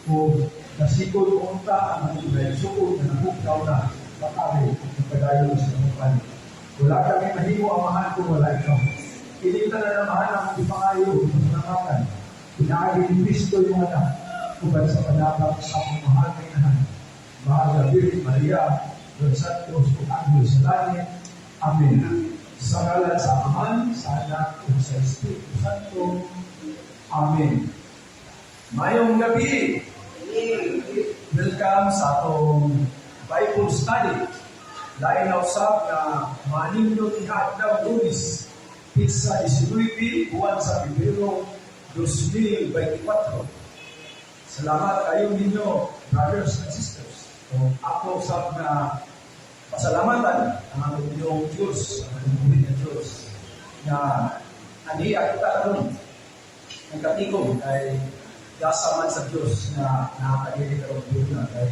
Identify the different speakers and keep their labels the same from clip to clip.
Speaker 1: Kung nasikod unta ang among igsuon na nahugnaw na makari ang padayon sa hukman. Wala kami mahimo, Amahan, kung wala ikaw. Ini tanan, Amahan, ang ipangayo, pasalamatan. Pinaagi ni Kristo iyong anak, uban sa panabak sa among mahal na inahan. Mahal na Birhen Maria, Los Santos ug Anghel sa langit. Amen. Sa ngalan sa Amahan, sa Anak, ug sa Espiritu Santo. Amen. Mayong gabi. Welcome sa atong Bible study. Lain na usab nga manindot adlaw Lunes, petsa 19, buwan sa Pebrero 2024. Salamat kayo ninyo, brothers and sisters. O ako usab nga pasalamatan ang atong inyong Diyos, ang atong na Diyos, na aniya kita karon nagkatikom kay gasa man sa Diyos na nakakadili karon na kay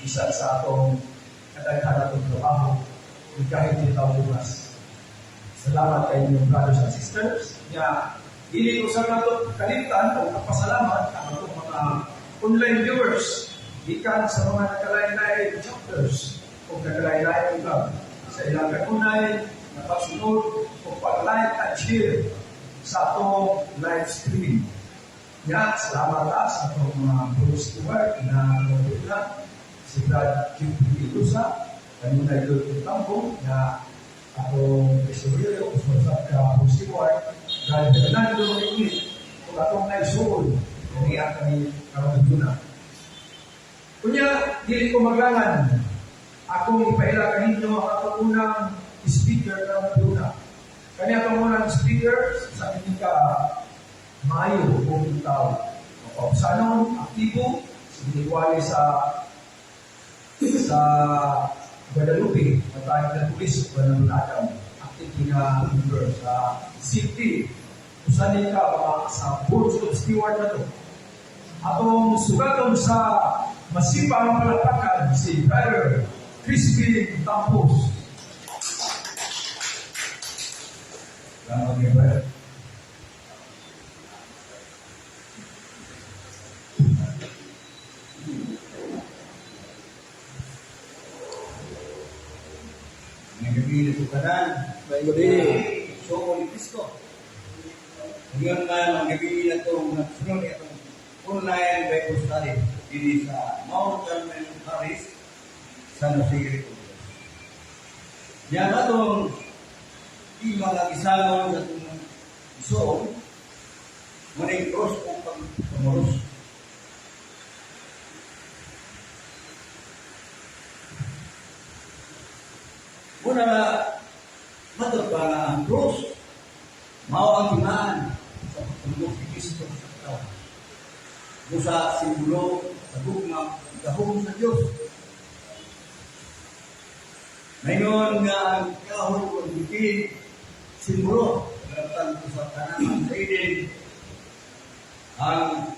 Speaker 1: bisan sa atong kadaghan atong trabaho, kahit di tao bukas. Salamat kay inyong brothers and sisters nga dili usab nato kalimtan o kapasalamat ang atong mga online viewers gikan sa mga nagkalain-lain chapters o nagkalain-lain lugar sa ilang kanunay na pagsunod o pag-like at share sa atong live streaming. Ya, salamat ta sa atong mga board steward na na si Brad Jeffrey Ilusa, kanunay Lord Tambo, na atong tesorero, usap ka board steward, Brad Fernando Ingit, ug atong naisuod, kaniya kami karon na. Kunya, dili ko maglangan. Akong ipaila kaninyo ang atong unang speaker karong duna. Kani atong unang speaker sa kini ka maayo o tao. Mapausanon, aktibo, siniwali sa Guadalupe, matayog ng pulis o ng Adam, active na member sa city. Usa ni ka mga sa board of steward na to. Atong sugaton sa masipang palakpakan si Brother Crispin Tampos.
Speaker 2: Salamat kay Brad. Ngayong gabi na sa tanan.
Speaker 1: Ngayong gabi.
Speaker 2: So, ni Kristo. Ngayon man, ang gabi na itong nagsunod itong online Bible study dito sa Mount Carmel Parish, San Jose Greco. Yan atong ima nga gisalon sa itong isuon, muning cross o pagpamuros. Muna na, matod pa nga ang cross, mao ang timaan sa pagtulog ni Kristo sa katawan. Busa simbolo sa gugma gahom sa Diyos. Ngayon nga ang kahoy o bukid, simbolo, nagtanto sa tanaman sa Eden, ang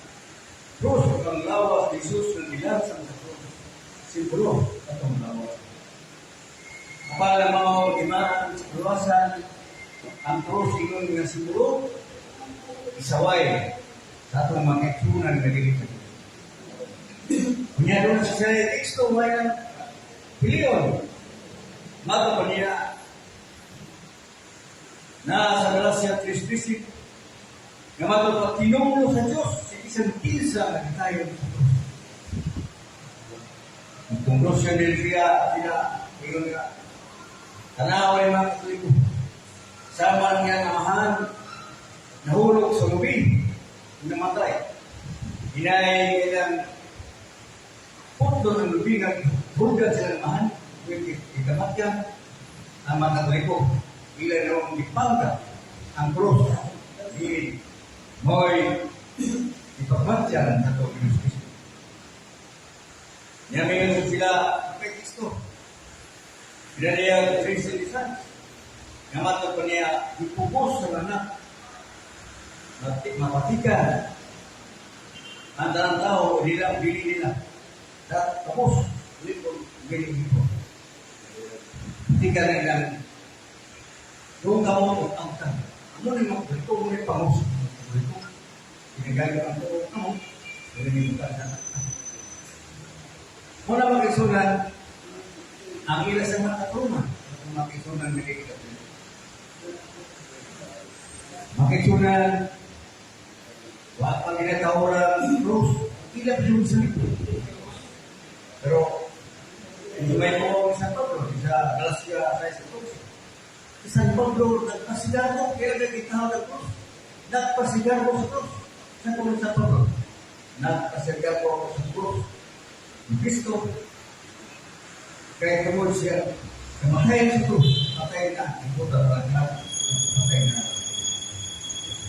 Speaker 2: cross o ang lawas ni Jesus na nilansang sa cross, simbolo sa atong lawas. Para mao imaan sa kaluwasan, ang cross ingon nga simbolo, isaway sa atong mga kaigsuonan nga dili sa Diyos. Kunya doon sa teksto, may ang pilion. Mato pa niya na sa Galatia 3:13 nga mato pa tinunglo sa Diyos sa bisan kinsa nga gitayon sa cross. Kung cross siya din siya, sila, ingon nga, tanaw ay mga Katoliko. Sama niya amahan, nahulog sa lubi, namatay. Inay ilang punto ng lubi nga hulugan sila ng amahan, ikamatyan ang mga Katoliko. Ila noong gipangga ang cross, di mo'y ipagmatyan sa itong Kristo. Niya ngayon sila kay Kristo. Bila niya Kristo lisan, nga matod pa niya ipugos sa anak, mapatikan ang tanang tao, nila, dili nila. Tapos, ulit ko, galing ko. Patikan na ilang, doon ka mo ang tang. Amo ni mo, ito mo ni pangos. Ito, ginagawa ang tao, amo, galing mo ka na. Muna makisunan, ang ila sa mga katruma, kung makisunan nagiging. Makisunan, wa pa ginatawran krus, ila pa yung sa. Pero, hindi may po sa Pablo, sa Galacia 6:14. Si San Pablo, nagpasigarbo, kaya nagkitaw ng krus. Nagpasigarbo sa krus. Sa kung sa Pablo, nagpasigarbo ako sa krus. Ni Kristo, kaya tungod siya, kamatay sa krus, patay na, ang puta, lahat, patay na.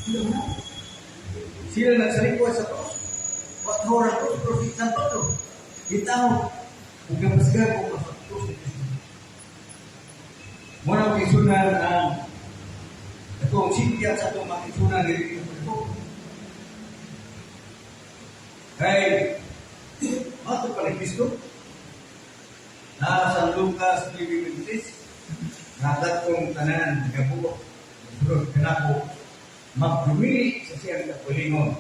Speaker 2: Sila na. Sila nagsalikwa sa krus. Watawra krus, pero si San Pablo, itaw, kung kapasigarbo sa krus ni Kristo. Muna kisunan ang itong sintya sa itong makisunan ni Kristo. Kay, mato pa ni Kristo, na San Lucas 9:26, nadat kong tanan gabuo, sunod kanako, magdumili sa siyang kapulingon,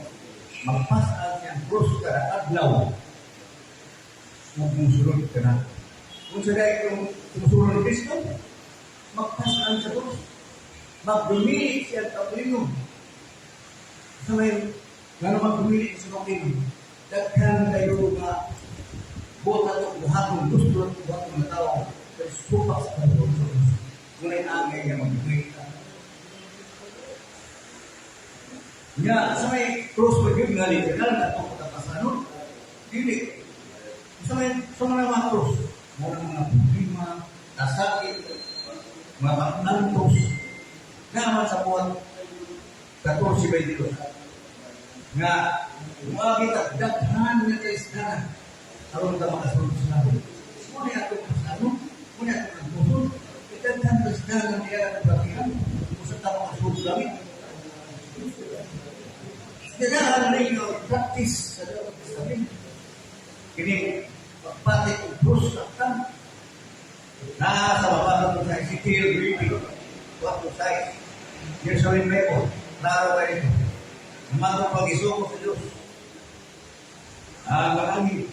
Speaker 2: magpasal siyang krus kada adlaw, ug musunod kanako. Kung sa dahil kung sumusunod ni Kristo, magpasal sa krus, magdumili siyang kapulingon. Sa may, gano'n magdumili sa kapulingon, daghan kayo nga buot ato buhaton, gusto ato buhaton nga tao, pero supak sa kapulingon sa krus. Ngunay angay nga magdumili ka. Nga, sa may cross ba yun nga literal na ito katapasanon? Dili. Sa mga mga cross, mga mga problema, kasakit, mga antos, naman sa buwan, 14:22. Nga, umagi ta, daghan nga kaisdaran, aron ta makasulod sa langit. Muna ato pasano, muna ato nagbuhol, daghan kaisdaran niya ang bagihan, usa ta makasulod sa langit. Kailangan na yung practice sa Dapat Testament. Kini, pagpati kong krus sa tang, nasa baba sa Ezekiel 9:4-6. Jerusalem Bible, klaro kayo ito. Namatong pag-isuko sa Diyos. Ang marami.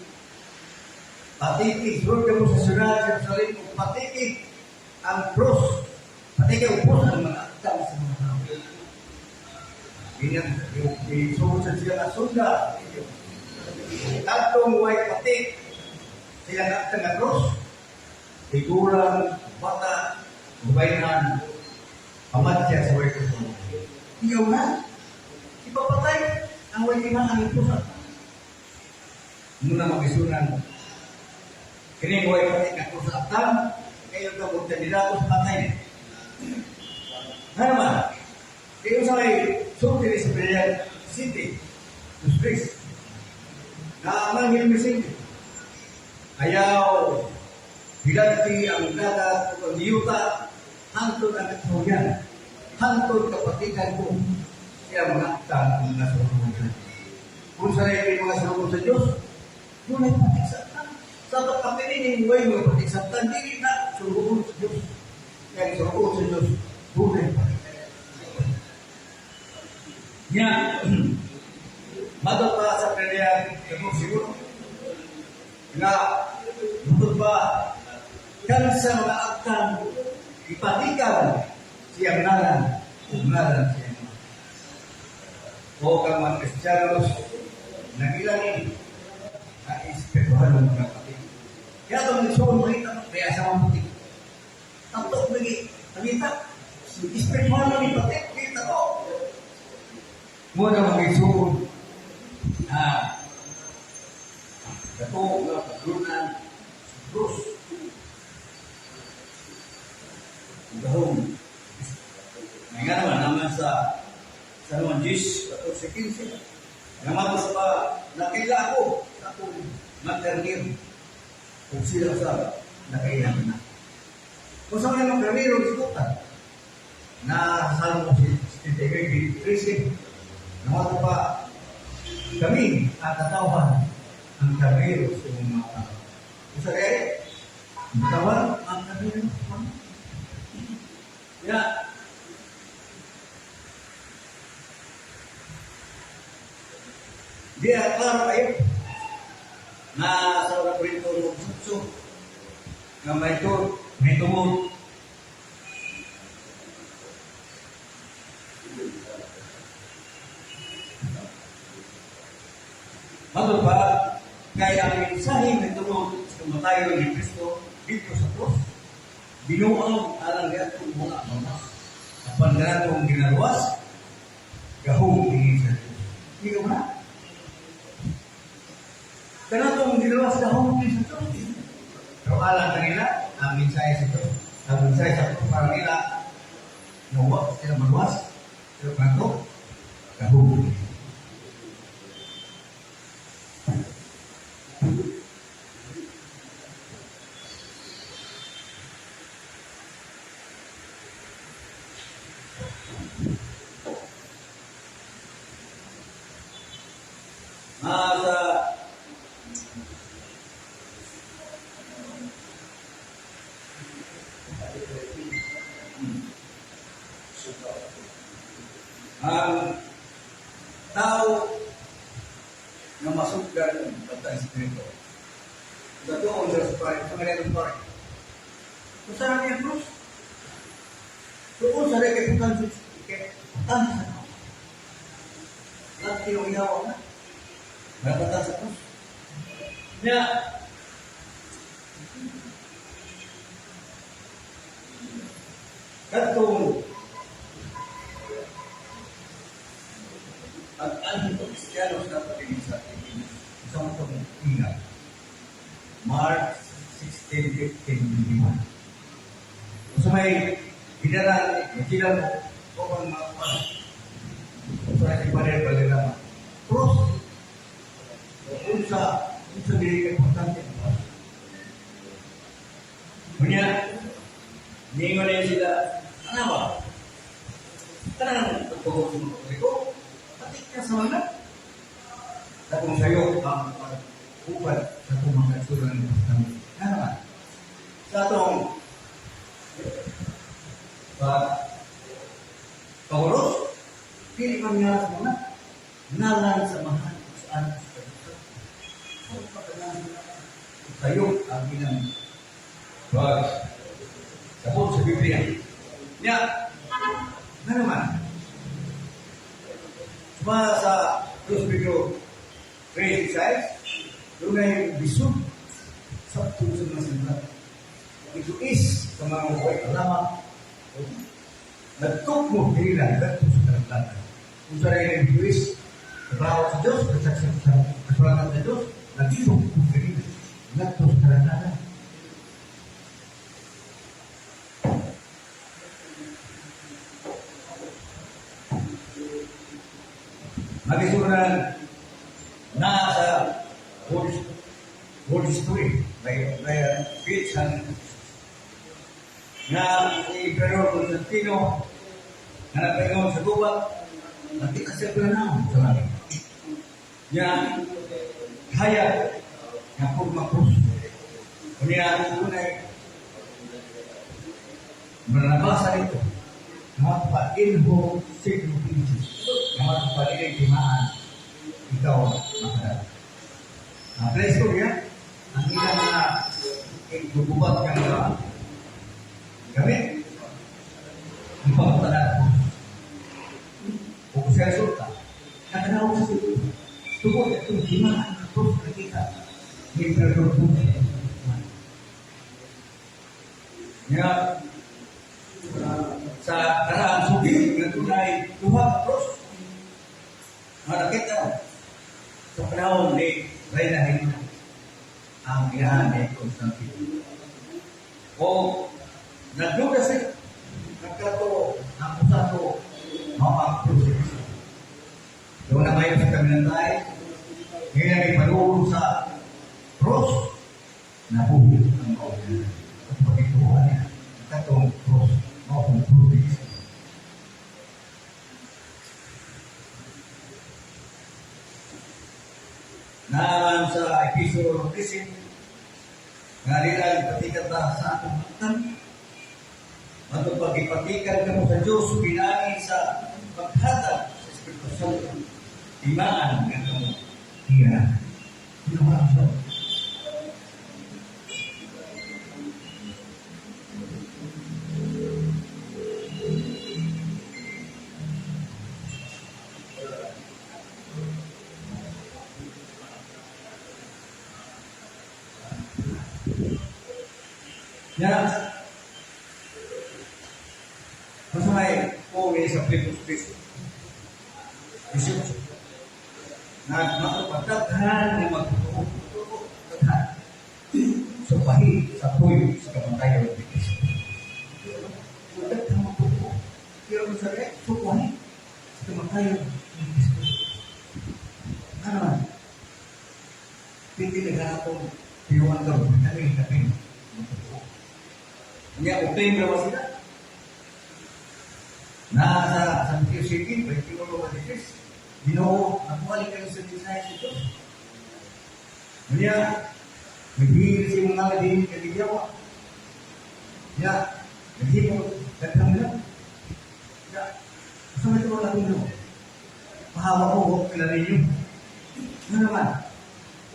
Speaker 2: Patiki, sunod ka mo sa syudad sa Jerusalem, patiki ang krus. Patiki ang krus ang mga atang sa mga tao. Ganyan, yung isuko sa siya na sunda. Katong way patik, siya nga nga krus. Figurang bata, gubayhan, pamatya sa way krus. Iyaw na, ipapatay ang way kinahanglan ng krus. Muna magisunan. Kini way patik nga krus atang, kayo ka kung kandidato sa patay. Nga naman, kayo sa may sulti ni sa Brilliant City, District, na ang Anghel Messenger. Ayaw, hilanti ang dagat o ang yuta, hantod ang katawyan, hantod kapatikan ko, siya mga atang ang mga surugan. Kung sa rin mga surugan sa Diyos, doon ay patiksatan. Sa pagkapinin, way mga patiksatan, dili na surugan sa Diyos. Kaya surugan sa Diyos, doon ay patiksatan. Nga, matod pa sa prayer, kamo siguro, nga, matod pa, kan sa mga agtang, ipatikan siyang ngalan, ug ngalan siyang mga. O kang mga Kristiyanos, nagilangin, na espiritual ng mga kapatid. Kaya itong nagsuon, makita mo, kaya sa mga puti. Tantok, lagi, nakita, espiritual ng ipatik, kita ko. Muna mga isuon, na dato nga paglunan sa krus. Ang gahom. May nga naman naman sa San Juan 10, 14, 15. Nga matos pa, nakaila ako sa akong maternir. Kung sila sa nakaila na. Kung sa mga materniro, isutan. Na Salmo 73, 13. Namato pa, kami ang katawan, ang karnero sa imong mga tao. Kung sa kaya, ang katawan, ang karnero. Ya. Di klaro kayo na sa una Corinto 9, 8 nga may to may tungod. Matod pa, kaya ang mensahe may tungod sa kamatayon ni Kristo dito sa krus, binuang alang gatong mga mamas. Apan ganatong ginaluwas, gahom ni sa Diyos. Hindi ka ba? Kanatong ginaluwas, gahom ni sa Diyos. Pero alang kanila, ang mensahe sa Diyos, ang mensahe sa krus para nila, nawa sila maluwas, pero kanato, gahom ni. Sa ang tao na masugdan ng Espiritu. Gatoon sa pare, sa mga pare. Kung saan niya krus? Doon sa kay putan sa lahat yung ihawa na. Malapatan sa krus. Niya, katong ang anhong Kristiyano sa pagiging sa Pilipinas, isang itong ingat. March 16, 15, 21. So may ginara, sila mo, o ang mga kuwan. So ay si Padre Valderrama. Cross. Unsa, unsa dili ka importante. Kunya, ningon na sila, ano ba? Tanang pagpagod sa mga Katoliko, patik ka sa mga. Tapos sa'yo, ang pag-upad sa itong mga kaisuran ng Testament. Ano naman? Sa atong pag-uros, pili pa nga sa mga ngalan sa mahal sa anak sa Diyos. Sa'yo ang inang pag-sabot sa Biblia. Nya, ano naman? Suma sa 2 Pedro 3:6, doon ay bisog sa sa mga sinulat. Ito is sa mga buhay kalamak. Nagtukmo nila ngadto sa kalantan. Kung sa rin ang is, trabaho sa Diyos, sa kasulatan sa Diyos, nagtukmo nila ngadto sa kalantan. Magisunan na sa Holy Story by Pitsan na si Emperor Constantino na nagpaingon sa gubat, nakita siya pananaw sa langit. Niya, kaya nga forma krus. Kunya, unay, manabasa nito, magpa-inho signo pinches, nga magpa-inho timaan, ikaw makadala. Ang place ko niya, ang ilang mga gugubat ka nga gamit, ipamutanan ko. Kung siya resulta, nakanaw sa siya. Tungkol itong timaan na krus nakita, ni Emperor Constantino. Nga, sa karaan sugi, nga tunay duha ka krus. Nga nakita sa panahon ni Reyna Helena, ang inahan ni Constantino. O, nagduda siya, nagkato, ang usato, mao ang krus. Doon na kayo sa kaminantay, ngayon ay panulo sa cross, nabuhi ang maulan. At pagkituhan niya, katong cross, mao ang krus. Naan sa Episo 13, nga nila ipatikan ta sa atong hangtan. Matong pagipatikan kamo sa Diyos, pinaagi sa paghatag sa Espiritu Santo, timaan nga kamo. Iya. Ginawa siya. Ya, basta may kung sa Filipos 3:18. Nagmatupagdaghan nga magtotoo, totoo, daghan. Supahi sa tuyo sa kamatayon ni Kristo. Daghan magtotoo. Pero kung sa supahi sa kamatayon ni Kristo. Ano man? Piti naghanap kong piyuan karon, kami kapin magtotoo. Niya, okay ba sila? Nasa San Mateo City, 21 23, Ginoo, nakuha kayo sa mensahe sa Diyos. Niya, naghihil si mga din kagigyawa. Niya, naghimo, daghang nila. Niya, sa may tulong natin no? Pahawa ko, huwag kila ninyo. Ano naman?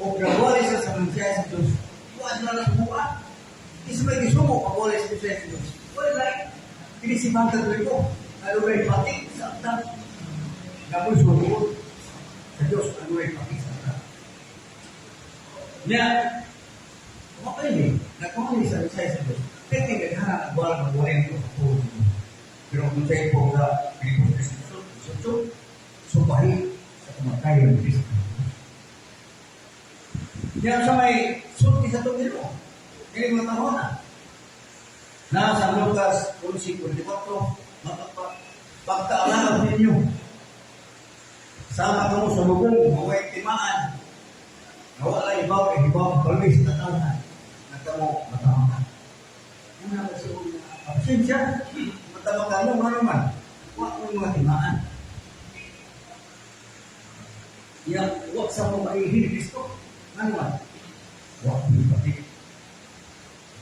Speaker 2: O gawali siya sa mensahe sa Diyos. Wala na lang buka. Isa may gisumo, pagwali sa mensahe sa Diyos. Wala lang. Kini si Bangka ko. Ano ay patik sa atang. Namoy sumunod sa Diyos, ano ay patik sa atang. Niya, okay ni, nagkumali sa mensahe sa Diyos. Pwede naghanap ang wala ng buhay ko sa tulong. Pero kung sa'yo po sa Pilipos 3:18, supahi sa kamatayon ni Kristo. Yan sa may sulti sa itong Ginoo. Kaya mga panahon na. Nasa Lucas 11:44, pagkaalaw ninyo, sama kamo sa lubong, maway timaan, nawala ibaw, eh, ibaw ang balwis na tawanan, nagkamo matamakan. Una ba sa absensya, matamakan mo, ano man, wa mo mga timaan. Yang wa sa mo maihin Kristo, ano man, wa mo patik.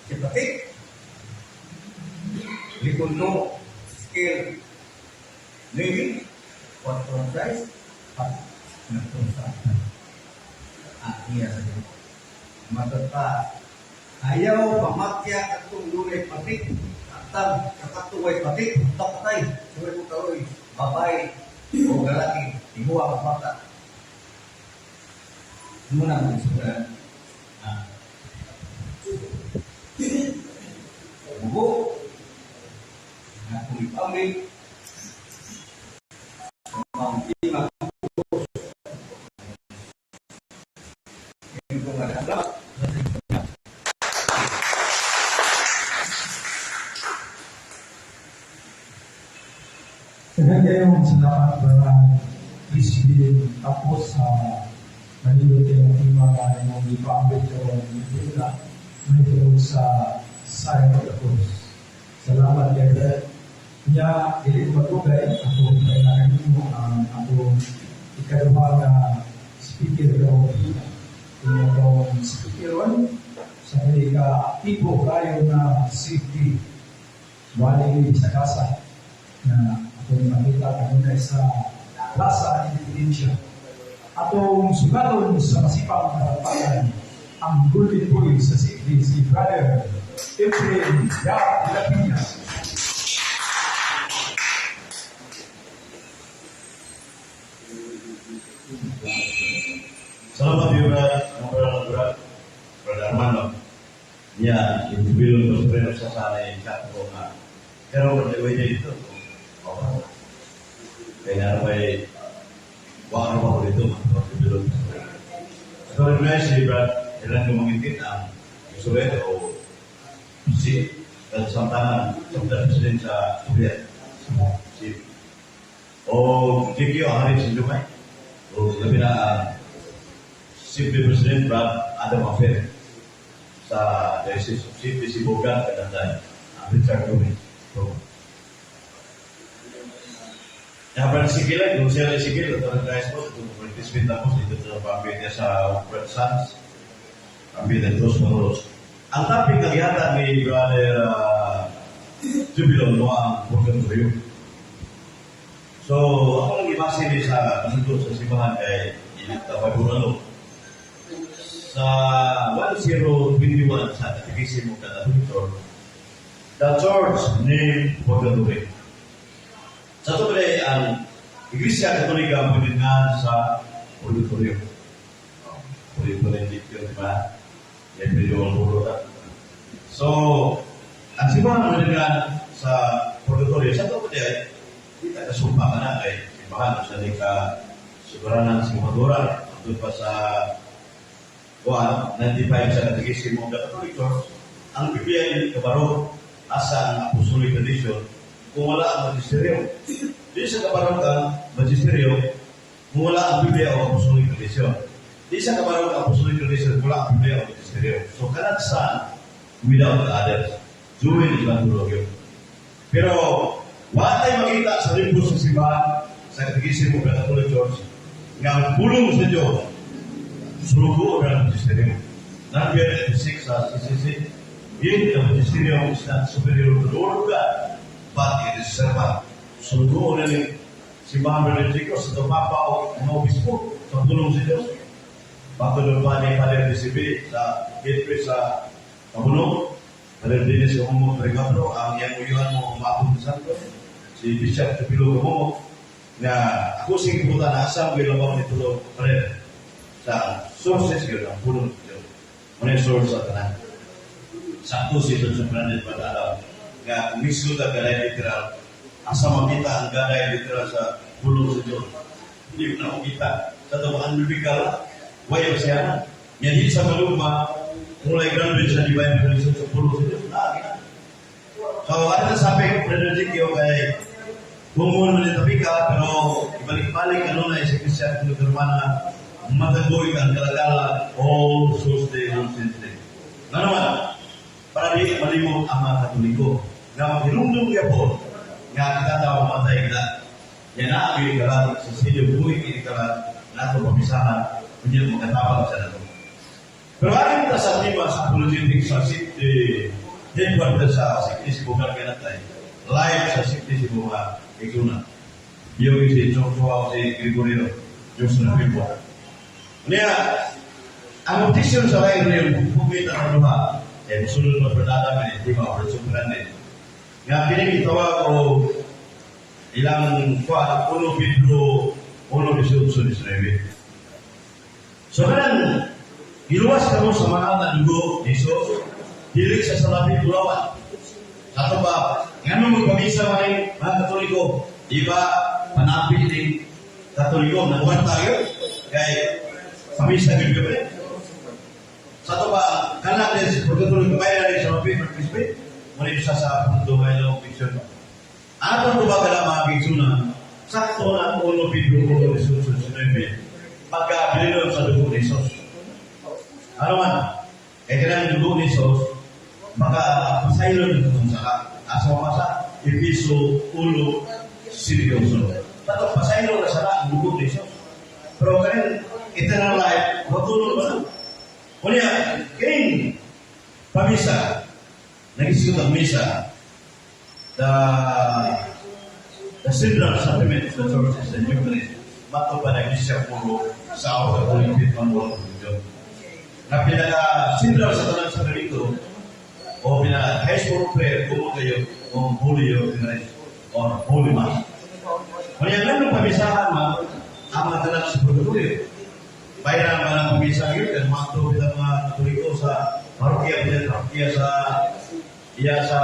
Speaker 2: Si patik, likunto, skill, living, what from Christ, at nagtong sa iya sa Diyos. Matod pa, ayaw pamatya katong dunay patik, atang kakatuway patik, tapatay, suway ko karoy, babay, o galaki, ihuwa ka bata. Muna mo sa Bugo, na kung ipamil, ang tima ko nga salamat.
Speaker 1: Daghan kayong salamat para Crispin tapos sa manindot kayong tema nga imong gipaambit karon na mahitungod sa Sign of the Cross. Salamat kay Brad. Nya dili ko matugay ako kailangan nimo ang atong ikaduha nga speaker karon. Atong speakeron sa ka aktibo kayo na safety wali sa kasa na atong nakita kanunay sa Plaza Independencia. Atong sugaton sa masipang katapatan ang golden boy sa city si Brother Efrain Yap de la Piña.
Speaker 3: Salamat juga Brother Brother Armando. Ya, ibilon ko sa sa sana yung chat ko nga. Pero wala dito. Oh. Kaya may wala pa ko dito bilon. So rin si Brad ilan gumangitit ang Soviet o si samtangan sa president sa Soviet. Si o GQ Harry Sinjumay o labi na City President Brad Adam Afer sa Diocese of City Sibugan Kadanday, Richard Gomez. So, ya, Brad Sigil, kung siya Sigil, ito rin guys po, ito participate ako dito sa pamilya sa Brad Sans, pamilya Dos Moros. Ang topic na gihatag ni Brother Jubilon mo ang purgatorio. So, ako lang ibase ni sa kasundo sa simbahan kay Ilita Fagurano. Sa 1021 sa Catechism of the Catholic Church, the Church named Purgatory. Sa ito pala ang Iglesia Katolika ang pwede sa Purgatorio. Oh, pwede pala yung di ba? Yan pwede yung puro. So, Ang simbahan Dominican sa Purgatorio, sa ito pa di ta kasumpa ka na kay simbahan sa di ka sugaranan sa Madura, doon pa sa kuan 95 sa Catechism of the Catholic Church, ang Biblia di kabaro asa ang apostolic tradition kung wala ang magisteryo. Di sa kabaro ang magisteryo kung wala ang Biblia o apostolic tradition. Di sa kabaro ang apostolic tradition kung wala ang Biblia o magisteryo. So cannot stand without the others. Join is yun. Pero wala tayo makita sa libro sa simbahan sa Catechism of the Catholic Church nga ang pulong sa Diyos sulugo ang magisteryo. Number 6 sa CCC, yet the magisterium is not superior to the Word of God, but it is servant. Sulugo na ni simbahan ng Diyos sa Papa o mga obispo sa pulong sa Diyos. Bago doon pa ni Padre DCB sa gateway sa Kabuno, Padre Dennis Kamumo Trigabro, ang iyang uyuhan mo Mapong Santo, si Bishop Tupilo Kamumo, nga ako sing ibutan na asa mo ilabaw ni Tulo Padre sa sources yun, ang pulong sa Diyos. Muna yung source sa tanan. Sakto si Don Fernandez Badalaw nga kung mismo ka ganay literal, asa makita ang ganay literal sa pulong sa Diyos. Hindi mo na makita. Sa ito, ang bibigala, wayo siya na. Yan di sa maluma, kung grounded sa divine revelation sa pulong sa Diyos, na. So, ano na sabi ko, Brother Jikyo, kay kung mo nito ka, pero ibalik-balik, ano na, sa Christian Romana, matagoy kang kalagala, All Souls Day, All Saints Day. Nga naman, para di malimot ang mga Katoliko, nga maghirumdum gyapon, nga kita tao mamatay kita, yan na ang kalat sa silyo buhi kini kalat nato pamisahan, kunya makatabang sa nato. Pero ayon ta sa tema sa apologetics sa city, headquarters sa Sikris Bugar Kanatay, live sa City Cebu Iguna. Iyo si Joshua si Gregorio Joshua Pipo. Niya, ang objection sa lain rin, pumita ng duha, eh, musunod mo perdada man, di ba, or Grande. Nga kini gitawag o ilang kuan, 1 Pedro 1:18-19. So kanang giluwas kamo sa mahal na dugo ni Jesus, dili sa salapi bulawan. Ato ba, ngano magpamisa man mga Katoliko, di ba panapit ning Katoliko, nagwan tayo, kay pamisa gyud gabi. Sa ato ba, kanang din sa pagkatuloy kabayan rin sa mga paper crispy, muna sa punto kay long picture. Ato ba kala mga kigsuna, sakto na 1 Pedro 1:18-19, pagkabilin sa dugo ni Jesus. Ano man, kaya kailangan dugo ni Jesus, maka pasaylo ng itong saka. Asa masa, Efeso 1, seryoso. Tato, pasaylo na sala ang dugo ni Jesus. Pero kanin, eternal life, matulog ba na? Kunya, kining pamisa, nag-isip ang misa, the central sacrament of the Church is the Eucharist. Mato pa na siya puro sa our Catholic faith ang walang religion. Na pinaka central sa tanan sa ganito, o pinaka highest form of prayer, kung kayo, o Holy Eucharist, or Holy Mass. Kaya nga nung pamisahan man, ang mga tanan sa purgatorio. Bayaran ba ng pamisa yun? Kaya mga tubig ang mga Katoliko sa parokya, parokya sa iya sa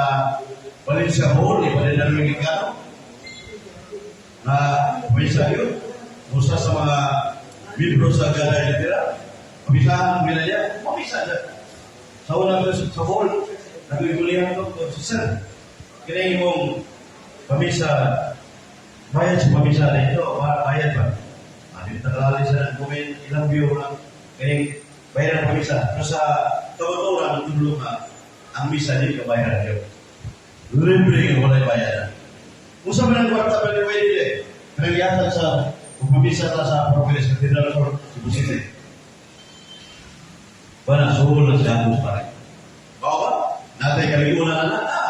Speaker 3: Valencia Hall, di pa rin Dominicano, na pamisa yun. Musa sa mga libro sa Gada Litera, pamisahan ang binaya, pamisa siya. Sa unang sa hall, nagigulihan ko, sir, kaya mong pamisa, bayad sa pamisa na ito, bayad ba? Ano yung tagalali sa nagkumin, ilang view na, kaya bayad ang pamisa. Pero sa kabaturan, tulong nga, ang misa di kabayaran yun. Libre nga walay bayaran. Kung sa mga kwarta pa ni Wayne, kaya sa pamisa ta sa Progress Cathedral or Cebu City. Wala, suhol na siya ang pare. Bao ba? Natay kaligunan na na.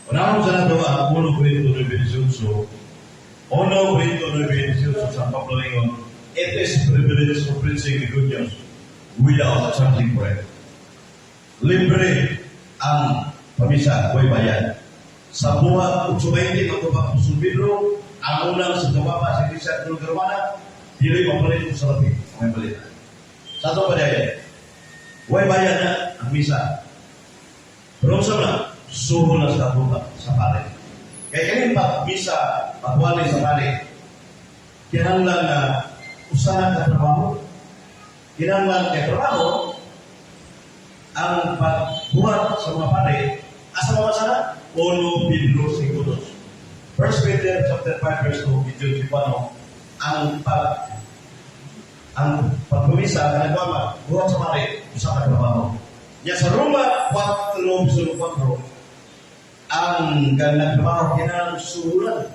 Speaker 3: Unahon sa nato ang 1 Corinto 9:18. 1 Corinto 9:18 sa Pablo ingon, "It is privilege of preaching the good news without charging for it." Libre ang pamisa, way bayad. Sa buhat 8:20 magtubag sa Pedro, ang unang sa tumama sa Iglesia Catholic Romana, dili mapalit sa labi, may palit. Sa ato pa dahil, way bayad na ang misa. Pero sa na, Suhol na sa buta sa pare. Kaya kanin pag misa, pagwali sa pare, kinahanglan na usa na ka trabaho. Kinahanglan kay trabaho ang pagbuhat sa mga pare, asa mabasa na? 1 Pedro 5:2. 1 Peter chapter 5 verse 2, medyo Cebuano, ang pagmamisa kanang buhat buhat sa pare, usa ka trabaho. Ya sa Roma 4 verse 4, ang kanang trabaho kinahanglan suhulan.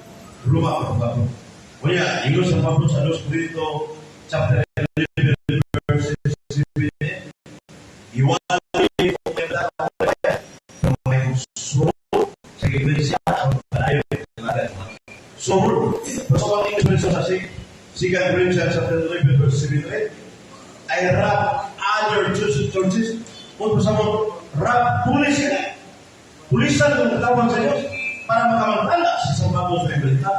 Speaker 3: Roma 4. Kunya, ingon sa Pablo sa 2 Corinto chapter 11 verse 7, iwali ko may suhol sa iglesia ang padayon. Suhol. Verse 1 English version sa 2 Corinthians chapter 11 verse 7 to 8, "I rob other churches." Kung sa mo, rob, pulis ka na. Pulisan kung katawag sa Diyos para makamantala si San Pablo sa balita.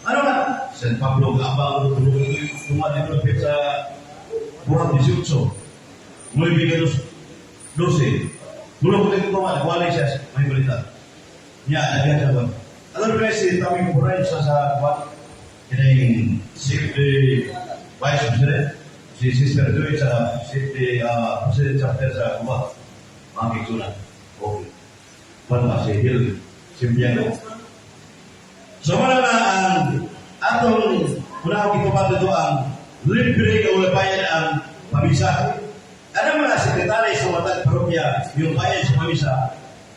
Speaker 3: Ano na? San Pablo, kaabang tuma dito sa buhat 18. Muli bigyan 12. Tulong ko dito tuma, wala siya may balita. Niya, nagyan siya ba? Alam mo si Tami Kuray sa what? Kining the Vice President, si Sister Joy sa the President chapter sa Cuba. Mga kigsunan. Okay. Kwan ba si Hill Simpiano. So muna na ang atong una akong gitupat dito ang libre ka wala bayad ang pamisa. Ano mo na sekretary sa matag parokya yung bayad sa pamisa?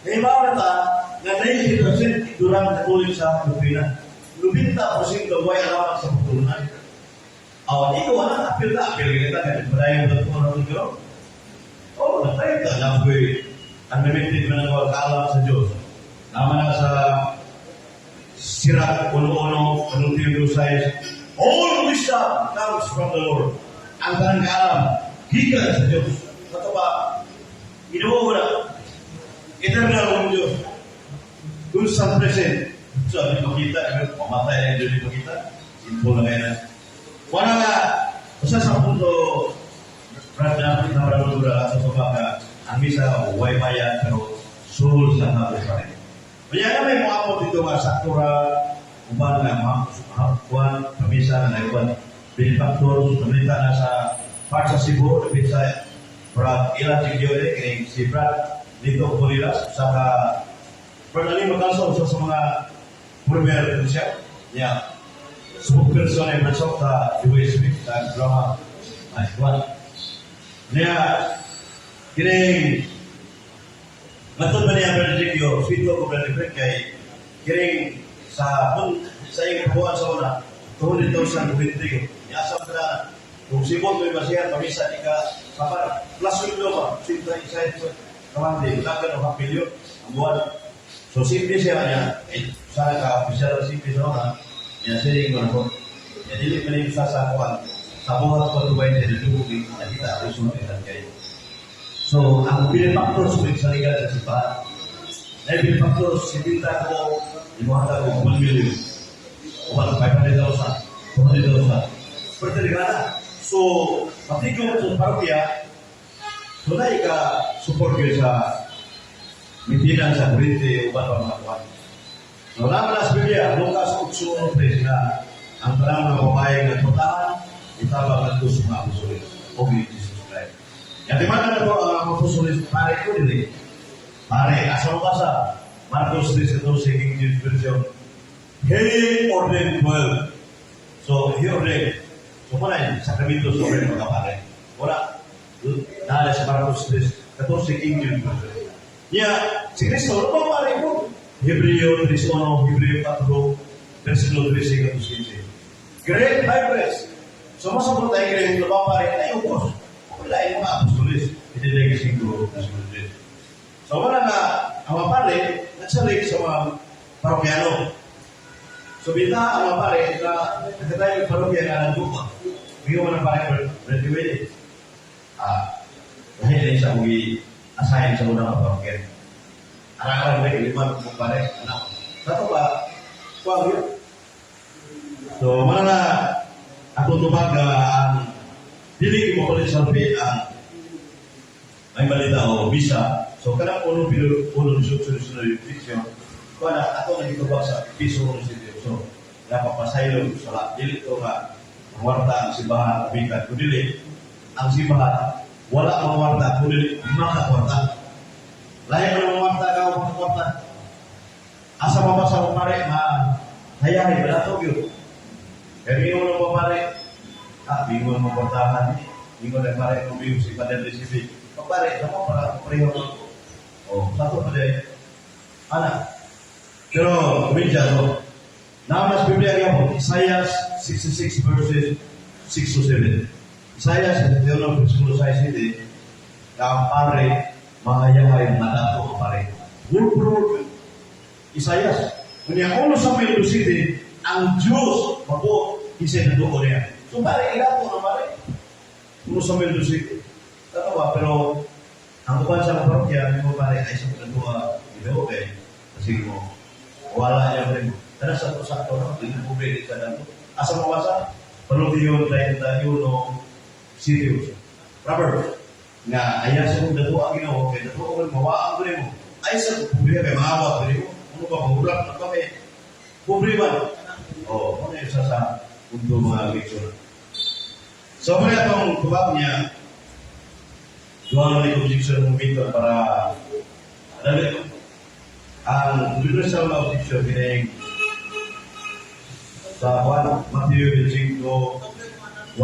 Speaker 3: Kaya mao na ta nga 90% durang Katolik sa doktrina. 90% way alaman sa pagtulunan. Awan, ikaw ana, apil na, apil kita, kaya padayon na ito na ito. Oh, natayo ka, alam ko'y unlimited man ang kaalam sa Diyos. Tama na sa Sirach 1.1, anong size, "All wisdom comes from the Lord." Ang tanang kaalam, gikan sa Diyos. Kato ba, Ginoo na, eternal ang Diyos. Constant present. So, di makita, mamatay na yung Diyos, di makita. Simple na kaya na. Wala nga, usa sa punto, Brad na, na sa baba nga, ang misa, way bayad, pero suhol sa nga pa rin. Kaya nga may mga dito nga saktura, uban nga mga kuan, pamisa na naiwan, benefactor, namalita na sa part sa Cebu, dapit sa Brad Ilan Sigyode, kining si Brad Lito Bolilas, sa ka Brad Ali Magalso, sa mga former siya, yeah, spokesperson ay Brad sa USB, sa drama, ay, kuan. Niya, kining Matod ba niya Brad Ezekiel, sweet ko Brad Efren, kay kining sa kung sa iyong buwan sa una, 200,000 kurinti ko. Yasa ka na, kung sibol mo basihan, pamisa di ka, kapar, plus sweldo ba, sweldo isa ito, kamandi, ulagan o half million, ang buwan. So simple siya niya, eh, sana ka, official simple sa una, niya siling ko na ko, niya dili pa niya sa kuwan, sa buhat ko tubay sa dugo, nakita, resulta kayo. So, ang benefactor sa saligan sa simbahan, ay benefactor, si Binta ko, imuhata ko 1 million. O 500,000, 200,000. Pero talaga. So, matigong sa parokya, so na ka support kayo sa maintenance sa kuryente o ba mga kuwan. So, wala na sa Biblia, Lucas 8.3 na ang tanang mga babae nga putahan, itabang ngadto sa mga apostoles o ni Jesus Christ. Yang di mana na to ang apostoles, pare ko dili. Pare, asa mo basa? Marcos 3.14, King James Version. "He ordained 12." So, he ordained. So, wala yun, sakramento sa ordained mga pare. Wala. Nala sa Marcos 3.14, King James Version. Ya, si Cristo, ano ba pare ko? Hebreo 3.1, Hebreo 4, versikulo 13 hanggang 15. Great high priest. So, masabot tayo kay labang pare, ay ubos. Wala yung mga apostoles. Hindi na 5, versikulo 3. So, wala na, ang mga pare, nagsalig sa mga parokyano. So, bita ang mga pare, na nagkatayo yung parokya nga nagdupa. Ngayon mo ng pare, Brad Willie. Dahil na isa kong i-assign sa unang mga parokya. Arang-arang rin, lima kong pare, anak. Kato ba, kuwag yun. So, mana na, atong tubag nga ang dili mo kulit sa ang May balita o bisa. So kanang uno pilo uno 18 19 objection. Kuan ato na gitubag sa piso uno sitio. So napapasaylo sa dili to nga mangwarta ang simbahan bikan kun dili ang simbahan wala mangwarta kun dili makakwarta. Lahi man mangwarta ka o makakwarta. Asa pa ba sa pare ma hayahay balato gyud. Kaya bingon mo pare, bingon mo kwartahan ni. Bingon na pare kung bingon si Padre Recife. Pare, sa mo para pareho mo. Oh, sato pa din. Ana. Pero, kumidya to. Namas Biblia gyapon, Isaiah 66 verses 6 to 7. Isaiah 71 versikulo 6 na ang pare, mahayahay madato ang pare. Word for word. Isaiah. Kunya uno sa Samuel City, ang Diyos mabuo isa na doon niya. So pare, ilato na pare. Uno sa Samuel City. Tatawa, pero ang uban sa parokya, mo pare, ay sa pinagawa, ginoo kay kasi mo, wala niya rin. Tara sa sakto no, di na pwede sa dato. Asa mabasa? Panultiyon 31 City. Proverbs. Nga aya sa kong dato ang Ginoo kay dato ang mawaang ko nimo. Ay sa pobre kay maawat ko nimo. Ano ba mahulak na kami? Pobre ba? Oh, ano yung isa sa punto mga picture. So, muna itong tubag niya, duha na may objection ng momento para dali ang universal na objection kining sa 1 Matthew 5:46,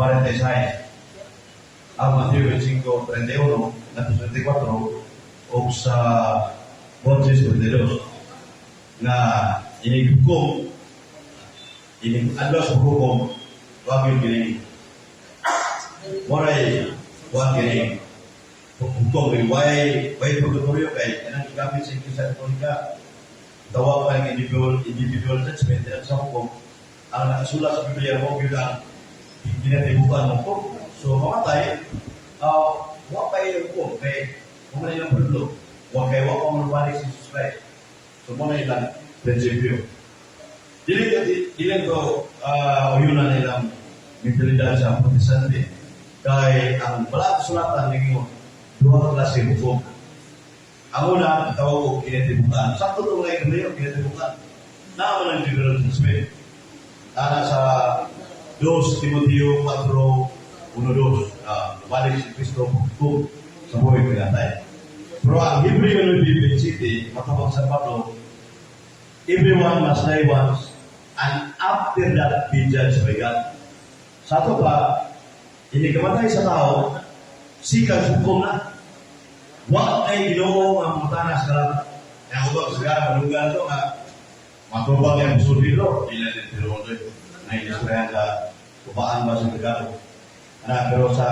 Speaker 3: ang Matthew 5:31 at 34 o sa Moses 22 na inighukom inig adlaw sa hukom wag yun kining moray wag kining hukom kay way purgatorio kay kanang gigamit sa Iglesia Katolika, tawag pa ng individual judgment at sa hukom. Ang nakasulat sa Biblia mo gyud ang ginatibukan ng hukom. So mamatay, wa pa hukom kay kung ano ilang pueblo wa kay wa pa manubalik si Jesus Christ. So mo na ilang prinsipyo, dili ko uyunan na ilang mentalidad sa Protestante kay ang wala sulatan ninyo duha ka klase hukom. Ang una, tawag ko kinatibukan. Sakto itong ngayon Hebreo, kinatibukan. Naman ang general judgment. Ana sa 2 Timoteo 4, 1, 2. Balik si Kristo hukom sa buhay pinatay. Pero ang Hebreo 9:27, matubag sa Pablo, everyone must die once and after that be judged by God. Sa ato pa, ini kamatay sa tao, sikan hukom na. Wa ay Ginoo ang mutana sa kalat. Kaya ubang segara manunggan to nga matubang yung sulilo, ila din pero na inistoryahan sa kubaan ba sa Tagalog. Ana, pero sa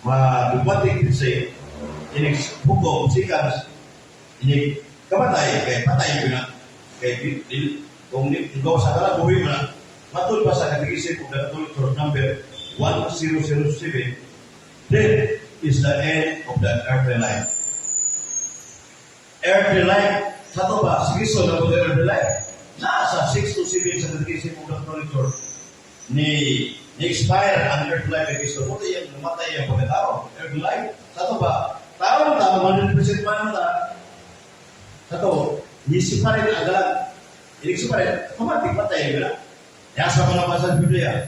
Speaker 3: mga dogmatic say, inig hukom, sikan, inig kamatay, kay patay yun na. Kay kung ikaw sa kalat, buhi mo na. Matud pa sa Catechism of the Catholic Church number 1007, death is the end of the earthly life. Earthly life, sa to ba, si Kristo na po earthly life. Nasa 6 to 7 sa Catechism of the Catholic Church, ni expire ang earthly life ni Kristo. Buti yan, namatay ang pagkatao. Earthly life, sa to ba, tao na tao, 100% man na sa to, nisip pa rin ang galag. Inig pa rin, automatic patay yun na. Yasa pa naman sa Biblia.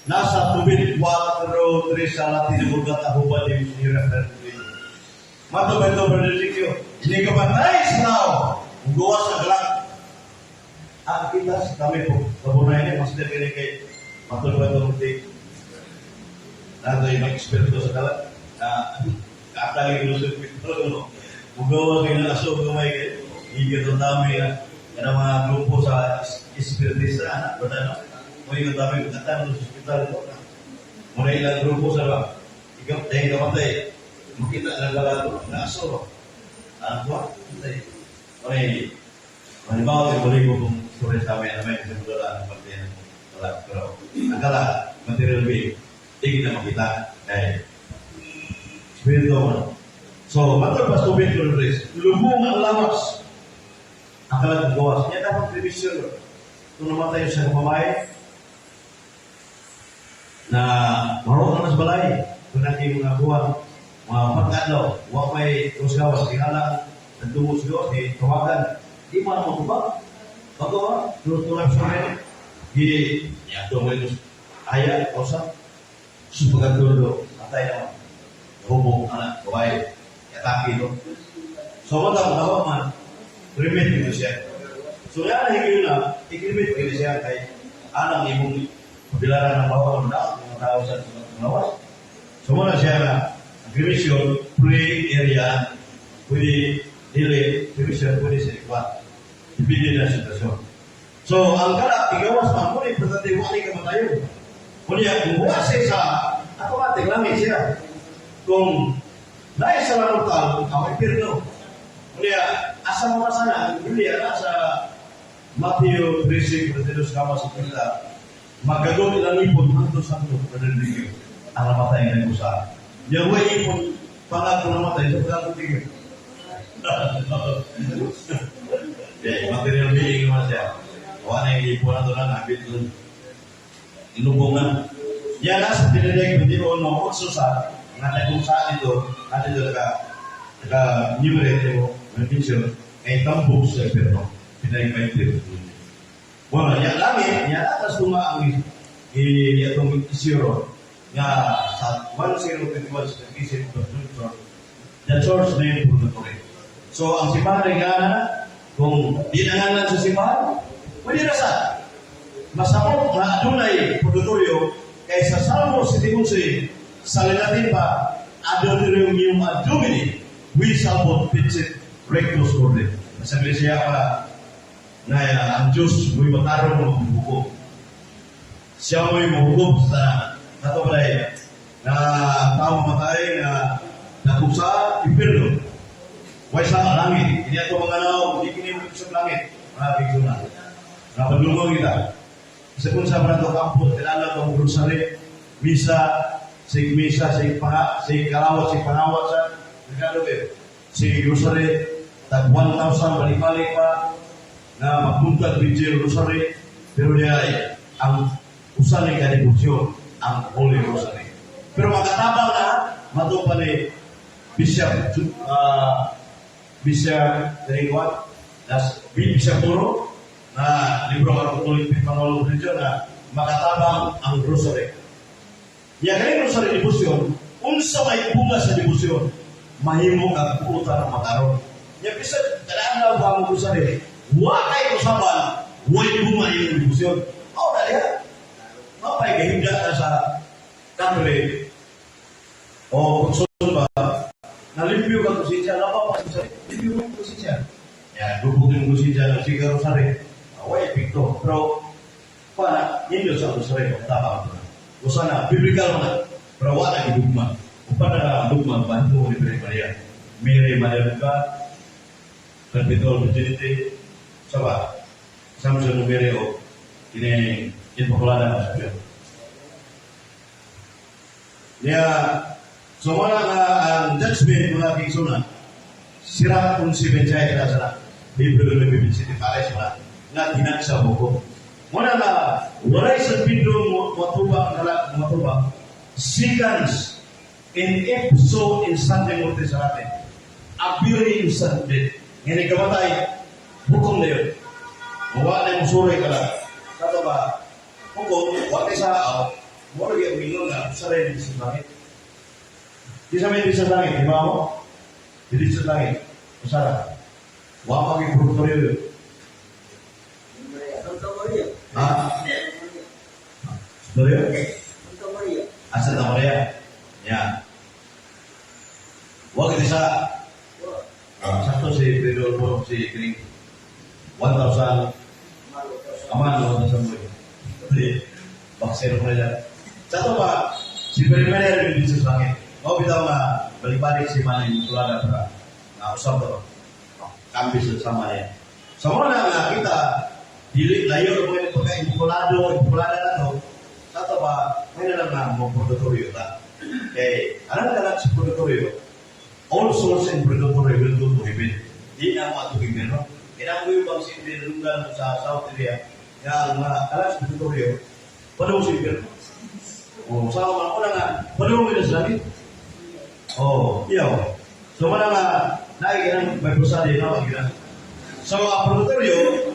Speaker 3: Nasa tubig 4, 3 sa Latin, Vulgata Huba di Signora Mato ba ito, Brother Ezekiel? Hindi ka patay sa tao. Gawa sa galag. Ang kita sa kami po, kabunay niya, mas kini kay matulog ba itong nato yung eksperto sa kalat. Na katali ko sa Pedro, no? Mugawa kayo na aso gamay kay higit ang dami na mga grupo sa espiritista, anak, ba no? Mo yung dami, katan sa ospital ko. Muna ilang grupo sa ba? Ikaw, dahil kamatay, makita ng lalato, na aso. Ano ba? May, halimbawa, muli ko kung story sa amin, namin, kasi mo ang parte ng kalat. Pero, ang kalat, material being, di kita makita. Kaya, spirito mo. So, matol pa tubig Lord, lubong ang lawas. Ang kalat ng gawas. Yan dapat revision. Kung namatay siya kamamay, na maroon na sa balay, kung naging mga buwan, Mga pagkadlaw, wa may gawas tingala, nagtungo sa gawas, di tawagan. Di man mo tubag. Bago ba? Tulad sa men. Di, yato mo ito, aya, osa, supagatulo, atay naman. Hubog, anak, babae, atake ito. So, wala mo tawa man, remit ito siya. So, yan ang higil na, i-remit ito siya kay anang imong pabilaran ng bawang na, mga tao sa lawas. So, muna siya na, ang cremation, pre-area, pwede dili, cremation, pwede sa ikwa. Depende na sitwasyon. So, ang kala, igawas man, muna importante, wala ka matayo. Kunya, kung buwas siya sa, automatic langit siya. Kung dahil sa mortal, ang impirno. Kunya, asa mo sana, ang Biblia na sa Matthew 13, 22, kama sa pila, magagot ilang ipon, hanto sa ito, panaligyo, ang namatay ng usa. Yawa ipon, pangako namatay, sa pagkakutigyo. Yeah, material being naman siya. Wala na yung ipon na ito na, nabit doon. Ilubungan. Yan nasa tinidek, hindi ko no, utso sa, nga nagkung sa dito, nga dito naka, naka numerate mo, may picture, ay tambok sa impierno. Pinay-paintir. Bueno, yan langit, yan atas tuma ang atong isiro nga sa 1021 sa isip the church name purgatory. So ang simbahan ay nga kung di na nga sa simbahan, pwede na sa masakop nga adunay purgatorio kay sa Salmo 71 sa Latin pa adonarium meum ad Domini we salvot vincit rectus corde. Sa Iglesia pa na ang Diyos mo'y matarong na maghuhukom. Siya mo'y mahukom sa kato palay na ang tao mamatay na nakupsa impirno. Way sa langit. Hindi ato mga naong, hindi kini mo sa langit. Mga bigso na. Napadungo kita. Sa kung sa mga kampo, kilala kong rosary, misa, sig misa, sig paha, sig kalawat, sig panawat sa, nagkano kayo? Sig rosary, tag 1,000 balik-balik pa, na magbuntag vigil rosary, pero niya ay ang usa ni kadebosyon, ang Holy Rosary. Pero makatabang na, mato pa ni Bishop, Bishop Dringwat, nas Bishop Puro, na libro karon Catholic Pangulong Religion na makatabang ang rosary. Ya kani rosary devotion, unsa may bunga sa devotion, mahimo kag buotan ng makaron. Ya bisan kadaan na ba ang rosary, wa kay usaban, way bunga imong devotion. Mao na diha. Mao pa'y gahimda ka sa Catholic o kung ba, nalimpyo ka konsensya, labaw pa sa limpyo mo konsensya. Ya, lubog yung konsensya ng siga rosary. Way epekto. Pero, para ninyo sa rosary, tama ko na. Usa na, biblical na, pero wala gidugma. Upan na dugma, banto ni Mary Maria. Mary Maria ka, Perpetual Virginity, sa ba? Samson Mary o kini Inmaculada Concepcion. Niya, so wala nga ang judgment mga kigsuna, sira kung si Benjay na sa Hebrew 11 pares wala nga dinagsa mo ko. Muna na walay sa Pedro mo matubang nala matubang seconds in if so instant morte sa atin. Appearing instant death. Ngani kamatay, hukom na yun. Mawa na yung suray ka lang. Kato ba, hukom, wa kay sa aw, mo lagi ang mingon nga, sa rin sa langit. Di sa may sa langit, di ba mo? Dili sa langit. Usara. Wa pa kay purgatorio yun.
Speaker 2: Santa Maria.
Speaker 3: Ha? Sorry?
Speaker 2: Santa Maria.
Speaker 3: Ah, Santa Maria. Ya. Wa kita sa sakto si Pedro mo si Kring 1,000 aman 1,000 mo. Di baksero ko na dyan. Sa to ba, si Pedro Maria rin dito sa langit. Mao bitaw nga balik-balik si Manny Tulada para na usap to. Kambis sa sama niya. Sa mga na nga kita, dili layo mo ito kay Immaculado, Immaculada na to. Sa to ba, may na lang na mo purgatorio ta. Kay, alam ka lang sa purgatorio, all souls in purgatory will go to heaven. Di na mo ato no? Kaya mo yung bang si lunggan sa South area, nga ang mga kalas sa purgatorio, padung sa impyerno. O, sa mga una nga, padung sa langit. Oh, iyo. So, wala nga, naigyan ng Bible study, no? So, ang purgatorio,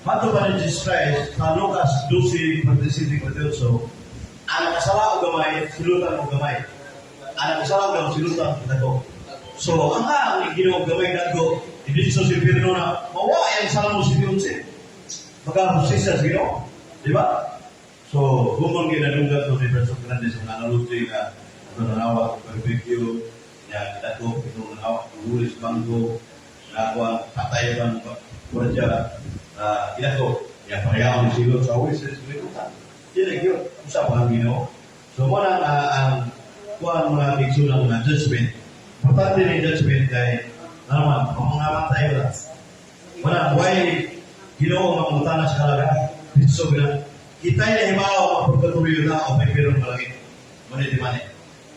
Speaker 3: mato pa ni Jesus Christ, sa Lucas 12, 47, 48, ang nakasala og gamay, silutan og gamay. Ang nakasala og gamay, silutan og dako. So, ang Ginoo gamay dako, hindi sa impyerno na, mawa ang Salmo 7:11. Baka hustisya sa Ginoo. Di ba? So, gumon ginadunggan to ni Berso Fernandez ang analogy nga ito nanawag og barbecue, ya dako ito nanawag og huli sa bangko, na kuan patay ban gwardiya, ginako, ya pareha ang silot sa awis sa likutan. Dili gyud usa pa ang Ginoo. So mo na ang kuan mga igsunan nga judgment. Importante ni judgment kay naman mga tayo lang. Wala, why Ginoo nga mangutana sa halaga? So, gina, kita na hibaw ang purgatorio na o may pirong malangit. Muna di mani.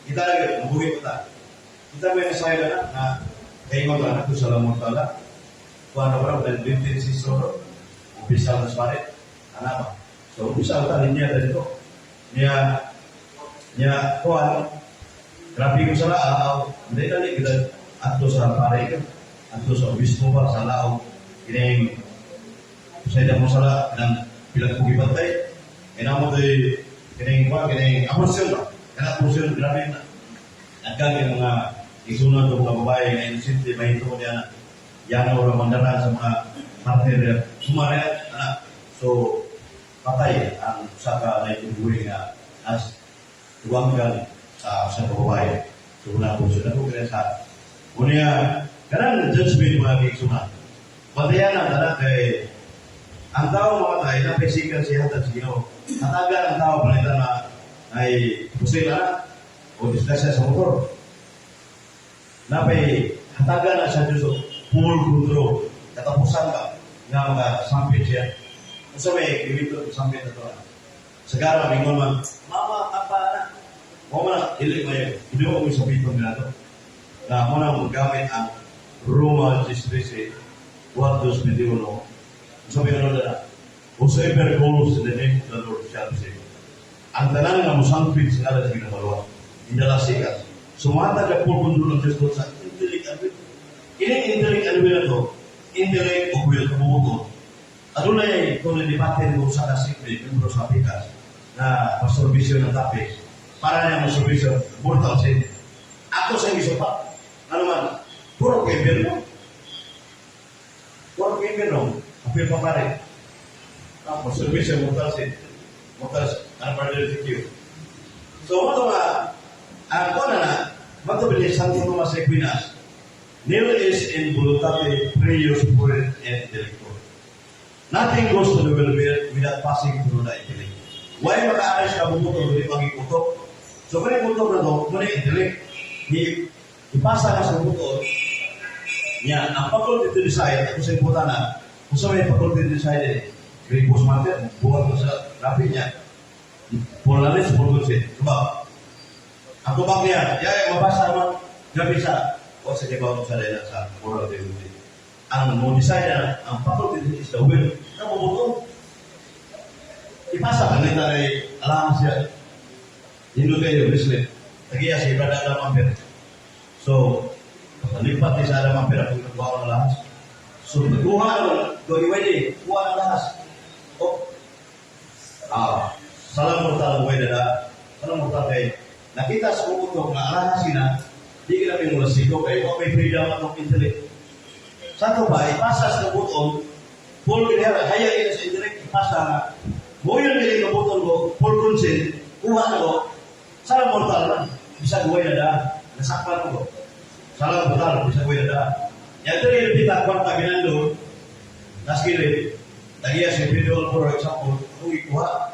Speaker 3: Kita lagi, mabuhi ko ta. Kita may nasaya na na kaingon na ko sa lamang tala. Kuha na ba, dahil 15 season, umpisa na sa parit. Ana ba? So, umpisa ta linya dito. Niya, niya, kuha, grabe ko sa laaw, hindi na kita ato sa pare, ato sa obispo ba, sa laog, kining sa mo sala ng bilang kong ibantay. Kaya mo to'y kining kuha, kining abortion ba? Kana abortion, grabe na. Nagkang yung mga isunod ng mga babae nga inosente, mahito niya na yano ra mandaran sa mga partner niya. Sumara anak. So, patay ang saka na itong nga as tuwanggan sa babae. So, una po siya. Ako kaya sa unya, kanang judgment mga kaigsunan. Batayan ang tanan kay ang tao mamatay na physical siya hatag sa Ginoo. Hatagan ang tao palitan na ay pusil na o disgrasya sa motor. Napay hatagan na sa Diyos full control. Katapusan ka nga mga sampit siya. Unsa may gawin sampit na to? Sagara mingon man, mama, papa na. Mo man dili mayo. Ginoo mo sabiton nga to. Na mo na gamit ang Roma 13, 4, 21. Sabi ano na, "Whosoever calls in the name of the Lord shall be saved." Ang tanan nga mosampit sa ngalan sa Ginoo, indala sikat. Sumata ka full control ng Diyos doon sa intellect and will. Kini intellect and will na to, intellect o will, kabubuton. Adunay kung nilipate mo sa kasikli, membro sa pikas, na paservisyo ng topic, para niya mo servisyo, mortal sin. Ako sa gisupa. Ano man, puro kay impyerno. Puro kay impyerno. Apil pa pare. Tapos, servisyo, mortal sin. Mortal sin. Ano pa rin So, mo nga, ang kona na, mato bili Santo Tomas Aquinas, "Nil est in voluntate prius fuit in intellectu." Nothing goes to the will without passing through the intellect. Why maka-aris ka bumuto, dili pag-ikutok? So, kung yung utok na to, kung yung intellect, di, ipasa ka sa buto, niya, ang faculty to decide, ako sa iputan na, kung sa may faculty to decide, eh, grievous matter, buhat mo sa rapi niya, full knowledge, full consent. Diba? Ang tubag niya, ya, mabasa mo, gabi sa, o sa ibaw mo sa dela sa moral duty. Ang mo decide na, ang faculty is the will. Kabubuto. Ipasa ka nita kay alam siya. Hindi kayo, bracelet. Tagiya si Brother Adam Amper. So, nalipat ni sa Adam Amper ako nagkuha ng lahas. So, nagkuha na, go iwede, kuha ng lahas. Oh, salam mortal buhay na salam mortal kay nakita sa utok nga alahas sina, di ka namin mula siko kay wa may freedom atong intellect. Sa to ba, ipasa sa buton, full ginhera, haya ina sa intellect, ipasa nga, moyon dili ka buton ko, full consent, kuha na ko, salam mortal na, bisag buhay na da, nasakpan ko. Salam mortal, bisag buhay na da. Yan ito yung pita, kwarta ginando, naskilid, tagiya si Pedro, for example, kung ikuha.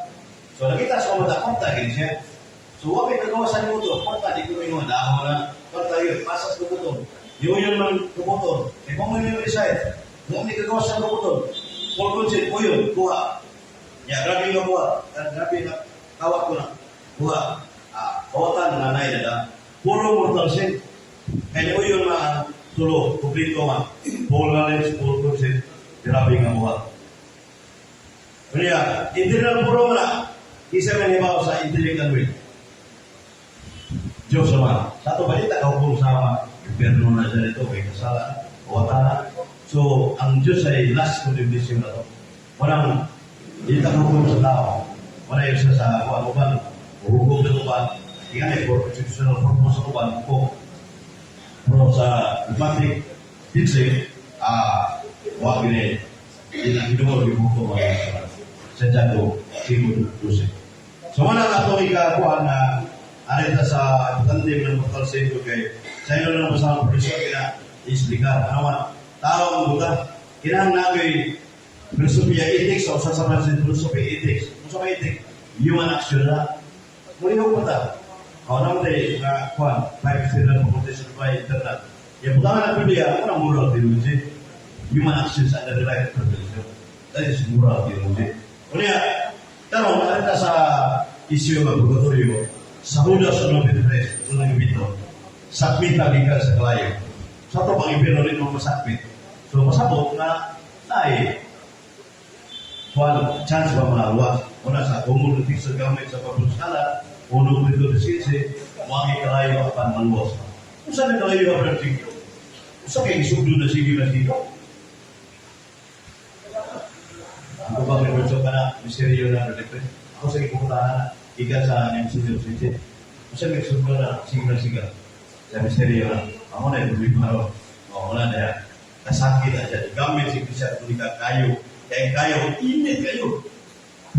Speaker 3: So nakita sa mga kwarta, gini siya. So wa may kagawa sa nimuto, kwarta, di ko mingon, dahon na, kwarta yun, pasas ko buton. Yun yun man kubuton. Eh, kung mo yung decide, mo may kagawa sa kubuton. Full consent, o yun, kuha. Ya, grabe nga kuha. Grabe na, kawat ko na. Kuha. Ah, kawatan na nanay na da. Puro mortal sin. Kaya yun ma, tulo, kumpleto nga. Full knowledge, full consent, grabe nga buhat. Kaya, internal puro nga na. Isa man hibaw sa intellect and will. Diyos naman. Sa ato balita, kahukom sa impyerno na siya nito, may kasala, wata na. So, ang Diyos ay last condemnation na to. Walang, hindi ta hukom sa tao. Wala yung sa kuan uban, hukom na uban, nga for constitutional purpose sa uban, hukom. Pero sa dogmatic teaching, wa gini, di na hinuol yung hukom ang sa Santiago 5:12. So wala na ito ikakuha na arita sa importante ng mortal sin ko kay sa inyo na basta ang profesor kina explicar. Ano man, tao ang buta. Kinahanglan nagoy philosophy ethics o sa sa philosophy ethics. Kung sa ethics, human action na. Muli ko pa. O naman tayo nga kuan, five external faculties by internal. Yung butangan ng Biblia, ano ang moral theology? Human actions under the light of revelation. That is moral theology. Unya, karon arita sa issue ng purgatorio, sa Judas 1:23, unang ibito, sakmit gikan sa kalayo. Sa ito pang impyerno rin mo masakmit. So masabot na ay kuan chance ba maluwas. Una sa humble sa gamit sa pagpusala, uno Corinto 15, wangi kalayo apan maluwas. Usa na kalayo ang prinsipyo? Usa kay isugdo na sige na sige. Ako ba may ka na, misteryo na religion. Ako sa ipukutahan na, ikan sa misteryo sige. Usa may isugdo na sige na sige. Sa misteryo na, ako na problema ro. Oo na na kasakit na siya. Gamit si Kristo Katolika kayo. Kaya kayo, init kayo.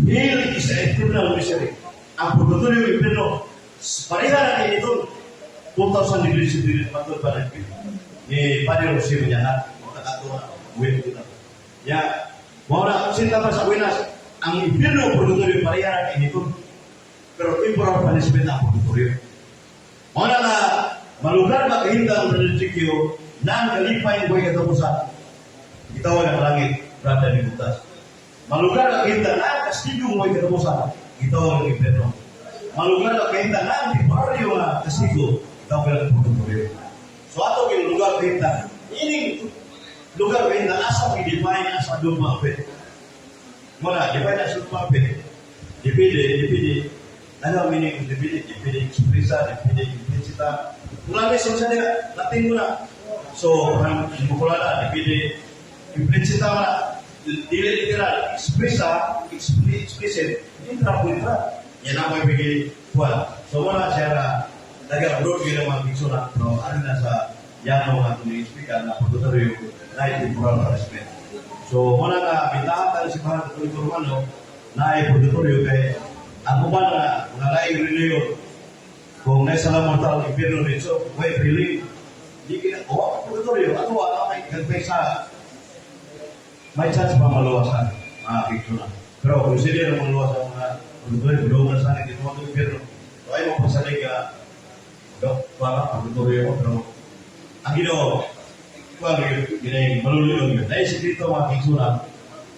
Speaker 3: Hell is a eternal mystery. Ang purgatorio impyerno, pareha na kayo ito. 2,000 degrees centigrade matod pa rin. Ni Padre Jose Manyahat, mga kakato na, uwi ko na. Ya, mao na, sinta pa sa Buenas, ang impyerno purgatorio pareha na kayo ito. Pero temporal punishment ang purgatorio. Mao na nga, malugar makahimtang ang prinsipyo na ang kalipay ng buhay katapusan. Gitawag ang langit, brother ni Butas. Malugar kahimtang na ang kastigo ng buhay katapusan. Gitawag ang impyerno. Malugar kahimtang na ang temporaryo nga kastigo. Gitawag ang purgatorio. So ato yung lugar kahimtang. Ining lugar kahimtang asa i-define as a dogma of faith. Muna, define as dogma of faith. Depende, depende. Ano ang meaning ng depende? Depende expressa, depende implicita. Kung lang sa niya, Latin mo na. So, parang na, depende implicita mo na. Dili literal, expressa, explicit, intra intra. Yan ang may bigay kuwan. So, wala siya na naga-abroad yun ang mga piksura. No, ano na sa yano nga itong i-speaker na purgatorio na temporal punishment. So, muna nga, bintahan tayo si Mahal Katoliko Romano na ay purgatorio kay ang uban na mga laing reliyon kung nasa la mortal impyerno dito, way feeling di kina, oh, purgatorio, ato wala kay gagpay sa may chance pa maluwasan mga picture na. Pero kung sila na maluwas ang mga purgatorio, bulungan sa akin, dito ang impyerno. So ay mo pasalig ka, para purgatorio ko, pero ang Ginoo, kuwan ginay maluluyong yun. Dahil dito mga kiksuna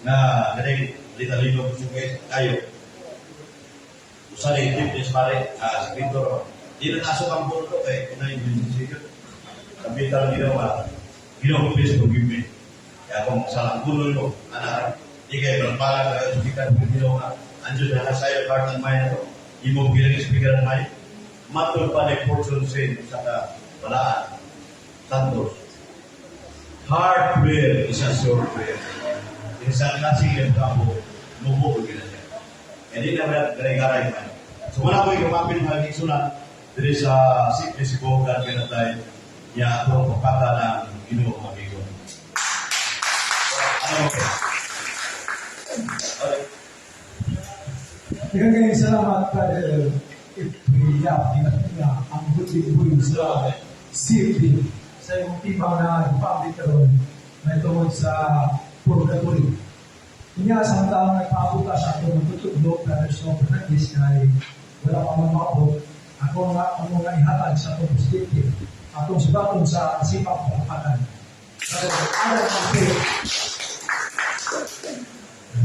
Speaker 3: na ganay litalino ko kayo. Usa na yung tip ni pare, sekreto. Di na taso ang puto kay kung na yung secret. Sabi tayo Ginoo nga, Ginoo, please forgive me. Kaya kung salang gulo mo, anak, di kayo balbalan kayo speaker ng Ginoo nga, ang Diyos na nasa iyo heart and mind to. Imo gilang speaker and mind. Matod pa ni fortune sin sa ka balaan. Santos. Hard prayer is a short prayer. Isang klaseng yung kampo, mubo ko gina siya. Hindi na ba garay-garay man. So wala ko yung kapapin mga kiksunan diri sa Sikli Sibugan kanatay niya atong pagpata ng Ginoo mga kiksun. Ano mo? Okay.
Speaker 1: Daghang salamat, Brother Ipriya, nga ang butig sa city sa imong timang na public karon may tungod sa purgatory. Inya sa taong nagpaabot sa atong magtutudlo, Brother Sean Fernandez, kay wala pa man maabot, ako nga ako nga ihatag sa atong presidente, atong subaton sa sipag palakpakan. Brother Alan Mateo.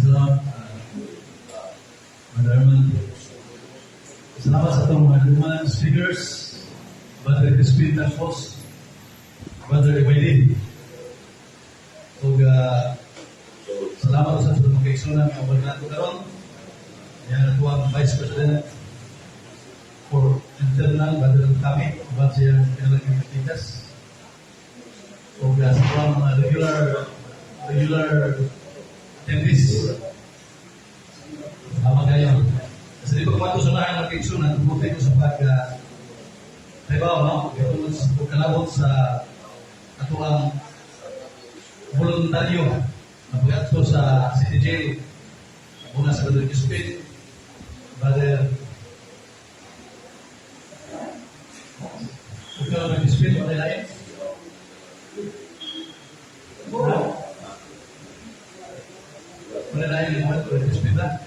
Speaker 4: Salamat, Brother Arman. Salamat sa atong mga human speakers, Brother Crispin Tapos, Brother Iwaidi. Ug salamat sa atong mga kaigsunan nga uban nato karon. Yan ato ang Vice President for Internal, Brother Tami. siyang pinalaging katikas. O sa mga regular attendees. Tama kayo. Kasi di pa kumato sa lahat ng kaigsunan, tumuti ko sa pag trabaho, no? Tungod sa pagkalabot sa atoang voluntaryo na pag sa City Jail. Una sa Brother Crispin, Brother Ikaw na Crispin, wala lain? Wala lain yung mga Brother Crispin na.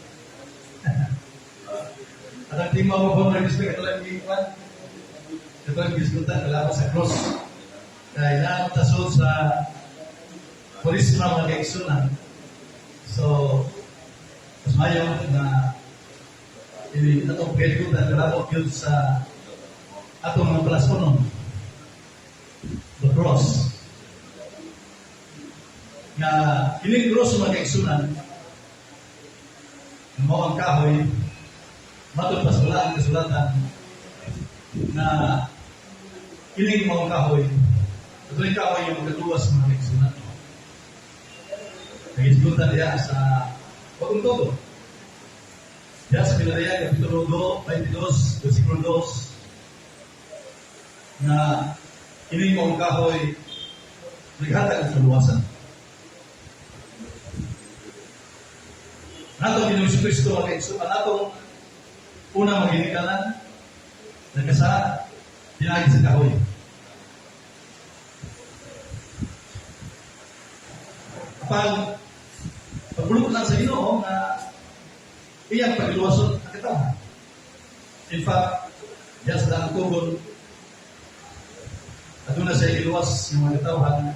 Speaker 4: At ang team mo po, Brother Crispin, ito lang yung kwan. Ito lang gisgutan, kalaban sa cross. Kaya na tasod sa polis na mga kaigsunan. So, mas mayo na ini atong pagkagutan, kalabot yun sa atong mga palasonon. The cross. Nga, kining cross mga kaigsunan, mao ang kahoy, matod pa sa balaan kasulatan, na kining mao ang kahoy, ito yung kahoy yung magkatuwas mga kaigsunan. Nagisgutan diya sa bagong todo. Diya sa Pinaraya, Kapitulo 2, 22, versikulo 2, na kining mao ang kahoy, naghatag ang kaluwasan. Nato Ginoong Kristo mga kaigsunan, natong unang maginikanan, nagkasa, pinagi sa kahoy. Pag pagbulot lang sa Ginoo na iyang pagluwason ang katawan. In fact, diyan sa daang tugon, aduna siya giluwas ng mga katawhan,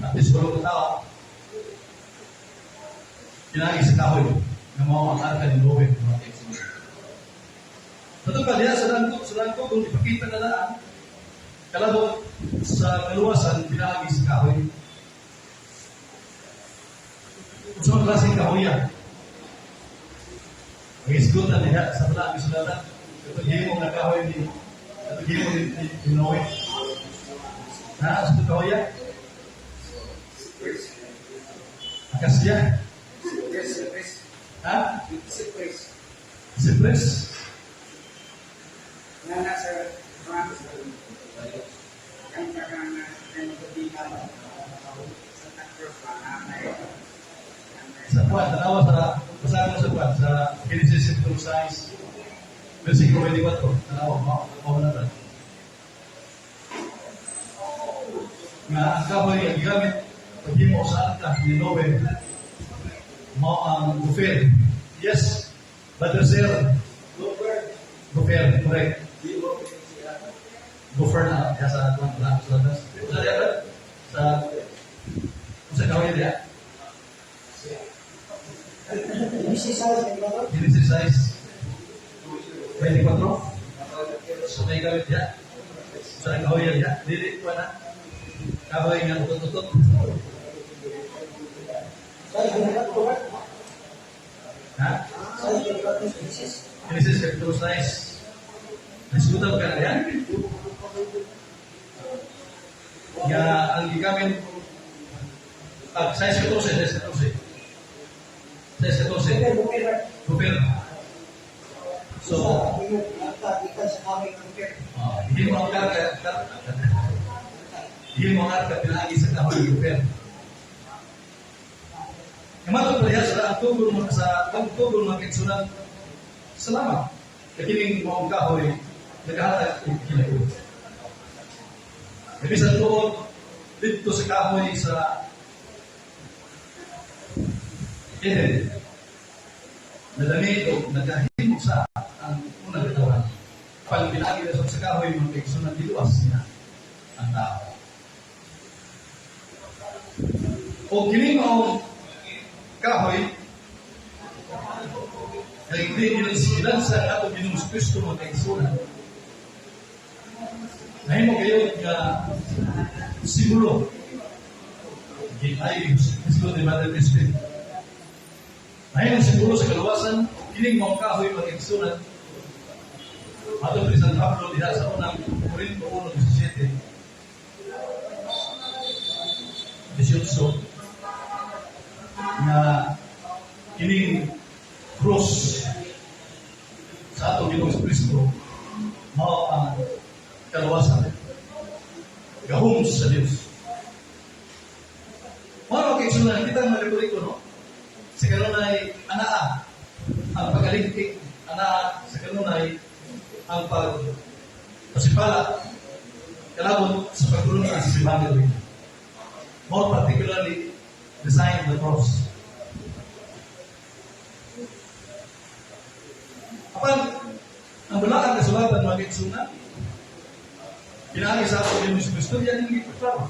Speaker 4: at least walo ka tao, pinagi sa kahoy na mao ang arka ni Noe mga kaigsunan. Patong pa diya sa daang tugon, ipakita na daan, kalabot sa kaluwasan, pinagi sa kahoy. Sa mga klaseng kahoya, ang isgutan niya sa mga kasulatan, itong himo nga kahoy ni, itong himo ni Noe. Na, sa itong kahoya? Akasya? Ha?
Speaker 5: Cypress.
Speaker 4: Cypress?
Speaker 5: Nana sa France. Ang kakana ng pagkita sa Cross ba na
Speaker 4: Sa kuwan, tanawa sa, basahin mo sa kuwan, sa Genesis chapter 6, versikulo 24, tanawa, mao na ba? Nga ang kahoy ang gigamit paghimo sa arka ni Noe, mao ang gopher. Yes, Brother Sir, gopher, correct. Gopher na, kaya sa kuwan, wala sa labas. Sa diya ba? Sa kahoy diya? Genesis 6, 24. So may gamit diya. Sa kahoy diya. Dili ko na. Kahoy nga utot-utot. Ha? Genesis chapter 6. Nasigutan ka na yan? Nga ang gigamit 6:14, 6:14. 6:14. Gopher. So, hindi mo ang karga, hindi mo ang karga pinagi sa kahoy ng gopher. Kamatod pa sa ang tugol mga sa pagtugol mga kaigsunan, salamat. Kakining mo ang kahoy, naghahatag og kinabuhi. Bisan tuod dito sa kahoy sa Eden, nadami o nagahimo sa ang unang katawan. Pag pinagi na sa kahoy, mga kaigsunan, giluwas niya ang tao. O kining maong kahoy, na hindi gilansa atong Ginoong Kristo mga kaigsunan. Nahimo kayo nga simbolo. Ay, Kristo ni Mother Crispin. Nahimo simbolo sa kaluwasan, kining maong kahoy mga kaigsunan, Matod ni San Pablo diha sa unang Korinto 1:17, 18, nga kining cross sa atong Ginoong Kristo mao ang kaluwasan, gahom sa Dios. Mao kay sunan kita mga Katoliko, no? Sa kanunay anaa ang pagaligtik, anaa sa kanunay ang pag pasipala kalabot sa pagtulungan sa simbahan Katoliko. More particularly, the sign of the cross. Apan, ang balaan kasulatan, mga kaigsuonan, pinaagi sa ato Ginoong Kristo, yan yung klaro.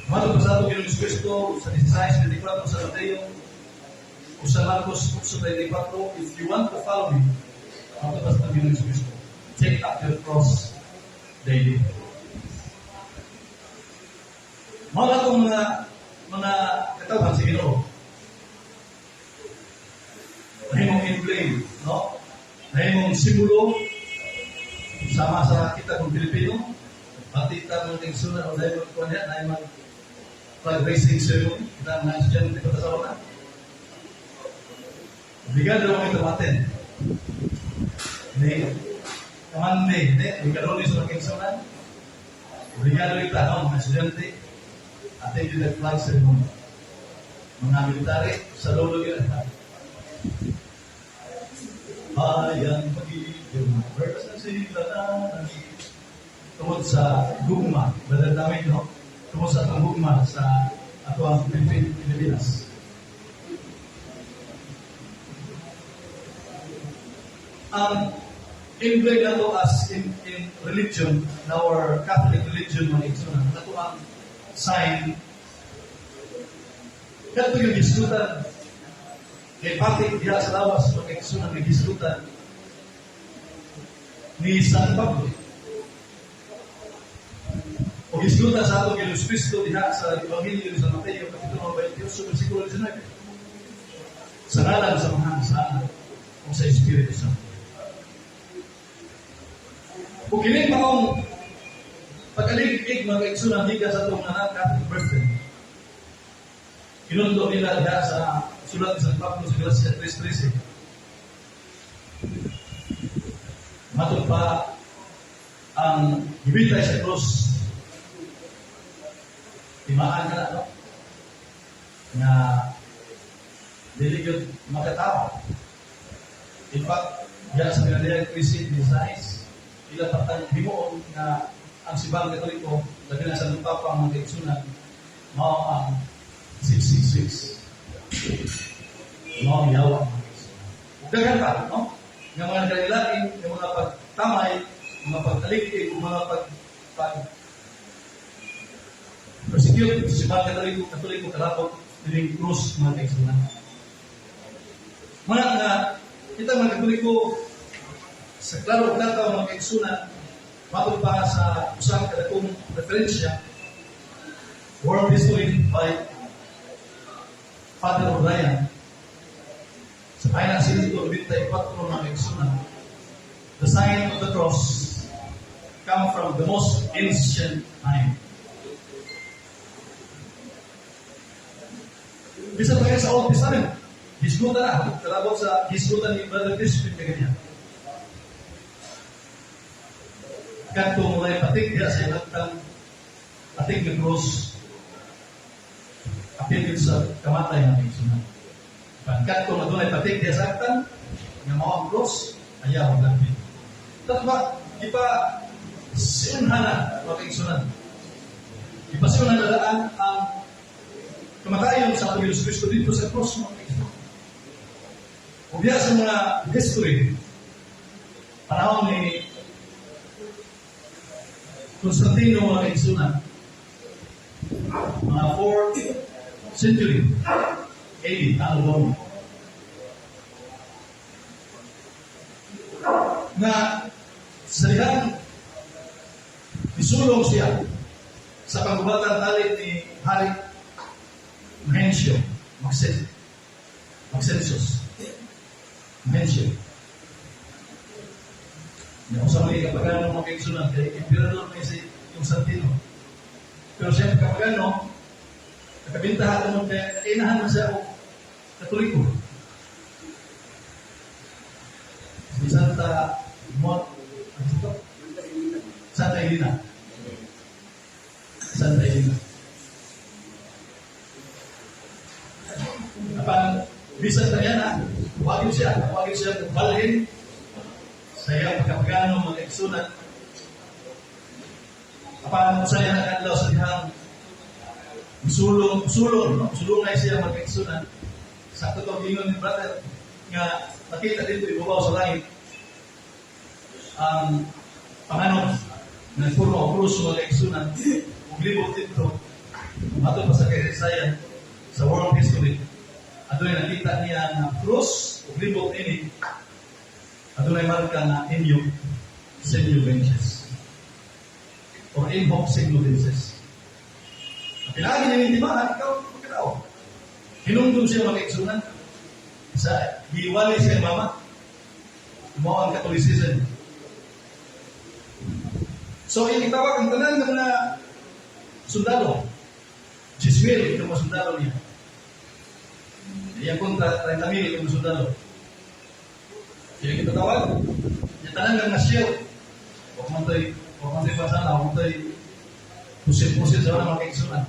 Speaker 4: Matod pa sa ato Ginoong Kristo sa 16:24 sa Mateo o sa Marcos 8:34, "If you want to follow me," matod pa sa ato Ginoong Kristo, "take up your cross daily." Mga atong mga katawhan sa Ginoo, nahimong emblem, no? Nahimong simbolo sama sa kita kung Pilipino, pati ta mga kaigsuonan o dahil magkuhan niya, nahimong flag raising ceremony, kita mga estudyante pa sa una. Obligado mo ito matin. Ni kamande, hindi, obligado ni sa mga kaigsuonan. Obligado ita, no, mga estudyante, attend the flag ceremony. Mga military, sa lolo yun. Bayan pag-ibig, verse na sila tungod sa gugma, badal namin, no? Tungod sa atong gugma sa ato ang Pilipinas. Ang emblem nato as in religion, in our Catholic religion, mga igsoon, nato ang sign kadto yung gisgutan kay patik diha sa lawas, mga igsoon, ang gisgutan ni San Pablo. O gisgutan sa atong Ginoong Kristo diha sa Ebanghelyo ni San Mateo kapitulo 28 bersikulo 19. Sa ngalan sa Amahan, sa Anak, o sa Espiritu Santo. Ug kini maong pag-alig-ig, mga kaigsuonan, gikan sa atong anak Catholic birthday. Inundo nila diha sa sulat ni San Pablo sa Galacia 3:13. Matod pa ang gibitay sa cross. Timaan ka na, no? Nga dili gyud makatao. In fact, diha sa Galilea 13:16, ila patang himuon nga ang Simbahang Katoliko, labi na sa Papa, mga kaigsuonan, mao ang 666. Mao ang yawa, mga kaigsuonan. Ug daghan pa, no? Nga mga nagkailain, nga mga pagtamay, mga pagtalikid, mga pag persecute sa Simbahang Katoliko kalabot dining cross, mga kaigsuonan. Mga nga kita mga Katoliko sa klaro ug lataw, mga kaigsuonan, matod pa sa usa ka dakong referensya, World History by Father O'Brien, sa pahina 194, mga kaigsuonan, the sign of the cross come from the most ancient time. Bisan pa kayo sa Old Testament, hisgutan na, kalabot sa hisgutan ni Brother Crispin kaya. Kadto mulay patik diha sa ilagtang patik ng cross, apil sa kamatay ng kaigsuonan. Kadto madunay patik diha sa agtang nga mao ang cross, ayaw ang labi. Tatwa, di pa siunhana, mga kaigsuonan. Di pa siunhana daan ang kamatayon sa atong Hesus Kristo dito sa cross, mga kaigsuonan. Ug diha sa mga history, panahon ni Constantino, mga kaigsuonan, mga 4th century AD, ano ba? Na sa dihang isulong siya sa panggubatan talit ni Hari Mahencio, Maxensus, Mahencio. Siya kapagano, mga kaigsunan, kay emperador may si Constantino. Pero siya kapagano, nakabintahan mo kay kainahan man siya og Katoliko. Si Santa Mon, ano ito? Santa Elena. Santa Elena. Apan bisan sa na, wagin siya balhin sa iyang pagkapagano, mga kaigsunan. Apan sa iya nakadlaw sa dihang sulong, sulong, no? Sulungay siya, mga kaigsunan. Sa totoo ingon ni brother nga nakita dito ibabaw sa langit ang panganod na puro ang krus, mga kaigsunan, ug libot dito. Mato pa sa kasaysayan sa world history, adunay nakita niya nga krus ug libot ini adunay marka nga "In hoc signo vinces" or "In hoc signo vinces." Ang pinagi niya yung timahan, ikaw, magkatao. Hinungdom siya, mga kaigsunan, sa giwali siya mama. Mao ang Catholicism. So, itawag ang tanan ng mga sundalo. 10,000 yung mga sundalo niya. Iyang kontra, 30,000 yung mga sundalo. Kaya kita tawag, yung tanan ng mga shield. Huwag man to'y pasana, huwag man to'y pusil-pusil sa mga kaigsunan.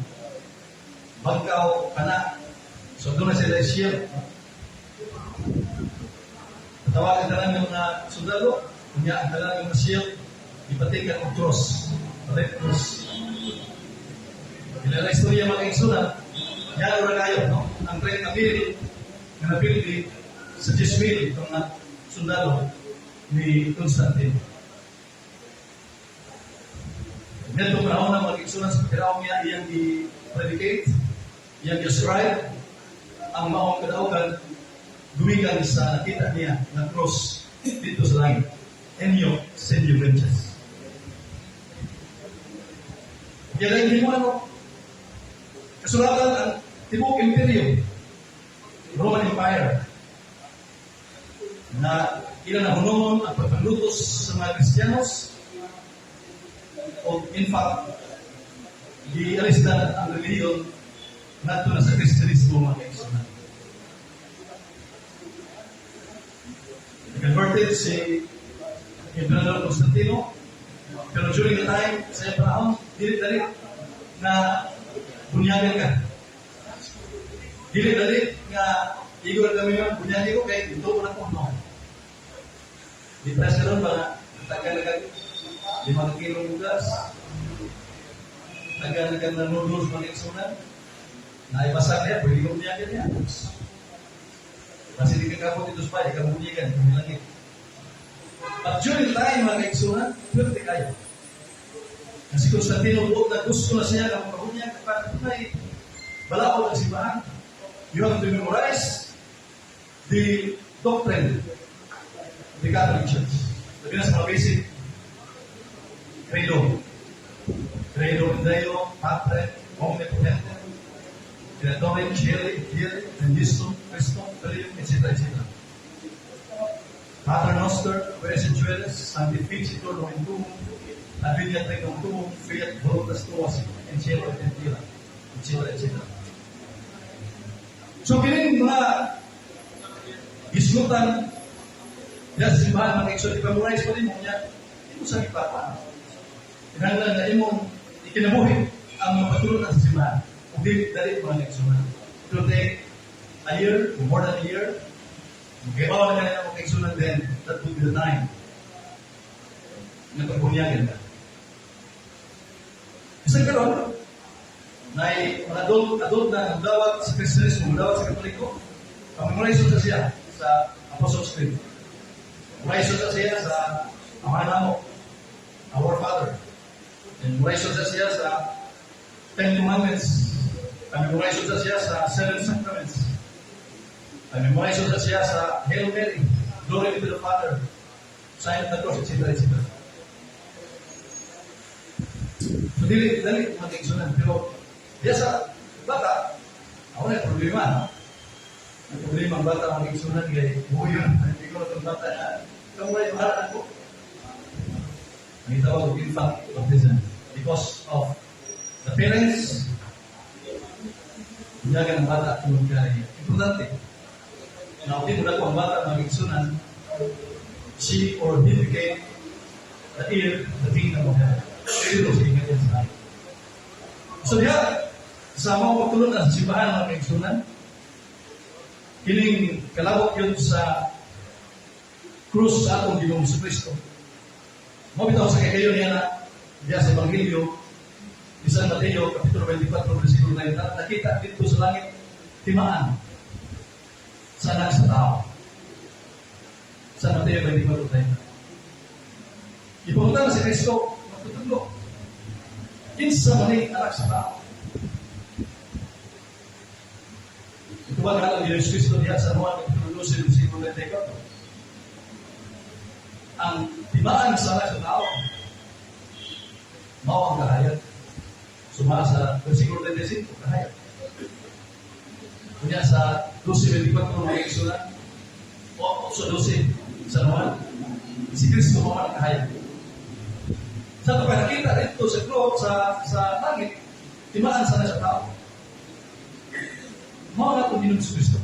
Speaker 4: Bangkaw, kana. So doon na sila shield. Tawag ang tanan ng mga sundalo, kunya ang tanan ng mga shield, ipatikan og cross, red cross. Ila istorya, mga kaigsunan, yaro ra kayo, no? Ang 30 mil nga napildi sa 10 mil itong mga sundalo ni Constantine. Ngadtong panahon na, mga kaigsunan, sa pagkadaog niya, iyang i-predicate, iyang i-describe ang maong kadaugan gumikan sa nakita niya na cross dito sa langit. "In hoc signo vinces." Kaya lang hindi mo ano, kasulatan ang tibuok imperyo, Roman Empire, na ilan na hunungon ang pagpanglutos sa mga Kristiyanos o in fact, gialis na ang relihiyon ngadto na sa Kristyanismo, mga kaigsunan. Converted si Emperador Constantino, pero during the time, sa iyang panahon, dili dali na bunyagan ka. Dili dali nga igor kami nga bunyagi ko kay ito ko na ko, no. Di press karon ba tagal na kag 5 kilong bugas, tagal na kag na noodles, mga kaigsunan, na ibasak niya, pwede ko bunyagan niya. Kasi di ka kapot ito sa ikaw bunyagan, kung langit. But during the time, mga kaigsunan, pwede kayo. Kasi Constantino buot na gusto na siya na makabunyag, kapag may balaod ang simbahan. You have to memorize the doctrine of the Catholic Church. Sabi na sa mga basic credo. Credo in Deo, Patre, Omnipotente, Creatore, Cieli, Terrae, in Jesum, Christum, Filium, etc., etc. Pater Noster, qui es in caelis, sanctificetur nomen tuum, adveniat regnum tuum, fiat voluntas tua in cielo et in terra, etc., etc. So, kining mga gisgutan diya sa simbahan, mga igsoon, i-memorize pa rin mo niya, imo sa ipapa. Kinahanglan na imong ikinabuhi ang mga patulong sa simbahan. Ug dili dali, mga igsoon. It will take a year, or more than a year. Okay, bawa na kanila, mga kaigsunan, then that would be the time na pagbunyagan ka. Bisan karon, na mga adult na nagdawat sa Kristyanismo, nagdawat sa Katoliko, pag-memorize sa siya sa Apostles' Creed. Memorize sa siya sa Ama Namo, Our Father. And memorize sa siya sa Ten Commandments. Memorize sa siya sa Seven Sacraments. Memorize sa siya sa Hail Mary, Glory be to the Father, Sign of the Cross, etc., etc. So, dili, dali, mga kaigsunan. Pero, diya sa bata, ako na problema, no? Ang problema ang bata, mga kaigsunan, kay buyo, hindi ko itong bata na, kamu ay mahalaan ko. Ang itawag og infant baptism because of the parents bunyagan ang bata tungod kay importante na kung di mo ang bata, mga kaigsuonan, she or he became the heir of the kingdom of heaven. Pero sa ingat yan sa langit. So diha, sa mga pagtulon-an sa simbahan, mga kaigsuonan, kining kalabot yun sa krus sa atong Ginoong Kristo. Mao bitaw sa kayo niya na diya sa Ebanghelyo ni San Mateo, Kapitulo 24, versikulo 9, nakita dito sa langit, timaan sa anak sa tao. San Mateo 24, 30. Ipangutan si Kristo, magtutudlo. Kinsa man ni anak sa tao? Ito ba nga ang Yesus Kristo diha sa Juan Kapitulo 12, versikulo 34? Ang timaan sa anak sa tao, mao ang kahayag. Suma sa versikulo 35, kahayag. Kunya sa 12.24, mga kaigsuonan, o 8.12 sa Juan, si Kristo mao ang kahayag. Sa ito pa nakita dito sa cross, sa langit, timaan sa anak sa tao. Mao na itong Ginoong Kristo.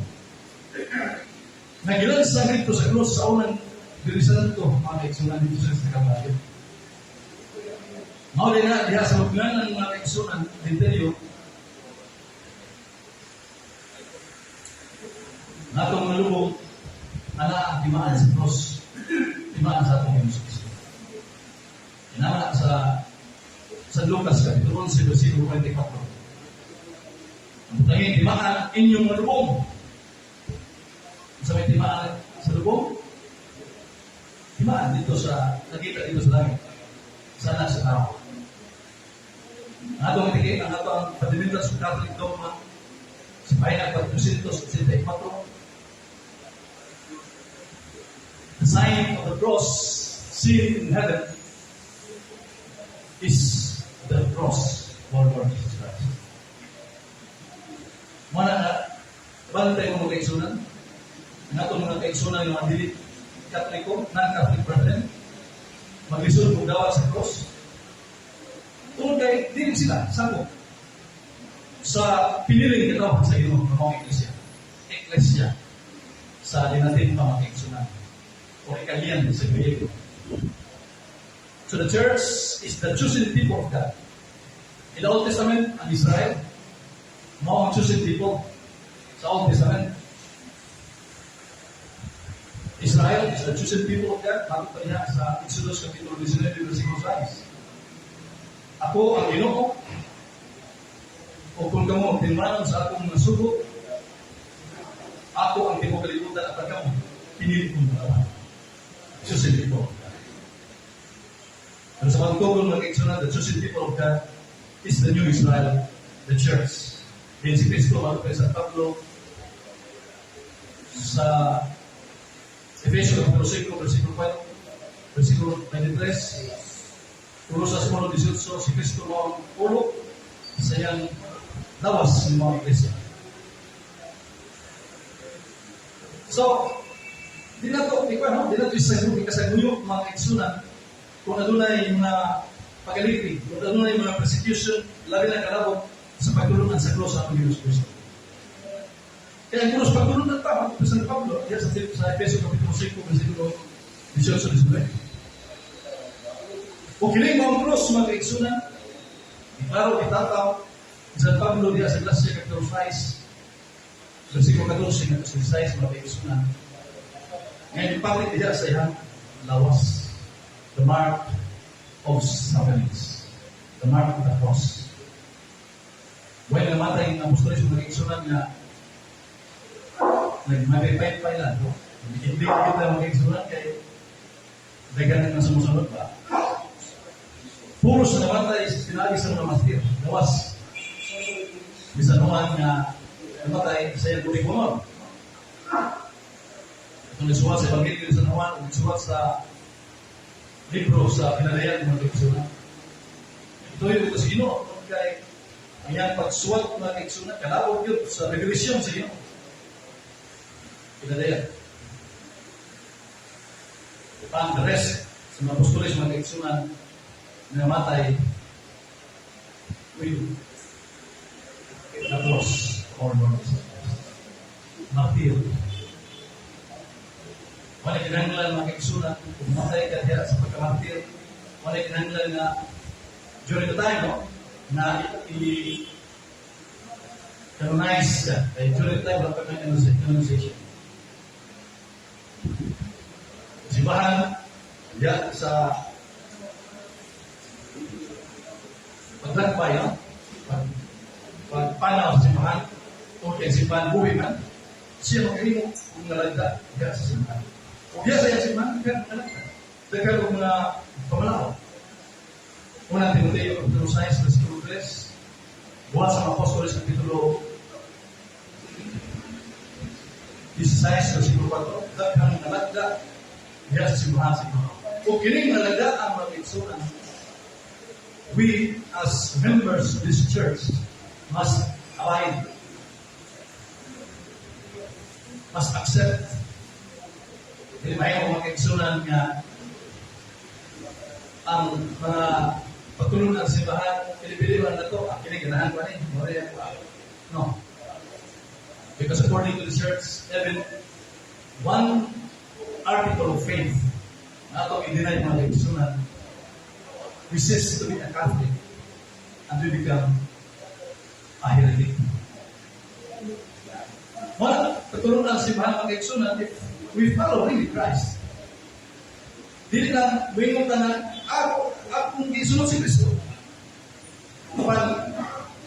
Speaker 4: Nagilansa dito sa cross sa unang Biyernes Santo, mga kaigsuonan, dito sa Kalbaryo. Mao din na diha sa lubnganan, mga kaigsuonan, interior, natong malubong, ana ang timaan sa cross, timaan sa atong Ginoong Kristo. Inama sa San Lucas, Kapitulo 11, versikulo 24. Ang tanging timaan inyong malubong. Sa may timaan sa lubong, timaan dito sa, nakita dito sa langit, sa anak sa tao. Ang atong tiki, ang atong Fundamentals of Catholic Dogma, sa pahina 484, the sign of the cross seen in heaven is the cross of our Lord Jesus Christ. Muna nga, bantay mo mga kaigsuonan, ang atong mga kaigsuonan yung mga dili Katoliko, non-Catholic brethren, maglisod kung dawat sa cross. Tungod kay, dili sila, sakop sa piniling katawhan sa Ginoo ng mga iglesia. Eklesia sa Latin pa, mga kaigsuonan, o Italian sa Griego. So the church is the chosen people of God. In the Old Testament, ang Israel, mao ang chosen people sa Old Testament. Israel is the chosen people of God. Bakit pa niya sa Exodus Kapitulo 19, versikulo 6? Ako ang Ginoo, o kung kamo tinmanon sa akong mga sugo, ako ang tibuok kalibutan at kamo, pinili kong katawhan. Chosen people of God. Pero sa pagtugon, mga kaigsuonan, the chosen people of God is the new Israel, the church. Din si Kristo, mga kay San Pablo, sa Efesios Kapitulo 5, versikulo 4, versikulo 23, Colosas 1:18, si Kristo mo ang ulo sa iyang lawas ng mga iglesia. So, di na to, di ko ano, di na to isang ikasaguyo, mga kaigsuonan, kung adunay mga pagalipig, kung adunay mga persecution, labi na kalabot sa pagtulungan sa cross sa atong Ginoong Kristo. Kaya ang cross pagtulungan pa, mga San Pablo, diya sa Efeso Kapitulo 5, versikulo 18-19. O kining mo ang cross, mga kaigsuonan, klaro itataw, San Pablo diya sa Galacia Kapitulo 6, versikulo 14 nga 16, mga kaigsuonan. Ngayon, ipalit diya sa iyang lawas, the mark of sufferings, the mark of the cross. When namatay ang apostoles, mga kaigsuonan, nga nagmapipay-pay lang, no? Hindi kita, mga kaigsuonan, kay daghan na sumusunod ba? Puro sa namatay sinabi sa mga martir, gawas. Bisan Juan nga namatay sa iyang kurikunon. Itong nisuwat sa Ebanghelyo sa Juan, nisuwat sa libro sa Pinalayan, mga kaigsuonan. Ito yung ito sa Ginoo, kay ang iyang pagsuwat, mga kaigsuonan, kalabot yun sa revelasyon sa Ginoo. Pinalayan. Upang the rest sa mga apostoles, mga kaigsuonan, Namatay with the cross of our Lord Jesus Christ. Martir. Wala kinahanglan, mga kaigsuonan, kung matay ka diha sa pagkamartir, wala kinahanglan nga during the time, no, na i canonize ka. Kaya during the time, wala pa kang canonization. Simbahan, diya sa paglakbay, no? Pagpanaw sa simbahan, o kay simbahan buhi man, siya makahimo kung nalagda diya sa simbahan. O diya sa iyang simbahan, kaya nalagda. Daghan og mga pamalaw. Una Timoteo, Kapitulo 6, versikulo 3. Buhat sa mga Apostoles, Kapitulo 16, versikulo 4. Daghang nalagda diya sa simbahan sa Ginoo. O kining nalagda ang mga kaigsuonan, we as members of this church must abide, must accept. Hindi mahimo, mga kaigsuonan, nga ang mga pagtulong ng simbahan, pili-pili man na to, ang kini ganahan pa ni, mao ako. No. Because according to the church, even one article of faith na atong i-deny, mga kaigsuonan, we cease to be a Catholic and we become a heretic. Wala, pagtulong ng simbahan, mga kaigsuonan, if we follow really Christ, dili lang moingon ta na ako akong gisunod si Kristo. Kapag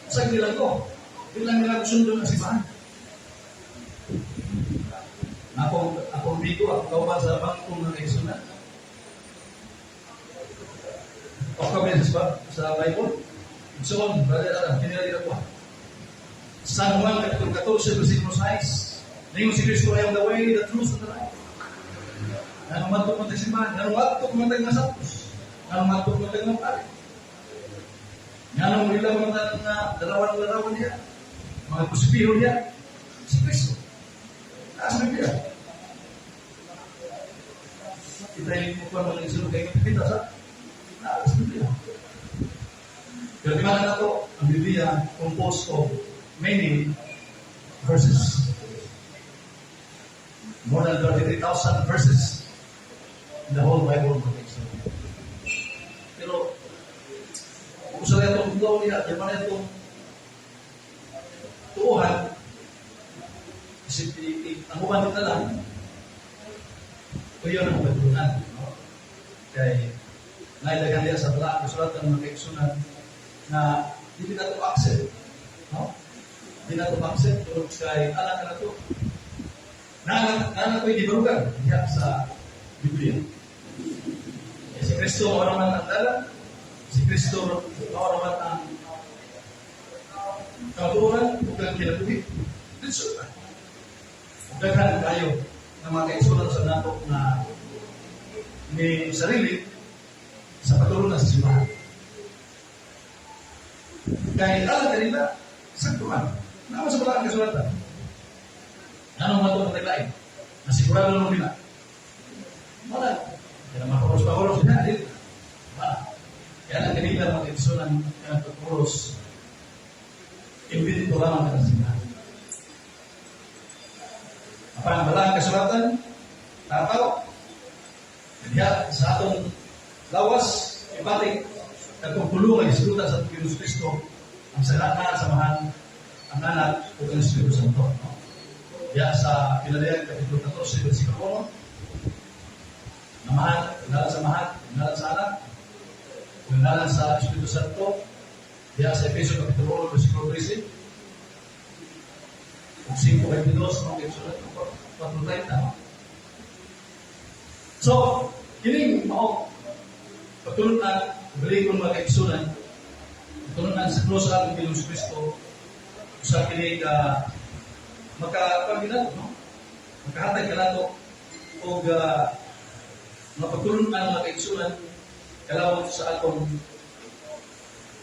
Speaker 4: sa nilang ko, dili lang nila sundon ang simbahan. Akong bigo, akong kauban sa bangko ng kaigsuonan. O kami sa Bible. So on, brother, kinila ko. San Juan, Kapitulo 14, versikulo 6. Ningon si Kristo, "I am the way, the truth, and the life." Nganong madto man tag simbahan? Nganong adto man tag mga santos? Nganong madto man tag mga pare? Nganong ila mga nga larawan-larawan niya? Mga krusipiho niya? Si Kristo. Taas na Biblia. Kita yung mo mga isunod kayo kita sa taas sa Biblia. Pero di man na to, ang Biblia composed of many verses. More than 33,000 verses in the whole Bible. Pero, kung sa itong flow niya, di man itong tuuhan, isip, ang uban na lang, o yun ang pagtulunan. No? Kay, naidagan niya sa bala, kasulatan ng mga kaigsuonan, na hindi na ito accept. No? Hindi na ito accept, pero kay alam ka na ito. Na na ito gibarugan diha sa Biblia. Eh, si Kristo mao naman ang dalan, si Kristo mao naman ang kamatuoran ug ang kinabuhi. Ditso na. Daghan kayo ng mga kaigsuonan sa nato na ni sarili sa pagtulong sa simbahan. Kaya alam kanila, sakto man. Naa man sa balaang kasulatan. Anong mga itong mataglain? Nasigurado naman nila. Wala. Kaya makuros-pakuros sila. Dito. Wala. Kaya lang kanila mga kaigsuonan ng pagkuros, imbento lamang ka sa. Apan balaang kasulatan, tataw, diha sa atong lawas, ipati, nagpupulong ang isulutan sa atong Ginoong Kristo, ang sa sa Amahan, ang Anak, ug ang Espiritu Santo. No? Diha sa Pinalayan, Kapitulo 14, versikulo 1, Amahan, ngalan sa Amahan, ngalan sa Anak, ug ngalan sa Espiritu Santo, diha sa Efeso Kapitulo 1, versikulo 13, ug 5.22, no? Kaya sulat, 4.30, no? So, kining mao pagtulunan, balikon, mga kaigsuonan, pagtulunan sa krus sa atong Ginoong Kristo, sa kini ka makapaginato, no? Makahatag ka nato og mga pagtulunan, mga kaigsuonan, kalawang sa atong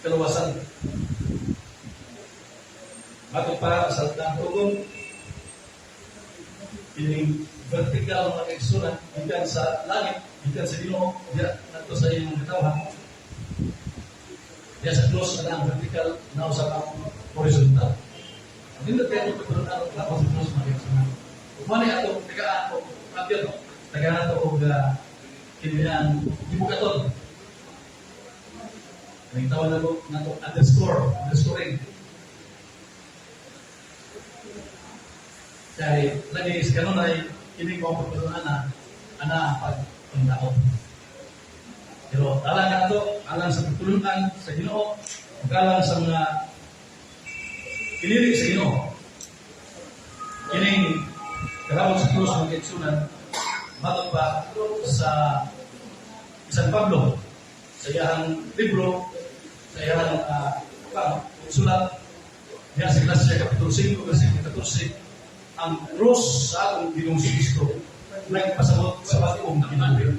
Speaker 4: kaluwasan. Matod pa sa tugon, kining vertical, mga kaigsuonan, gikan sa langit, gikan sa Ginoo, diya nato sa iyong katawhan. Diya sa cross na ang vertical, na sa ang horizontal. Nindot kayo ito pagtulunan ang labot sa cross, mga kaigsunan. Ug mao ni ato tagaan og rakyat, no? Tagaan nato og kini ang gibugaton. Ang tawag nato underscore, underscoring. Kay lagi sa kanunay kining mga pagtulunan na ana pagpangdaot. Pero alang nato, alang sa pagtulunan sa Ginoo, ug alang sa mga pinili sa Ginoo. Kining kalabot sa krus, mga kaigsunan, matod pa sa San Pablo sa iyang libro, sa iyang sulat diya sa Galatia Kapitulo 5 versikulo 14, ang krus sa atong Ginoong Kristo nagpasabot sa bag-ong kinabuhi.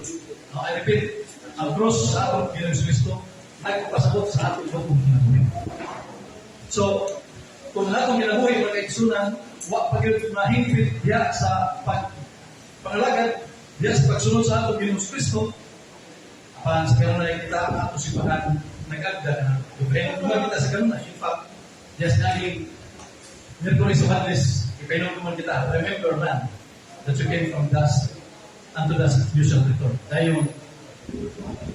Speaker 4: No, I repeat, ang krus sa atong Ginoong Kristo nagpasabot sa atong bag-ong kinabuhi. So, kung ang atong kinabuhi, mga kaigsunan, wa pa gyud mahingpit diya sa pangalagad, diya sa pagsunod sa atong Ginoong Kristo, apan sa kanunay kita ang atong simbahan nag-agda na. Kaya nung kita sa kanunay, in fact, just naging Merkulis sa Madres, ipainom man kita, "Remember, man, that you came from dust, and to dust you shall return." Dayon,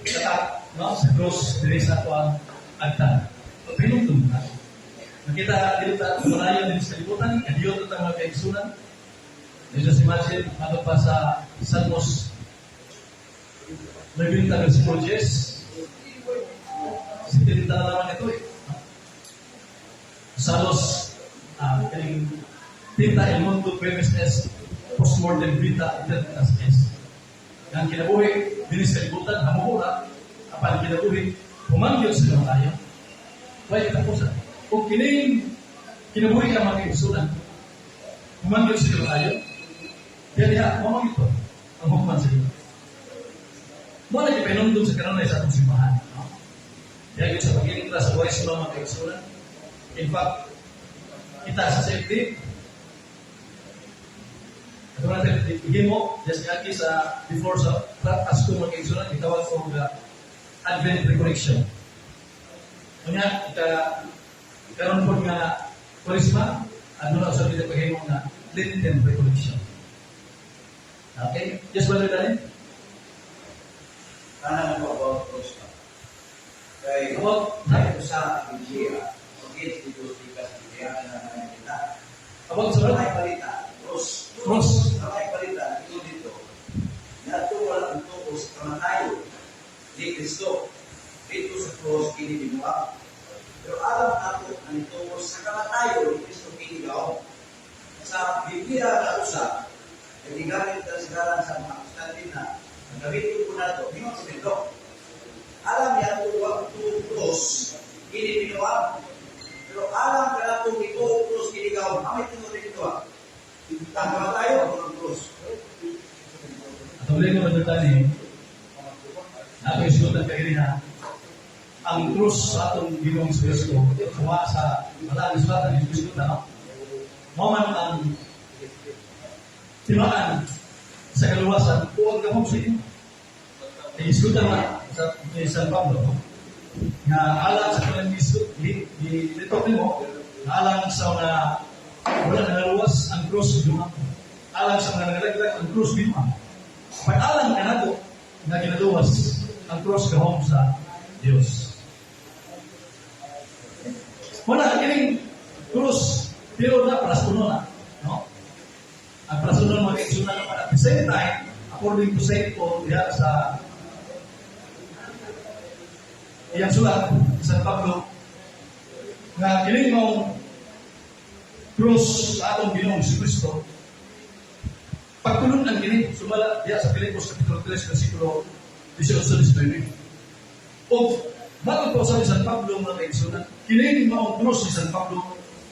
Speaker 4: tatak, no, sa cross, diri sa ato ang agtan. Pinumdum na. Nakita, dito ta, malayo din sa kalibutan, kadiyo ta mga kaigsunan. You just imagine, ano pa sa Salmos 90 versikulo 10, 70 na naman ito eh. Salos, kaning tinta el mundo premis es postmortem vita aeternitas est. Ang kinabuhi dinhi sa kalibutan hamuhura, apan kinabuhi humangyod sa kamatayon, way katapusan. Kung kining kinabuhi ang mga kaigsunan, humangyod sa kamatayon, diya diha, mao ito ang hukman sa Ginoo. Mao na gipahinumdum sa kanunay sa atong simbahan. No? Diya gyud sa pag-intra sa Kuwaresma, mga kaigsunan. In fact, kita sa safety, ito natin, himo, just niaki sa before sa Pasko, mga kaigsunan, itawag ko nga Advent Recollection. Kunya, ika, karon po nga Kuwaresma, ano na sa kita paghimo nga Lenten Recollection. Okay? Yes, Brother Danny?
Speaker 6: Kana mo about cross na. Kay
Speaker 4: About,
Speaker 6: kay usa Biblia, against dito tikas Biblia na naman kita.
Speaker 4: About sa
Speaker 6: Walay balita, cross.
Speaker 4: Cross.
Speaker 6: Walay balita dito dito. Nato wala ang tuos kamatayo ni Kristo. Dito sa cross kini binuhat. Pero alam nato na nituos sa kamatayo ni Kristo kini daw. Sa Biblia na usa, ay gigamit kasagaran sa mga estudyante na ang gamitin ko nato, mingon sa ito. Alam niya kung wa cross, kini binuhat. Pero alam ka na kung ito cross kini gaw, amay tungod dito ah. Ang kamatayo ang cross.
Speaker 4: At ulit nga, Brother Danny, nato isuotan kay ha, ang krus sa atong Ginoong Kristo, suma sa balaan sulatan, yung isuotan, no? Mao man ang timaan sa kaluwasan o ang gahom sa inyo. Ay isuotan na sa ni San Pablo, no? Nga alang sa kanang isut, di litok nimo, nga alang sa mga wala nangaluwas, ang krus binuang. Alang sa mga nangalaglag, ang krus binuang. Pag alang kanato nga ginaluwas, ang cross gahom sa Dios. Wala kining krus pero na plus uno na, no? Ang plus uno, mga kaigsunan, naman at the same time, according to Saint Paul diha sa iyang sulat San Pablo, nga kining mong krus sa atong Ginoong Kristo pagtulunan kini sumala diha sa Filipos Kapitulo 3 versikulo 18-19. O matod pa sa ni San Pablo, mga kaigsunan, kining maong krus ni San Pablo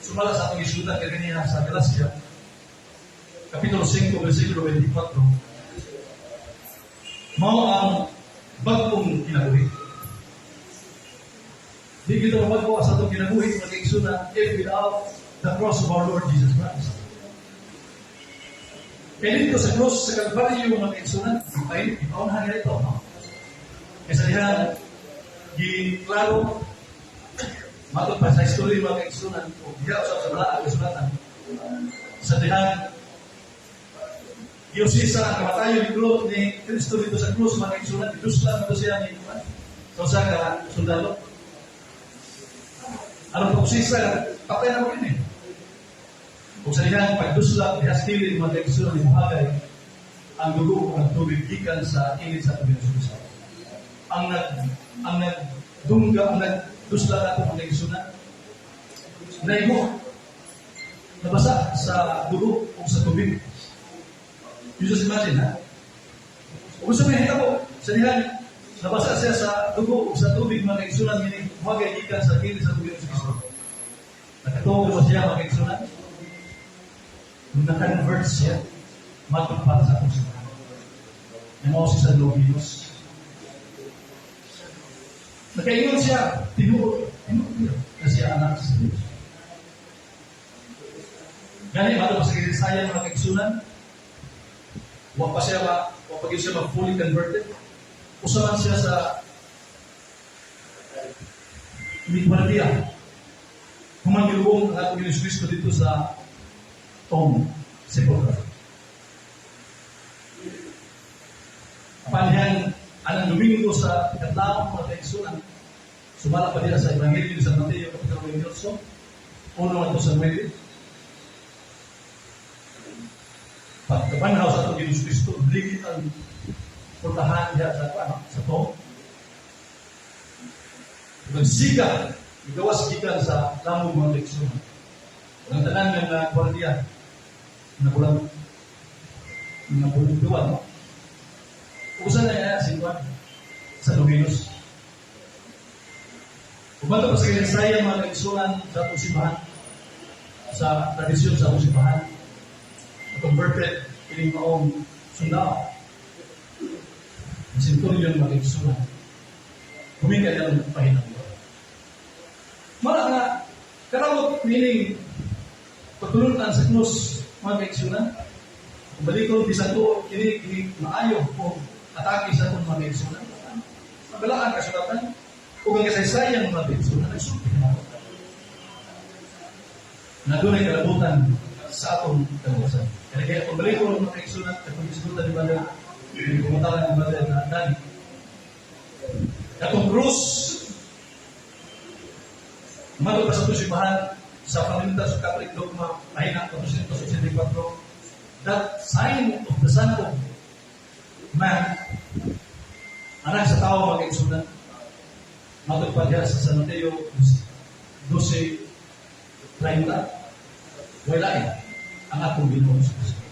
Speaker 4: sumala sa atong isulat kay kaniya sa Galacia Kapitulo 5 versikulo 24 mao ang bag-ong kinabuhi. Di kita mabag-o sa atong kinabuhi, mga kaigsunan, if without the cross of our Lord Jesus Christ. Kaya dito sa cross sa Kalbaryo, mga kaigsunan, ay ipaunhan nila ito, no? Kaya sa diha, giklaro Matod pa sa history, mga kaigsunan, o diha usab sa Balaan Kasulatan, sa dihang giusisa ang kamatayon ni Kristo dito sa krus, mga kaigsunan, giduslan na siya ni sa usa ka sundalo. Aron pag-usisa, patay na mo kini. Kung sa dihang pagduslan, diha sa kilid, mga kaigsunan, ni muhagay ang dugo ug ang tubig gikan sa kilid sa atong Ginoo. Ang nagdungga, ang nagduslan ato, mga kaigsunan, naigo, nabasa sa dugo o sa tubig. You just imagine, ha? Kung sa may hitabo, sa dihang nabasa siya sa dugo o sa tubig, mga kaigsunan, meaning muhagay gikan sa kilid sa tubig sa Kristo. Nakatuo ba siya, mga kaigsunan? Na-convert siya, matod para sa atong simbahan. Mao si San Longinos. Nakaingon siya, tinuod, tinuod niya, na siya anak sa Diyos. Gani, matod pa sa kasaysayan, mga kaigsunan, wa pa gyud siya ma fully converted. Usa man siya sa migwardiya. Human gilubong ang atong Ginoong Kristo dito sa tomb, sepulchre. Apan anang Domingo sa ikadlawon, mga kaigsunan, sumala pa diha sa Ebanghelyo ni San Mateo, Kapitulo 28, 1 ngadto sa 9. Pagkabanhaw sa atong Ginoong Kristo, ligit ang portahan diha sa ano, sa tomb. Nagsiga, igawas gikan sa lamog, mga kaigsunan. Ang tanan nga mga gwardiya, nabulang nabuluntuan, no? Usa na yan, si Juan, sa Dominos. Umato pa sa kasaysayan, mga kaigsunan, sa atong simbahan, sa tradisyon sa atong simbahan, na converted ining maong sundao. Ang centurion, mga kaigsunan, huminga niya ng pahinang. Mara nga, karawat meaning, pagtulunan sa krus, mga kaigsunan, kung balikon, bisan tuod, kini maayo kung atake sa atong mga kaigsunan. Ang Balaan Kasulatan, ug ang kasaysayan, mga kaigsunan, nagsulti na na dunay kalabutan sa atong kaluwasan. Kaya kung balikon, mga kaigsunan, katong gisgutan ni Brother, yung kumatalan ni Brother na Dani, katong krus, matod pa sa atong simbahan, sa Fundamentals of Catholic Dogma, pahina 484, that sign of the Son of Man, anak sa tao, mga kaigsunan, matod pa diha sa San Mateo 12:30, way lain ang atong Ginoo sa Kristo.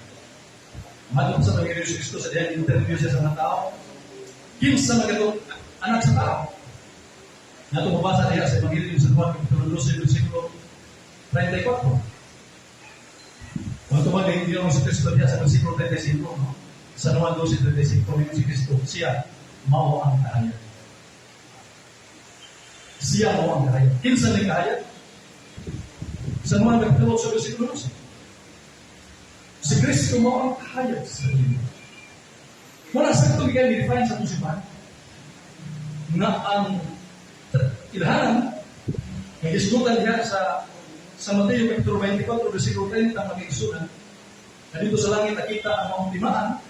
Speaker 4: Matod sa Panginoon Jesu Kristo sa dihang interview siya sa mga tao, kinsa man kato anak sa tao? Nato mabasa diha sa Ebanghelyo sa Juan Kapitulo 12 versikulo 34. Kung tumag ang Ginoo sa Kristo diha sa versikulo 35, no? Sa Juan 12:35, ingon si Kristo, siya mao ang kahayag. Siya mao ang kahayag. Kinsa ni kahayag? Sa Juan Kapitulo 8 versikulo 12. Si Kristo mao ang kahayag sa sarili. Wala sa ito bigay ni-define sa atong simbahan nga ang ilhanan nga gisgutan diha sa Mateo Kapitulo 24 versikulo 30, mga kaigsunan, na dito sa langit nakita ang mga timaan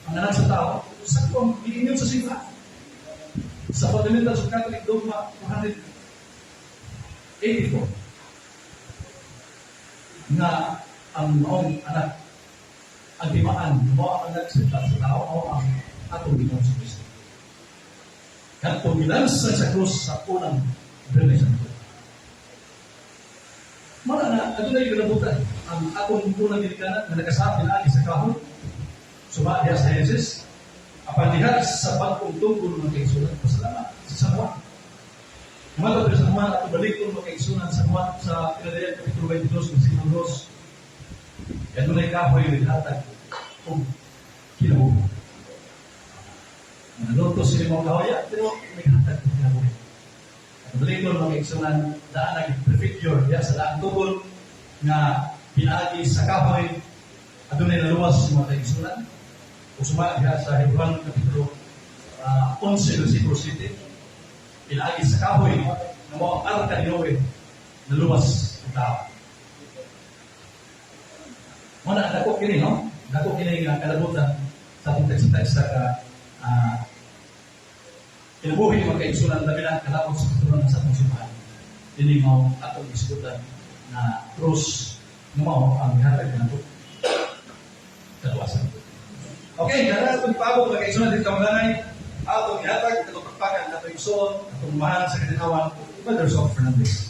Speaker 4: ang anak sa tao, sakto ang giingon sa simbahan sa Fundamentals of Catholic Dogma 484 nga ang maong anak, ang timaan mo ang anak sa tao o ang atong Ginoong sa Kristo kadtong gilansa sa krus sa unang Biyernes Santo. Mara na, adunay kalabutan ang atong unang ginikanan na nakasaad agi sa kahoy, suma diha sa Genesis, apan diha sa bag-ong tungkol, mga kaigsunan, pasalamat sa San Juan. Mga sa San Juan, ato balikon, mga kaigsunan, sa Juan sa Pinadayan Kapitulo 22, versikulo 2. Adunay kahoy naghatag og kinabuhi. Naluto sila mga kahoya, pero naghatag og kinabuhi. At balikon, mga kaigsunan, daan nag-prefigure diha sa daang tubol nga pinaagi sa kahoy, adunay naluwas, mga kaigsunan. O suma diha sa Hebrew Kapitulo 11 versikulo 7, pinaagi sa kahoy. Nga mao ang arka ni Noe, naluwas ang tao. Mao na dako kini, no? Dako kini nga kalabutan sa atong tagsa-tagsa ka kinabuhi mga kaigsunan, labi na kalabot sa katunan sa atong simbahan. Dini mao atong isgutan na krus nga mao ang gihatag nato kaluwasan. Okay, dara atong ipabot, mga kaigsunan, dito ang lanay atong ihatag atong pagpakan atong igsoon atong mahal sa katinawan, Brother Sof Fernandez.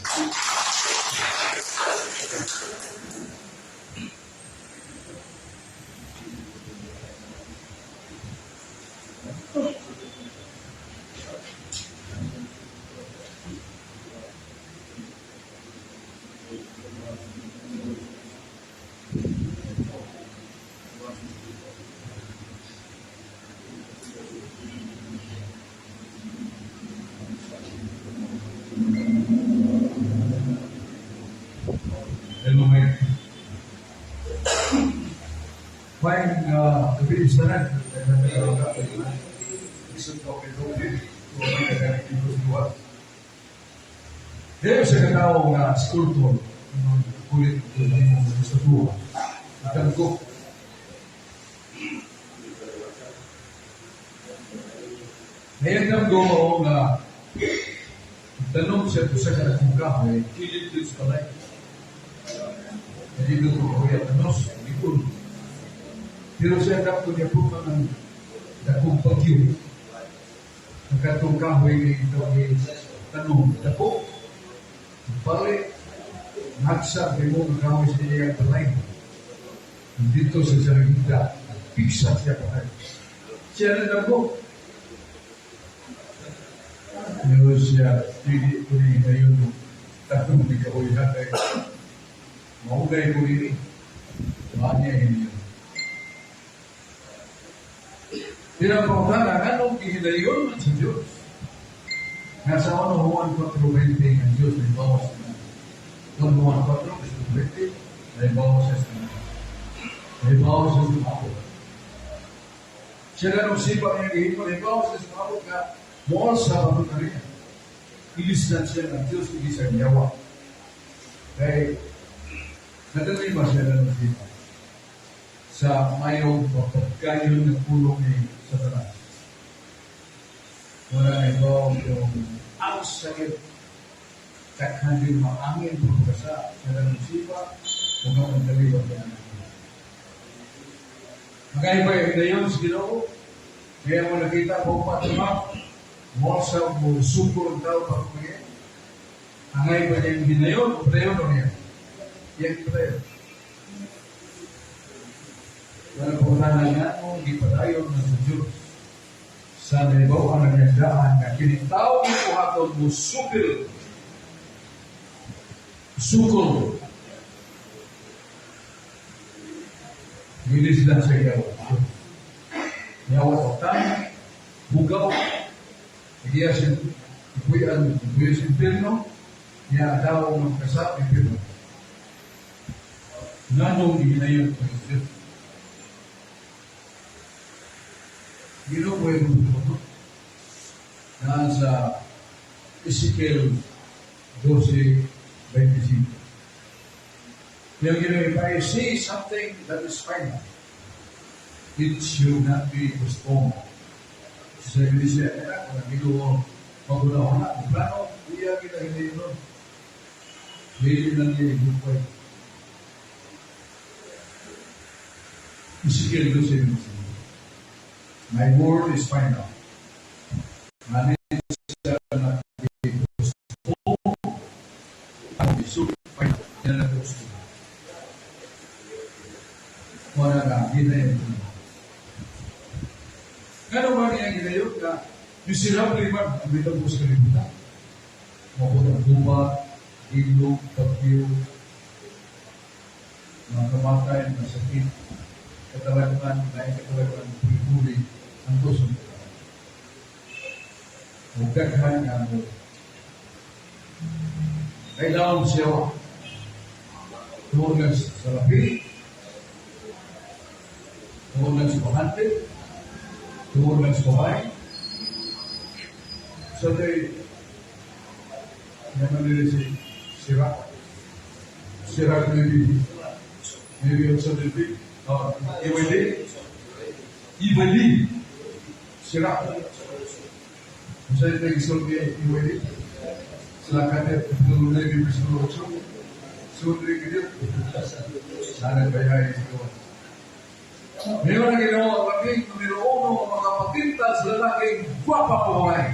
Speaker 1: Hello, mate. Fine, gabi sa tanan. Isip ko kay Dodi, Dahil sa katao nga sculptor, kulit ng estatua, nagdamgo. Ngayon damgo mo nga tanong siya sa kanakong kahoy, kilid doon sa balay. Hindi ko kuya tanos, likod. Pero siya dapat niya po ng dakong bagyo. Ang katong kahoy ni ito ni tanong, dako. Balik, nagsa, di mo ang kahoy sa iyang balay. Dito sa Saragita, nagpiksa siya pa. Siya na dako. Pero siya, pili ko ni ngayon, tanong ni kahoy hatay. Maugay ko ini. Wala niya hindi. Pinapangutana, anong gihinayon man sa Diyos? Nga sa 1 Juan 4:20, ang Diyos may bawas na. 1 Juan 4:20, may bawas siya sa may bawas siya sa maabot. Siya na nung sipa niya gihimo, may bawas siya sa maabot nga mool sa abot na niya. Ilisdan siya ng Diyos, hindi siya niyawa. Kaya, nadalima siya na nung sipa sa mayong pagkayon ng pulong ni Satanas. Wala na ito yung ang sakit takhan din maangin pagkasa sa ng sipa kung ang daliwa ka na. Magkaiba yung hinayon sa Ginoo. Kaya mo nakita ko pa mo sa mo suko ang tao pa kumaya. Angay ba niya yung hinayon o padayon o niya? Yan padayon. Wala po na nga mo, di padayon na sa Diyos. Sa naibaw ang nagandaan na kinitaw ni buhaton mo sukil. Sukol. Gilis lang sa yawa. Yawa otan, bugaw, iya sin ipuyan, ipuyan sa impirno, niya daw magkasap impirno. Nanong ginayon ko yung Diyos. Ginoo ko yung ito. Naan sa Ezekiel 12:25. Yung Ginoo, if I say something that is final, it should not be postponed. Sa iglesia, kung Ginoo magunahon na, ang plano, iya kita hindi yun. Hindi lang niya igupay. Ezekiel 12:25. My word is final. Mani siya na postpone. Ang isu final. Yan ang gusto. Wala na, ginayon. Ngano ba niya ginayon ka? Miserable man ang bitang sa kalibutan. Mabot ang gubat, ilog, bagyo, mga kamatay, mga sakit, katalagan, dahil katalagan, puri-puri, ang tusong katalagan. Huwag daghan nga mo. Kailangan siya, tungod lang sa lapi, tungod lang sa bahante, tungod lang sa babae. So, they,
Speaker 4: Naman nila si Sirach. Sirach maybe. Maybe also the big. EYD. EYD. Sirach. Unsa ito isulti EYD? Sila kate, kapitulo 9, versikulo 8. Sulti gid. Sana bayahay siguro. Ngayon ang Ginoo ang labing numero uno ang mga patinta sa lalaking gwapa pa babae.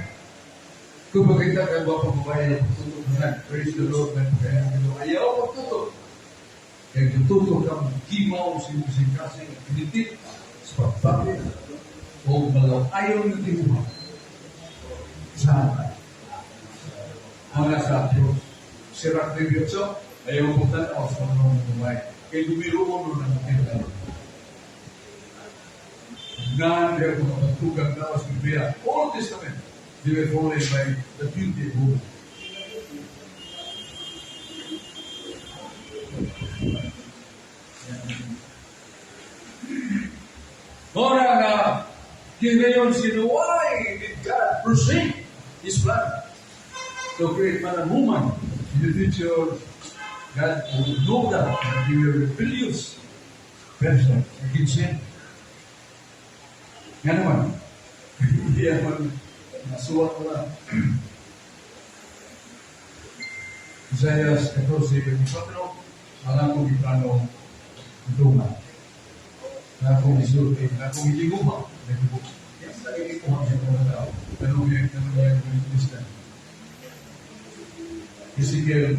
Speaker 4: Kung makita ka gwapa babae, pagtutok na. Praise the Lord, man. Kaya ang Ginoo, ayaw pagtutok. Kaya tutok kang gimaw sa imong kasing kinitit sa pagbati o malaw ayaw ng tibuha. Saan? Mga sa Diyos. Sirach 9:8, ayaw mo tanaw sa mga babae. Kaya numero uno na patinta. None there mga bantugang lawas ng Biblia. Old Testament, they were fallen by the beauty of woman. Mora nga, kinayon sino, why did God proceed His plan to create man and woman? In the future, God would know that they were rebellious person against Him. Nga naman, hindi naman nasuwat ko na. Isaiah 14:24, ang akong giplano tunga. Na akong isulti, na akong giliguha, nagbubo. Yan sa giliguha sa mga tao. Tanong niya, tanong niya, Ezekiel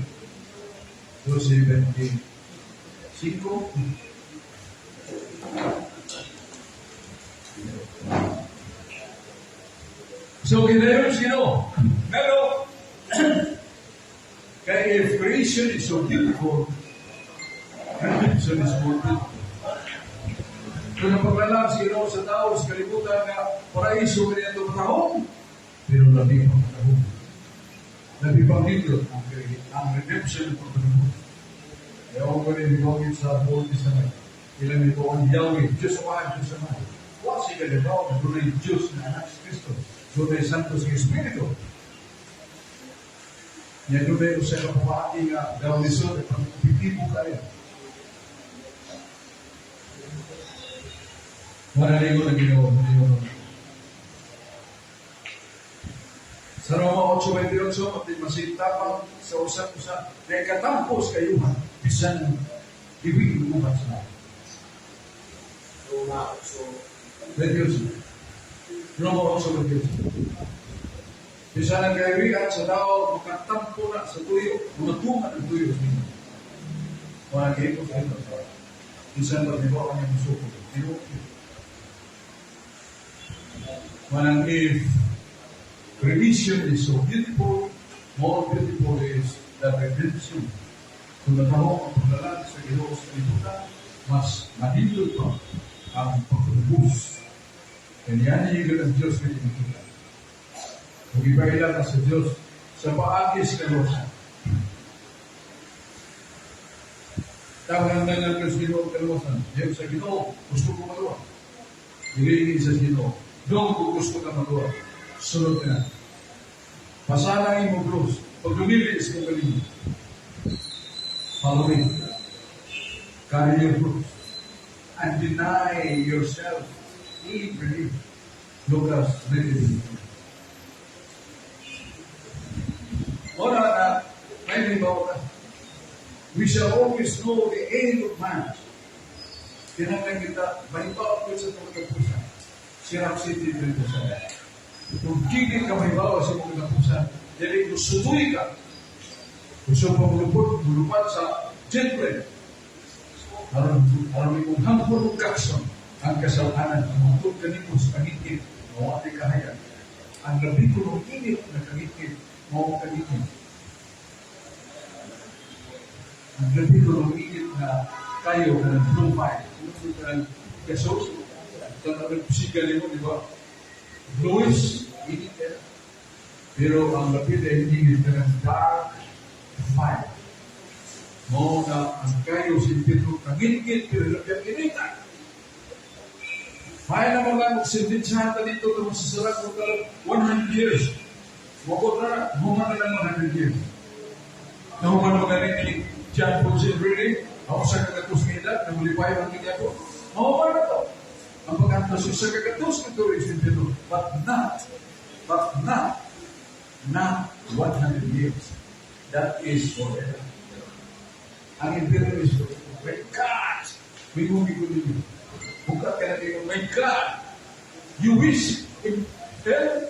Speaker 4: 12:25. So, ginayon sino? Pero, kaya if creation is so beautiful, redemption is more beautiful. Kung napaglalang si Ginoo sa tao sa kalibutan nga paraiso kaniya itong tahong, pero labi pang tahong. Labi pang nindot ang redemption ng pagpanahon. Kaya ako ko rin ibangit sa Old Testament. Ilan ito ang Yahweh, Diyos Ama, Diyos Ama. Wa siya kalibaw, doon ay Diyos na anak si Kristo. Doon ay Santo sa Espiritu. Yan doon ay usa ka papaati nga daw lisod at pagpipimo kayo. Manaligo na Ginoo, manaligo. Sa Roma 8:28, pati masintapang sa usap-usap, na ikatampos kayuhan, bisan ibig lumuhat sa
Speaker 5: Roma 8.
Speaker 4: 28. Roma 8:28. Bisan ang kaibigan sa tao, makatampo na sa tuyo, mga ng tuyo sa inyo. Mga gihimo sa inyo. Bisan pa di ba ang inyong suko? Ginoo. Manang if creation is so beautiful, more beautiful is the redemption. Kung nataho ang paglalag sa Ginoo sa kalibutan, mas manindot pa ang pagtubos. Kaya yan yung ang Diyos na kinakita. Kung ipaila ka sa Diyos, sa paagi sa kaluwasan. Tawag na nga sa Ginoo ang kaluwasan. Diyan sa Ginoo, gusto ko maluwa. Dili sa Ginoo. Doon kung gusto ka maluwa, sunod ka na. Pasala mo krus. Pag lumilis kong galing, follow me. Carry your cross. And deny yourself every day. Lucas 19. Ora na, may libaw ka. We shall always know the end of man. Kinahanglan kita, mahibaw ko sa katapusan. Sirach City, 27. Kung kini ka mahibaw sa mga katapusan, dili ko suduy ka. Gusto pa mulupot, mulupat sa jet plane. Aron imong hampon og kakson, ang kasalanan, ang hantod kanimo sa kangitngit, mao ati kahayag. Ang labi ko ng init na kangitngit, mao kangitngit. Ang labi ko ng init na kayo ka ng blue fire. Ano ka ng gasos? Tanawin physical mo, di ba? Bluish, init ka. Pero ang labi na init ka ng dark fire. Mao na ang kayo si Pedro kangitngit pero labi ang inita. May naman lang sentensyahan ta dito kung masasarap mo ka 100 years. Mabot na, muna na lang 100 years.
Speaker 1: Nahuman magaling ni John Paul reading, ako sa kagatos nga edad, namulipay ang kanya ko. Mahuman na to. Ang pag-antos sa kagatos nga tuig sa impyerno, but not 100 years. That is forever. Ang impyerno is forever. My God! May ko ninyo. Buka ka na ninyo, my God! You wish in hell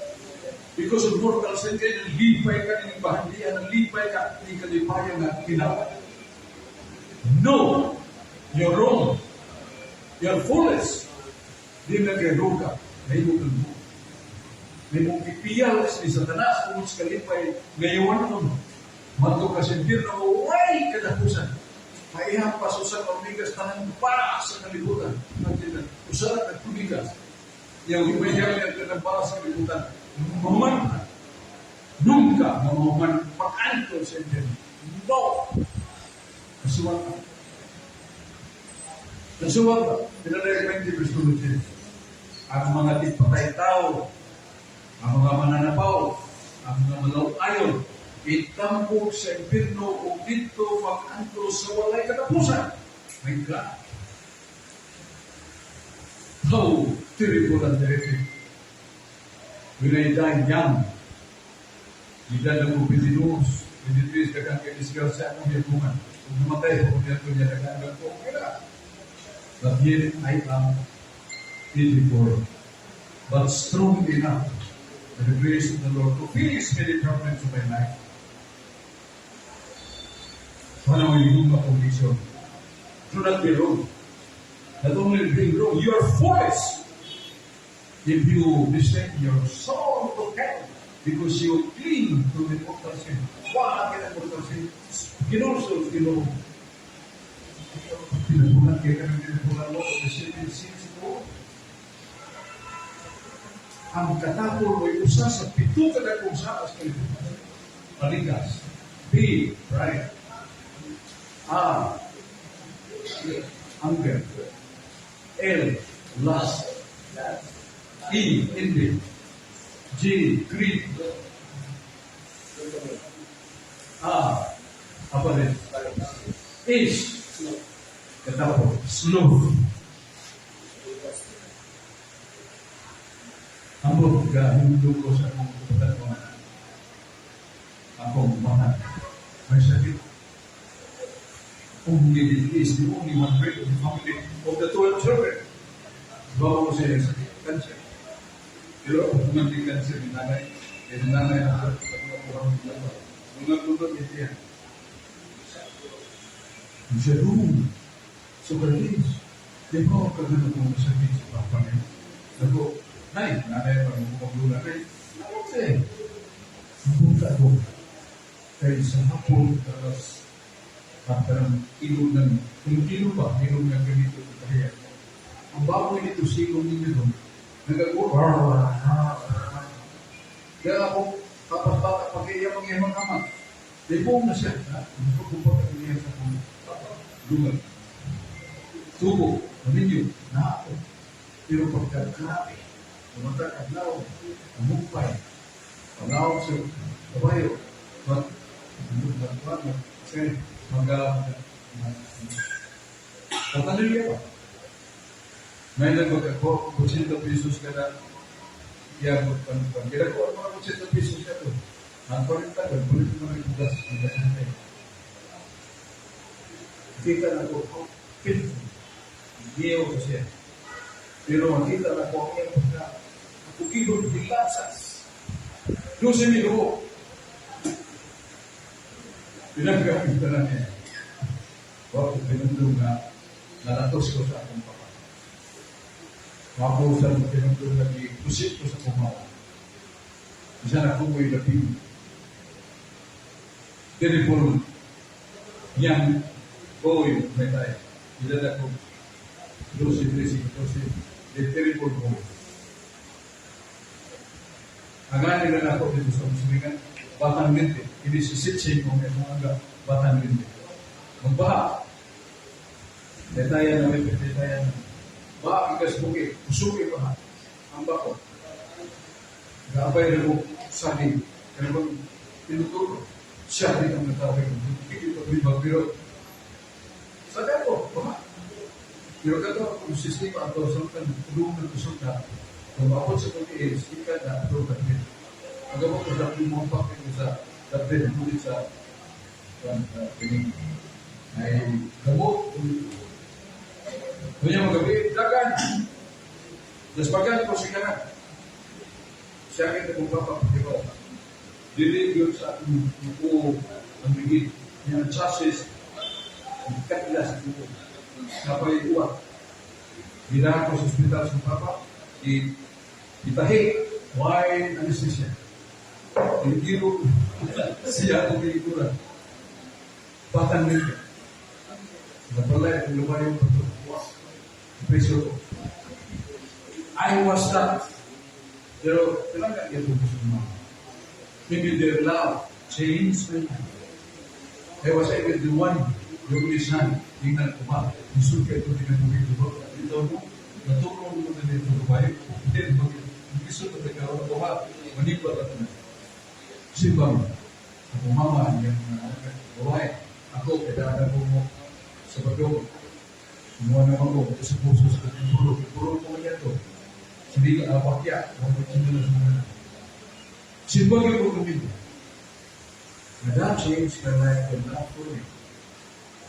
Speaker 1: because of mortal sin kayo, lipay ka ng bahandian, lipay ka ng kalipayan nga ginawa. No! You're wrong. You're foolish. Di na kay ka. Nahimo kang mo. May mong pipiyal ni Satanas kung sa kalipay ngayon nun. Madto ka sa impyerno, way katapusan. Paihang pasusan obligas tanan para sa kalibutan. Usa ka tubigas. Yang ibayang niya ka para sa kalibutan. Mahuman ka. Nunca mahuman pag-anto sa impyerno. No! Nasuwag ka. Nasuwag ka. Pinalay 20 verse 2. Ang mga tigpatay tao, ang mga mananapaw, ang mga malaw-ayon, itampok sa impyerno o dito mag-anto sa walay katapusan. My God. How terrible and terrific. When I die young, edad ako 22, 23, daghang kay disgrasya akong hiyagungan. Kung namatay ko, kung niya daghang ko, okay na. But yet I am 84. But strong enough by the grace of the Lord to finish many problems of my life. Sana may yung condition. Do not be wrong. Not only being wrong, you are foolish if you descend your soul to hell because you cling to the mortal sin. Wala ka ng mortal sin. Kinulsol, Ginoo. Pinabulan kaya ka ng pinabulan mo, the seven sins mo. Ang katapol mo'y usa sa pito ka dakong sala sa kalibutan. Palikas. P, pride. R, anger. L, lust. E, envy. G, greed. A, avarice. S, katapol, sloth. Ambot ka, hinulog ko sa akong kapatid akong mahal. May sakit. Only he is the only one bread of the family of the 12 children. Bawa ko siya yung sakit, cancer. Pero ako kung cancer ni nanay, eh ni nanay na mga tulog ito yan. Siya doon, sa Berlin. Di ba ako kagano kung sakit sa papa niya? Sabi ko, Nay, nanay pa nung paglula, Nay, ano eh? Napunta ko. Kay sa hapon, tapos, parang ilog ng, kung kilo pa, ilog ng ganito sa kahiya. Ang baboy nito, silong ninyo doon, nagagawa, kaya ako, tapos bata, pag iya mga ama, di na siya, ha? Nagpapumpa ka niya sa akong lugar. Tubo, ninyo, na ako. Pero pagka grabe, pumunta adlaw, namukpay, pagawag sa kabayo, mag, mag, mag, mag, mag, mag, pa. May nagmag ako, 80 pesos kada, iya, magpan, ko, mga 80 pesos ka to. Ang 40, kulit mo na yung gas, ng gas natin. Kita na ko, how painful. Giyaw ko siya. Pero makita na ko ang iyang pagka, Pukihon pilasas. Doon siya minuho. Pinaggamit na niya. Wa ko pinundong nga nalatos ko sa akong papa. Wa ko sa pinundong nga gikusit ko sa kumaw. Isa na ko ko'y lapin. Terrible young boy may tayo. Edad ako 12, 13, 14. The terrible boy. Ang gani na ako dito sa Musliman, Batang Linte. Ini si Sitsi kung may mga Batang Linte. Magbaha. Detaya na may detaya na. Ba, ikas buki, usuki pa. Ang bako. Gabay na mo saging. Kaya bang tinuturo.
Speaker 4: Siya din ang natawag ng hindi ito pero sa ko, baka. Pero kato, kung sistema ato, sa tulungan ko sa kung maabot sa pag-iis, ikan na ito kapit. Pagabot ko sa mga pakit ko sa kapit, ngunit sa ay gamot. Kunya magabi, dagan. Daspagan ko siya na. Siya kita kung papapatibaw. Dili yun sa akong buo ang bigit. Yung chassis, katla sa buo. Napay uwa. Ginahan ko sa ospital sa papa, itahi, wine anesthesia. Tinitiro siya akong pinikura. Batang nito. Napalay, kung lumayo pa ito. Preso ko. I was not. Pero, kailangan ito ko sa mga. Maybe their love changed my life. I was even the one, yung lisan, tingnan ko ba, isul ka ito, tingnan mo ito ba, ito mo, natulong mo na dito ba, hindi, mag-isul ka ito, ko ba, manipal ka na. Sibang, ako mama, yung babae, ako, kailangan ko mo sa bago, sumuha naman ko, sa puso sa puro, puro ko kanya to. Sige, bakya, huwag mo na sa mga. Simbang yung pagkamit. And that changed my life and not for me.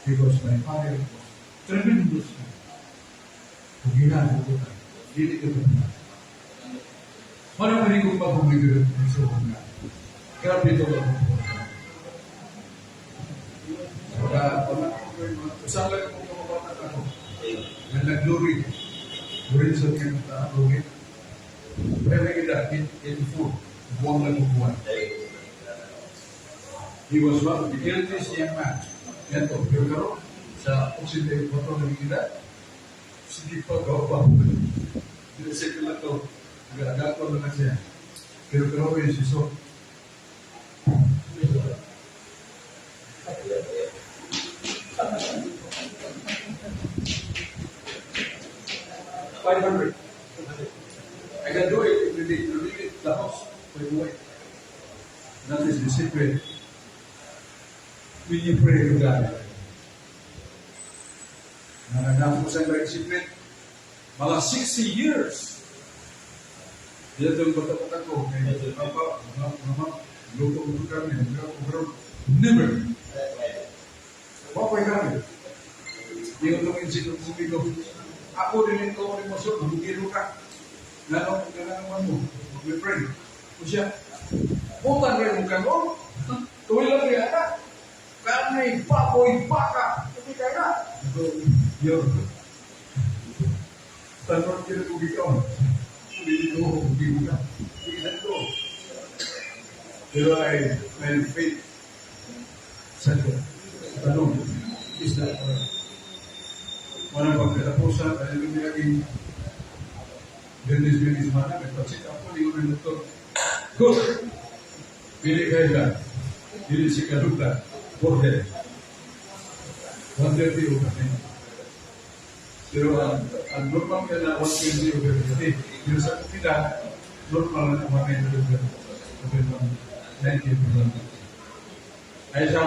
Speaker 4: Because my father was tremendous. Kung ginagawa ko na, dili ko na. Wala mo rin kong mapumigil sa nga. Grabe ito ang Wala, wala. Usang lang akong kamabata ako. Nga nag-glory. Glory sa kanyang tao. Pero may kita, 84. Buwang lang buwan. He was one of the guiltiest young man. Yan to, pero karon sa 84 na kita, sige pa, gawa pa. Hindi sa kila to, nag-agako na lang siya. Pero karon yung siso. $500. I can do it if we need to leave it the house by the way. That is the secret. When you pray to God. Nanganap ko sa mga secret. Mga 60 years. Dito yung bata-bata ko. Kaya papa, mama, luto ko kami. Never. Wapoy kami. Yung itong insident ko, ako din ito ko rin mo, sir, magugilo ka. Gano'n, gano'n mo, my friend. O siya, butan rin mo ka, no? Tuwi lang rin, anak. Kanay, baboy, baka. Hindi ka na. Yun. Tanong kira kung ikaw. Hindi ko, hindi ko ka. Hindi ko. Pero ay, may faith. Sa tanong, is that correct? Walang pagkatapusan, ay yung naging Biyernes-Biyernes mana, may pag-sit up ko, hindi ko rin doktor. Good! Pili kayo ka. Pili si Kaluka. Borden. 130 over 90. Pero ang normal ka na 120 over 50. Pero sa kita, normal na 190 over 90 over 150. Ay siya,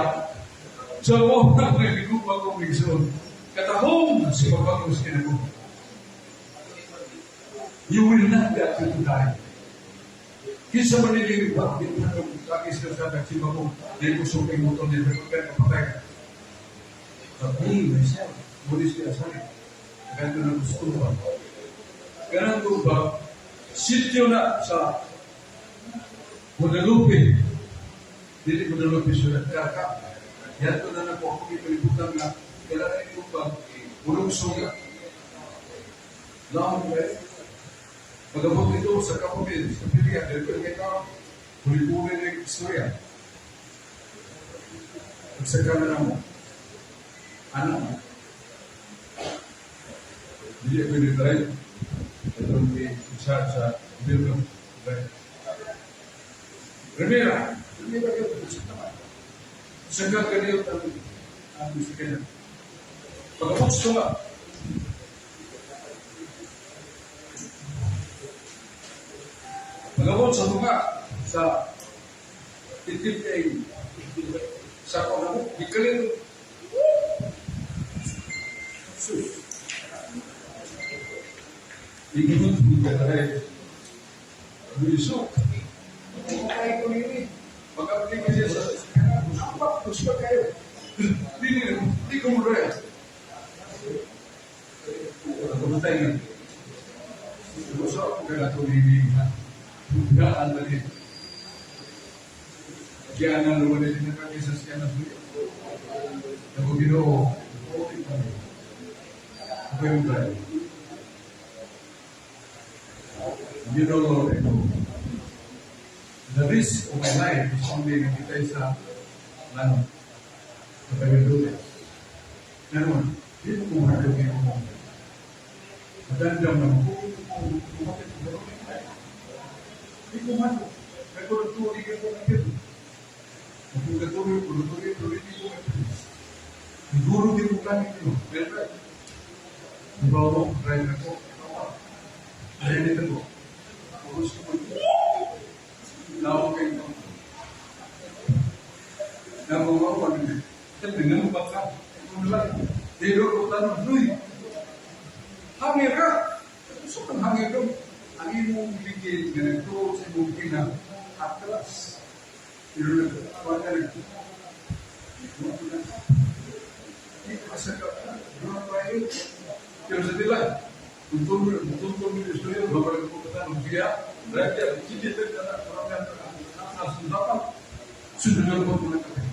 Speaker 4: so mo na may bigupa kong igsoon. Katahong si Pagpagos kinako. You will not be afraid to die. Kinsa man nili wa bitang kaki sa sa nagsimba ko, di ko suping mo to ni pero kapatay ka. But me, myself, what is the asari? Ganito na gusto ba? Ganito ba? Sityo na sa Guadalupe. Dili Guadalupe sila Caracas. Yan to na na po ako ipalibutan nga kailangan ito ba? Bulong suga. Long way. Pagabot nito sa Kapamil, sa Pilia, dahil ko kita, huli-huli na yung istorya. Pagsaka na mo, ano? Hindi ako ni-drive. Ito ni charge sa gobyerno. Primera, primera kayo, naman. Saka kanil ang gusto kanya. Pagabot sa tunga, pagabot sa tunga, sa titip kay
Speaker 1: Sa ko na mo, gikalin. Sus. Iginot mo ka tayo. Luisok. Kumakay ko nini. Pag-apply ko siya sa nampak, gusto kayo. Di, di, di ko mo rin. Kumatay nga. Gusto ako kaya ito nini. Bugaan na rin. Kaya na luwan din na kami sa siya na suyo. Ako Ginoo, okay kami. Okay mo tayo. You know, Lord, I know. The risk of my life is only nakita sa ano, sa pagkadulis. Pero, di mo kung mahal yung mo. Madandam na mo, di ko mahal. Kaya kung nagtuloy ka ko ng pito. Kung nagtuloy, tuloy, tuloy, di ko mahal. Siguro di ko kami ito. Pero, di ba ako, drive na ko. Ayun dito ko. Gusto ko. Lawak kayo. Nabawa ko ano eh. Siyempre, ganun ba ka? Ano lang? Dito ko tanong, Luy, hangir ka! Gusto kang hangir ka. Ang imong ligid nga nagtuo sa imong kina, atras. Pero nagtuwa ka nag. Di asa ka, doon tayo. Pero sa dila, kung tungkol ng istorya, babalik ko ka tanong, siya, rakyat, sige, sunod ko po na kami.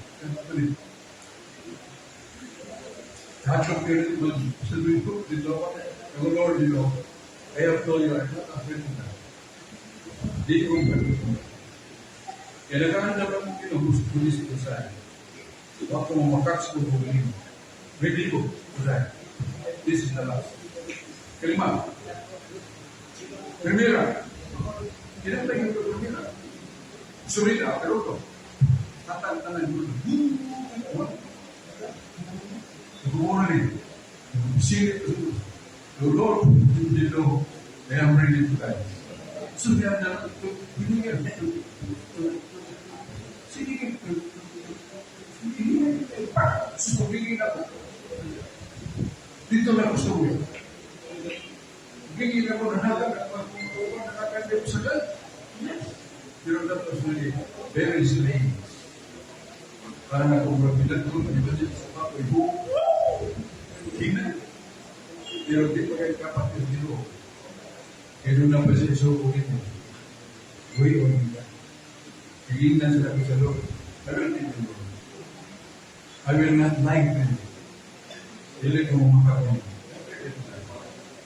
Speaker 1: Dito, Lord, I have told you, I'm not afraid to die. Di ko ba? Kaya naghahanap ako kinuhus ko sa akin. Ako makaks ko ko nimo. Ready ko to die. This is the last. Kelima. Primera. Kinatay yung primera. Surida, pero ito. Tatang-tangan mo. Nagkukuha rin. Sirit. The Lord, you know, I am ready to die. So, yan na, binigyan. Sige, Sumigin ako. Dito na gusto ko. Gigil ako na nakakandip sa dal. Pero that was really very strange. Parang ako mabilat ko, mabilat sa papoy. Hina. Pero di pa kayo kapat yung Ginoo. Kaya doon lang ba siya isuko nito? Uy, o hindi. Higingnan sila ko sa Lord. I will not Lord. I will not lie to you. Dili ko makakuha.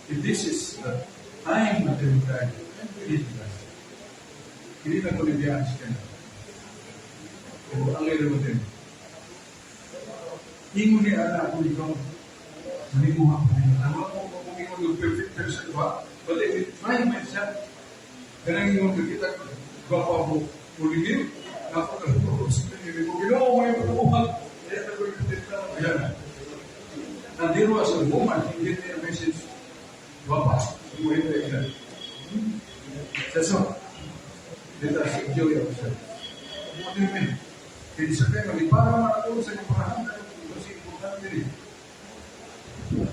Speaker 1: If this is the time na will die, I'm ready to die. Hindi na ko nabiyaan siya. Pero ang ilo mo din. Ingon ni Ana ako ikaw, manimuha ko niyo. Ano ako kung ingon yung perfect person ba? But if I try myself, kanang ingon ka kita, gwapa mo, uligin, ako na sa pinili ko, Ginoo mo yung pagbuhat. Kaya na ko yung Ayan. And there was a woman, he gave me a message, gwapa, mo ito yan. So, let us enjoy ourselves. What do you mean? Kaya sa kaya, malipara man ako sa imparahan, kasi importante rin.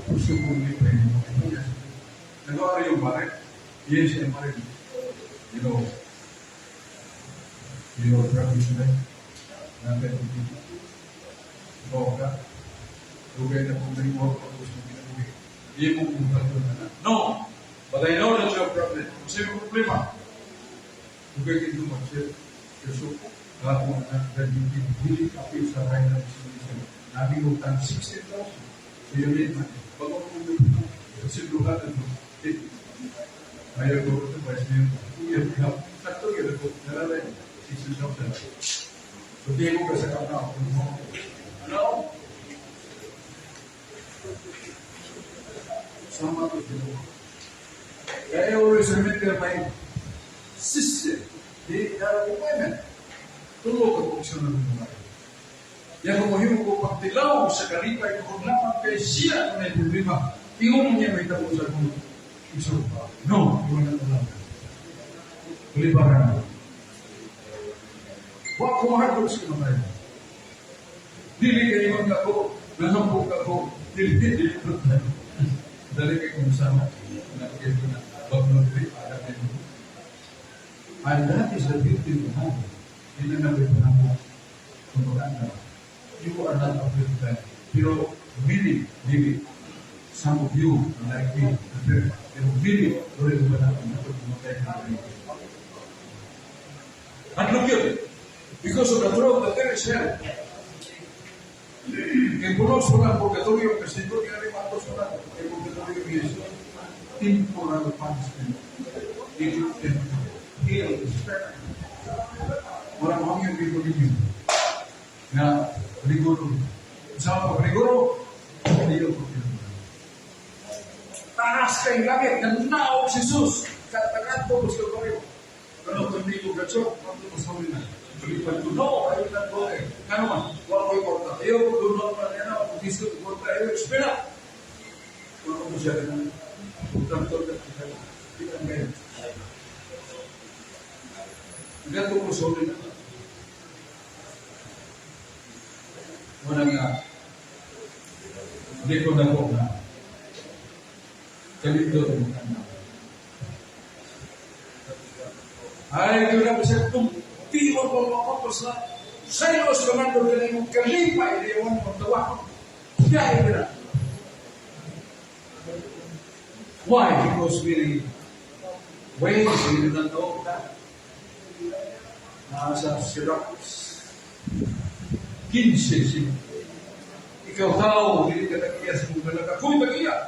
Speaker 1: Gusto ko hindi pa yun. Nagawa yung married? Yes, I'm married. You know, drug use na. Natin ito. Ikaw ka. Lugay na kung may mga pag-gusto ginabuhi. Hindi mo kung na. No! But I know that's your problem. Kasi yung problema. Lugay kayo mag-share. So, ako na dili kapil sa right na business. Nabi utang 16,000. So yun din man. Bago ko kasi duha na to. Ayaw ko ito vice mayor. Iya, sakto yun ako. Nalalay 16,000. So di ko kasi ka na. Ano? Sama ko dito. I always remember my sister. They are women. Tulo ka funksyon ng mga. Yan kung mahimo ko pagtilaw sa kalipay kung lamang kay siya na may problema. Ingon niya may tabo sa kong iso. No, you will not allow that. Kulibaran. Wa ko mahadlok sa kamatayon. Dili kayo nga ako, nahambog ako, dili, dili ko tayo. Dali kay kung sama, nakikita ko na, bagno dili, para kayo. And that is the beauty of the. Hindi na nabi pa na na. You are not afraid to die. Pero many, maybe, some of you like me, prepare. Pero many, already ba na mamatay na rin. At look yun, because of the truth that there is hell. Kay pulos wala ang purgatorio, kasi ito kaya rin matos wala. Kay purgatorio is temporal punishment. It hell is permanent. Wala mo yung people ninyo na rigoro. Sa pag rigoro, hindi ko taas kay langit, nanaog si Jesus. Katagat ko sa Calvario. Pero kung hindi ko gatso, kung ko sa na. Balipan ko, no, I will not go there. Ano man, wala ko'y kwarta. Ayaw ko doon ako na yan, kung gusto ko kwarta, ayaw, explain. Wala ko siya na, kontraktor ka, di ka ngayon. Ganito ko sa na. Wala nga, hindi ko na po na, kalito mo ka na. Ay, ito na siya tumtiwa ko mga sa sayos ka man doon ka mong kalipay, di mo magtawa. Dahil ka na. Why? Because we ways we did not know that. Nasa Sirach 15 si ikaw tao, dili ka nagiya sa mong galag. Ako'y nagiya.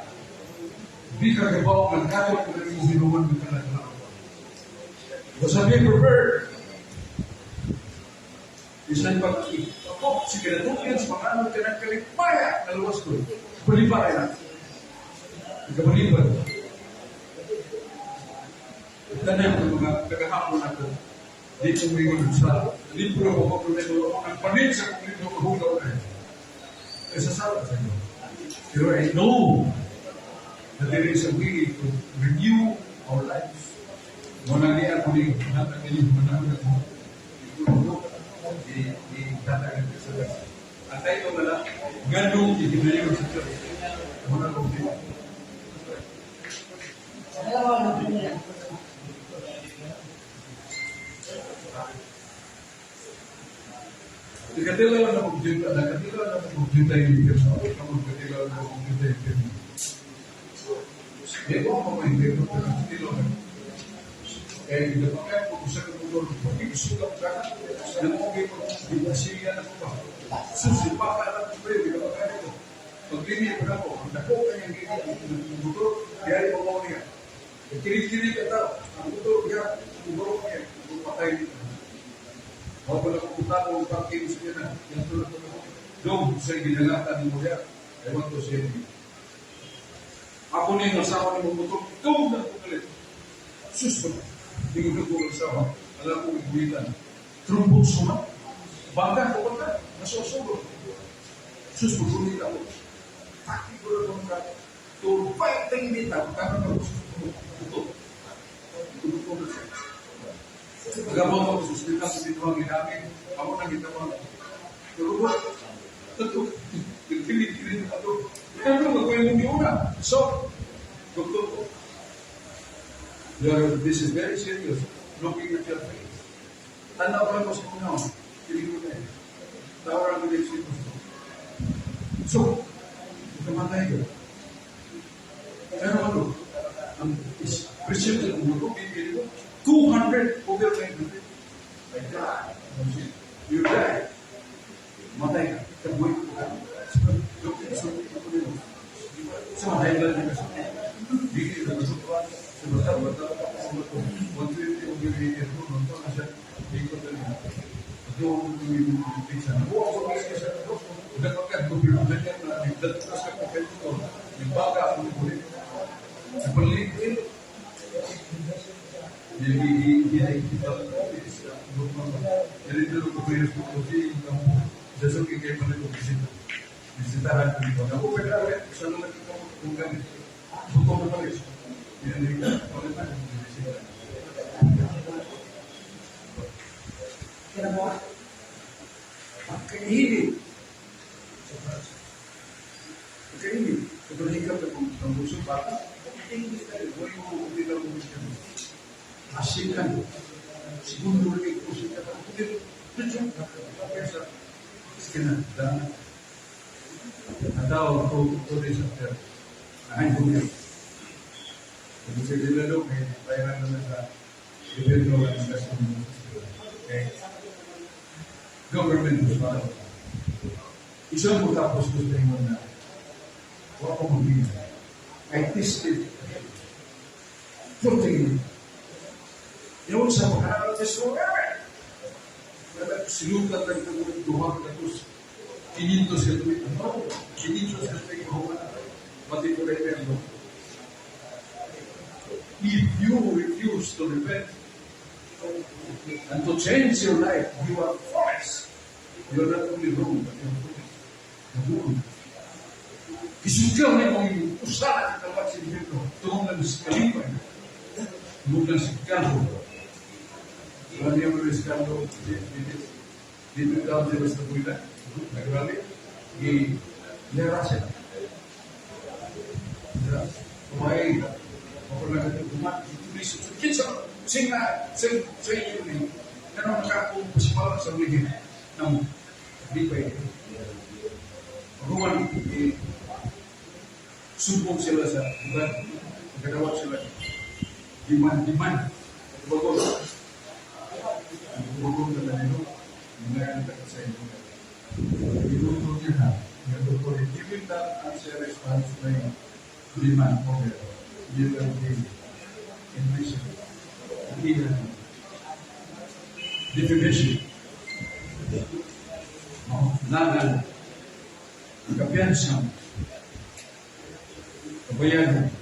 Speaker 1: Di ka kabaw ng katol kung naging hinuman ng kanaglaw. Basta be prepared. Bisan pag ako, si kinatuyan sa mga ano ka ng kalipaya na luwas ko. Balipay na. Ikabalipad. Tanan ng mga kagahapon ako. Di ko mingon sa libro ko problema ako ng panit sa kong libro ko na. Ay sa sala sa inyo. Pero I know that there is a way to renew our lives. Muna niya ako ni manatag ini manatag mo. Di tatagan ka sa gas. Ang tayo wala, ganong ihinayon sa church. Muna ko di. Ikatilaw na magjuta, nakatilaw na magjuta yung impyerno. Ako magkatilaw na magjuta yung impyerno. Di ko ako may impyerno, pero nakatilaw na. Kaya hindi pa kaya kung sa katulog, pag-isulat ka, namugay ko, di ba siya na ko pa. Susi pa ka lang ko, di ba kaya ko. Paglini pa ako, ang dako kanyang ganyan, ang motor, diyan mo mo niya. Kirig-kirig ka tao, ang motor, diyan, ang motor niya, ang patay dito. Wala ko lang punta ko ang parking sa niya na, yung tulad ko ako. Doon, sa ginalatan ni Muya, ewan ko siya niya. Ako niya yung asawa ni motor, doon na ko galit. Sus ba? Hindi ko ko asawa, alam ko igulitan. Trumbong suma, bangga ko bangga, nasusugo. Sus, magulit ako. Pati ko na itong ka. To fighting dito, kaya na ito. Ito na siya. Nagabang ako sa ospital sa dito ang ginamit. Ako nang gitawag. Pero ba? Ito, nagkilig-kilig na ito. Ano gagawin mong giuna? So, doktor ko. This is very serious. Looking at your face. Tanaw lang ko sa una. Kilig ko na eh. Tawag ang kilig siya. So, ikamatay ka. Pero ano, ang pressure ng mundo, bibili ko, 200 over 900. My God. You die. Matay ka. Kabuhay ko ka. Sa mga high blood na kasi. Bigil na gusto ko. Sa bata, bata, sa bata. 120 over 80 ko. Nonton na siya. Ikot na niya. Ito ang pizza. Nakuha ko sa siya. Nagpagkat ko, ganyan na. Nagdatas ka ko kayo ito. Nagbaga ako ni Bulit. Nagpaligid. Pagkahilig,
Speaker 2: Kainit. Ito hikap na kung ang gusto bata. English na rin. Huwag mo kung dito kung gusto. Asikan. Segundo rin ko siya. Dito. Sa dana. Natawag ko 2 days after. Nahain ko yun. Kung sa Dilalo, kay bayaran naman sa gobyerno ng investment. Okay. Government was one. Isang mo tapos gusto mo na wa ko mabigyan. I tested 14. Yung sa mga test ko, sinukat lang ito duha ka tapos 500 sa tuwid. No, 500 sa tuwid ko pati ko rin pero. If you refuse to repent and to change your life, you are foolish. You are not only wrong, but you are foolish. Nagulong. Isugaw na mong usara sa tawag sa impyerno. Tungong lang sa kalipay. Tungong lang sa kalbo. Wala niya mo sa kalbo. Dito daw sila sa buila. Nagrali. Giyera siya. Kumain. Ako lang ito gumat. Tulis. Kinsa. Sing na. Sing. Sa inyo ni. Ganun nakakong sa ulihin. Ng lipay. Ruwan. Sumbong sila sa lugar. Nagkadawat sila. Demand, demand. Bago. Bago na nila. Mga sa inyo. Inuto niya na. Nga doktor, you will not answer response by demand over. You will be in prison. Hindi na. Defamation. No? Lagan. Kapiyansa. Kabayaran.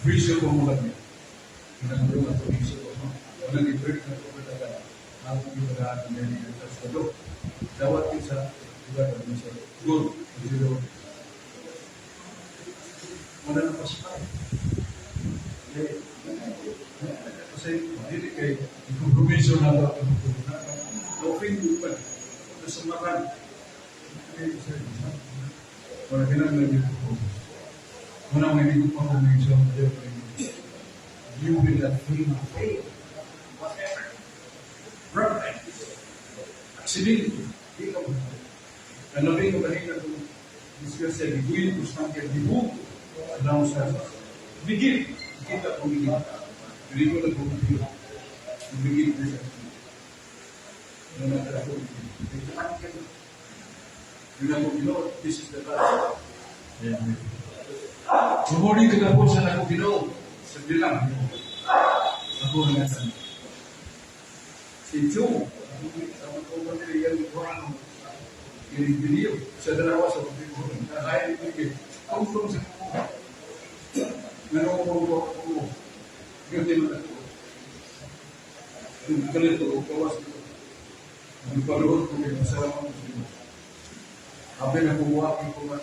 Speaker 2: Prison ko mo kami. Pinagulong at prison ko. Walang i-break na ito katagal. Ako yung tagaan ng mga sa Dawat yun sa lugar na sa goal. Zero. Wala na pasipay. Eh, kasi dili kay kompromiso na ba ang na offend mo pa nasamaran. Wala kinahanglan yun ko. Wala may hindi ko pa kung may isang You will not feel fail. Whatever. Problem. Aksidente. Di ka mo. Ang labing kabahingan kung disgrasya, giguin ko sa tangker, gibuko. Alam sa bigil. Kita ko bigil. Hindi ko lang bumigil. Bumigil ko siya. Ano na ako bigil. Tangker. Yun ang Ginoo, this is the last. Sumuri ka po sa ako Ginoo. Sa bilang. Ako nga sa si Chu, ang mga nila yung ano, yung video, sa dalawa sa pagbibuhan. Kaya yung tungtong sa kuko. Nanonood ko ako. Yun din ako. Yung kalito, kawas ko. Ang paluhod ko, may masarap ako sa inyo. Habi na kumuha ko matutulog.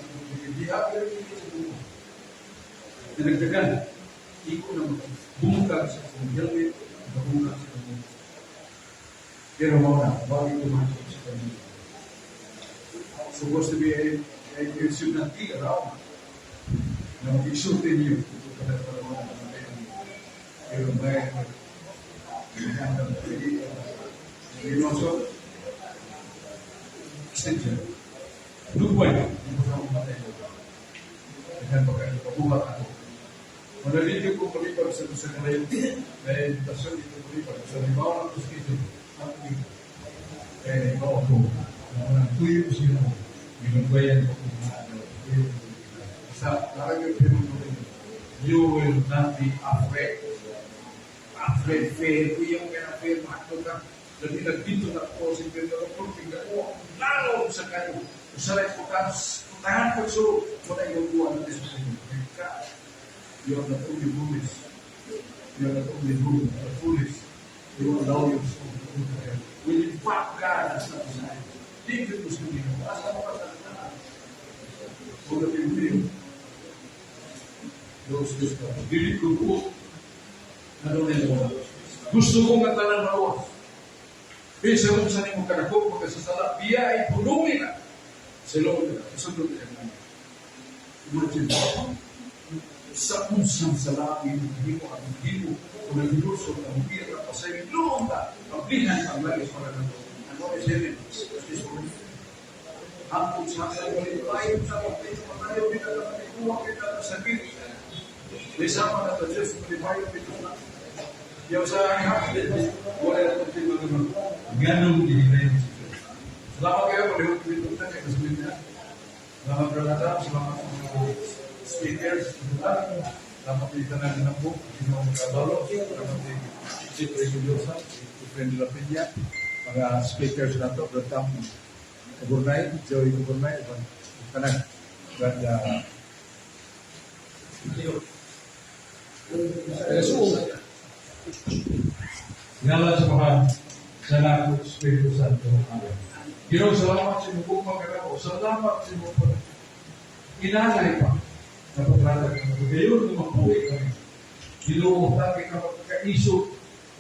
Speaker 2: Di habi rin hindi sa kuko. Dinagdagan, iko na bumukag sa akong helmet, bumukag sa akong. Pero mo na, wag ito masok sa kanila. Supposed to be a it should not be around. Na mag-isulti niyo, ito ka na pala mga pero may Rinoso, extension. Lugway, hindi ko na umatay ko. Dagan pa kayo, pabuhat ako. Manalidyo ko palipag sa sa kalayo, dahil invitasyon dito palipag sa libaw ng schedule. Eh, ikaw ako. Ang tuyo ko siya mo. Ginagbayan ko kung ano. Tuyo ko. Sa parang yung pinuno you will not be afraid. Afraid, fail. Kuya mo kaya fail, mahatod ka. Dali nagdito na ako sa Pedro tingnan ko, lalo sa kayo. Usaray ko ka, tahan ko so, wala yung buwan na sa inyo. You are not only foolish. You are not only foolish, but foolish. You allow your soul to go to hell. When in fact God has not designed. Di ko gusto niyo. Asa mo ka sa Kung napili those wisdom. Dili ko po. Ano nila? Gusto ko nga tanan mawa. Bisa mo sa nimo kadako makasasala, biya ay punungin na.
Speaker 1: Silong nila, kusundot nila nga. Imagine, sa unsang sa langit, himo ang himo, kung naglusot ang bira, pasaylo ka, pablihan ang langit para na ito. Ano is heaven? Is Hangtod sa malipay sa pagpapatayo kita na matikuha kita na sakit. Di sama na sa Diyos, malipayo kita na. Yaw sa aking wala na itong tingnan.
Speaker 4: Ganong gihinayon si Diyos.
Speaker 1: Salamat kayo, palihog dito na kayo, kasulid na. Salamat, Brother Adam, salamat sa mga speakers, salamat sa tanan ng po, Ginoong Kabalo, salamat sa Chief Religiosa, si Friend de la Peña, mga speakers na to, Brother Tam Kaburnay, Joey Kaburnay, ibang tanan. Brother Jesus.
Speaker 4: Ngalan sa Amahan, sa Anak, ug Espiritu Santo. Amen.
Speaker 1: Ginoo, salamat sa imong gugma kanako. Salamat sa imong pag inalay pa na paglatag kami. Gayon nga mabuhi kami. Ginoo, tagi kami pagkaisog,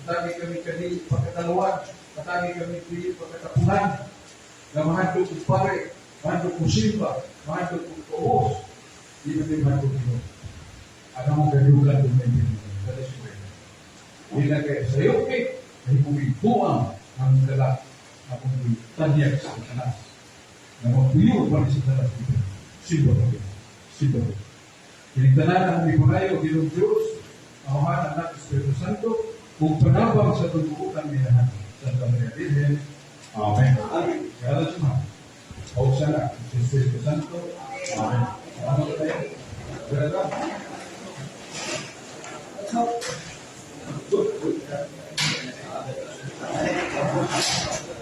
Speaker 1: tagi kami kani pagkataluan, tagi kami dili pagkatapunan. Na mahadlok og pare, mahadlok og simba, mahadlok og tuos. Di na may mahadlok, Ginoo. Ano mo gadugan kung may Ginoo. That is why. Di na kaya sa iyo, eh, ay buang ang dala akong tanyag sa Satanas. Na magpuyo pa ni Satanas dito. Simba pa rin. Simba pa rin. Kinigtanan ang mipunayo, Ginoong Diyos, Amahan, Anak, Espiritu Santo, kung panabang sa tutuukan minahan. Santa Maria Virgen. Amen. Amen. Kaya sa mga. O sa Anak, sa Espiritu Santo. Amen. Salamat tayo. Brother. Good, good.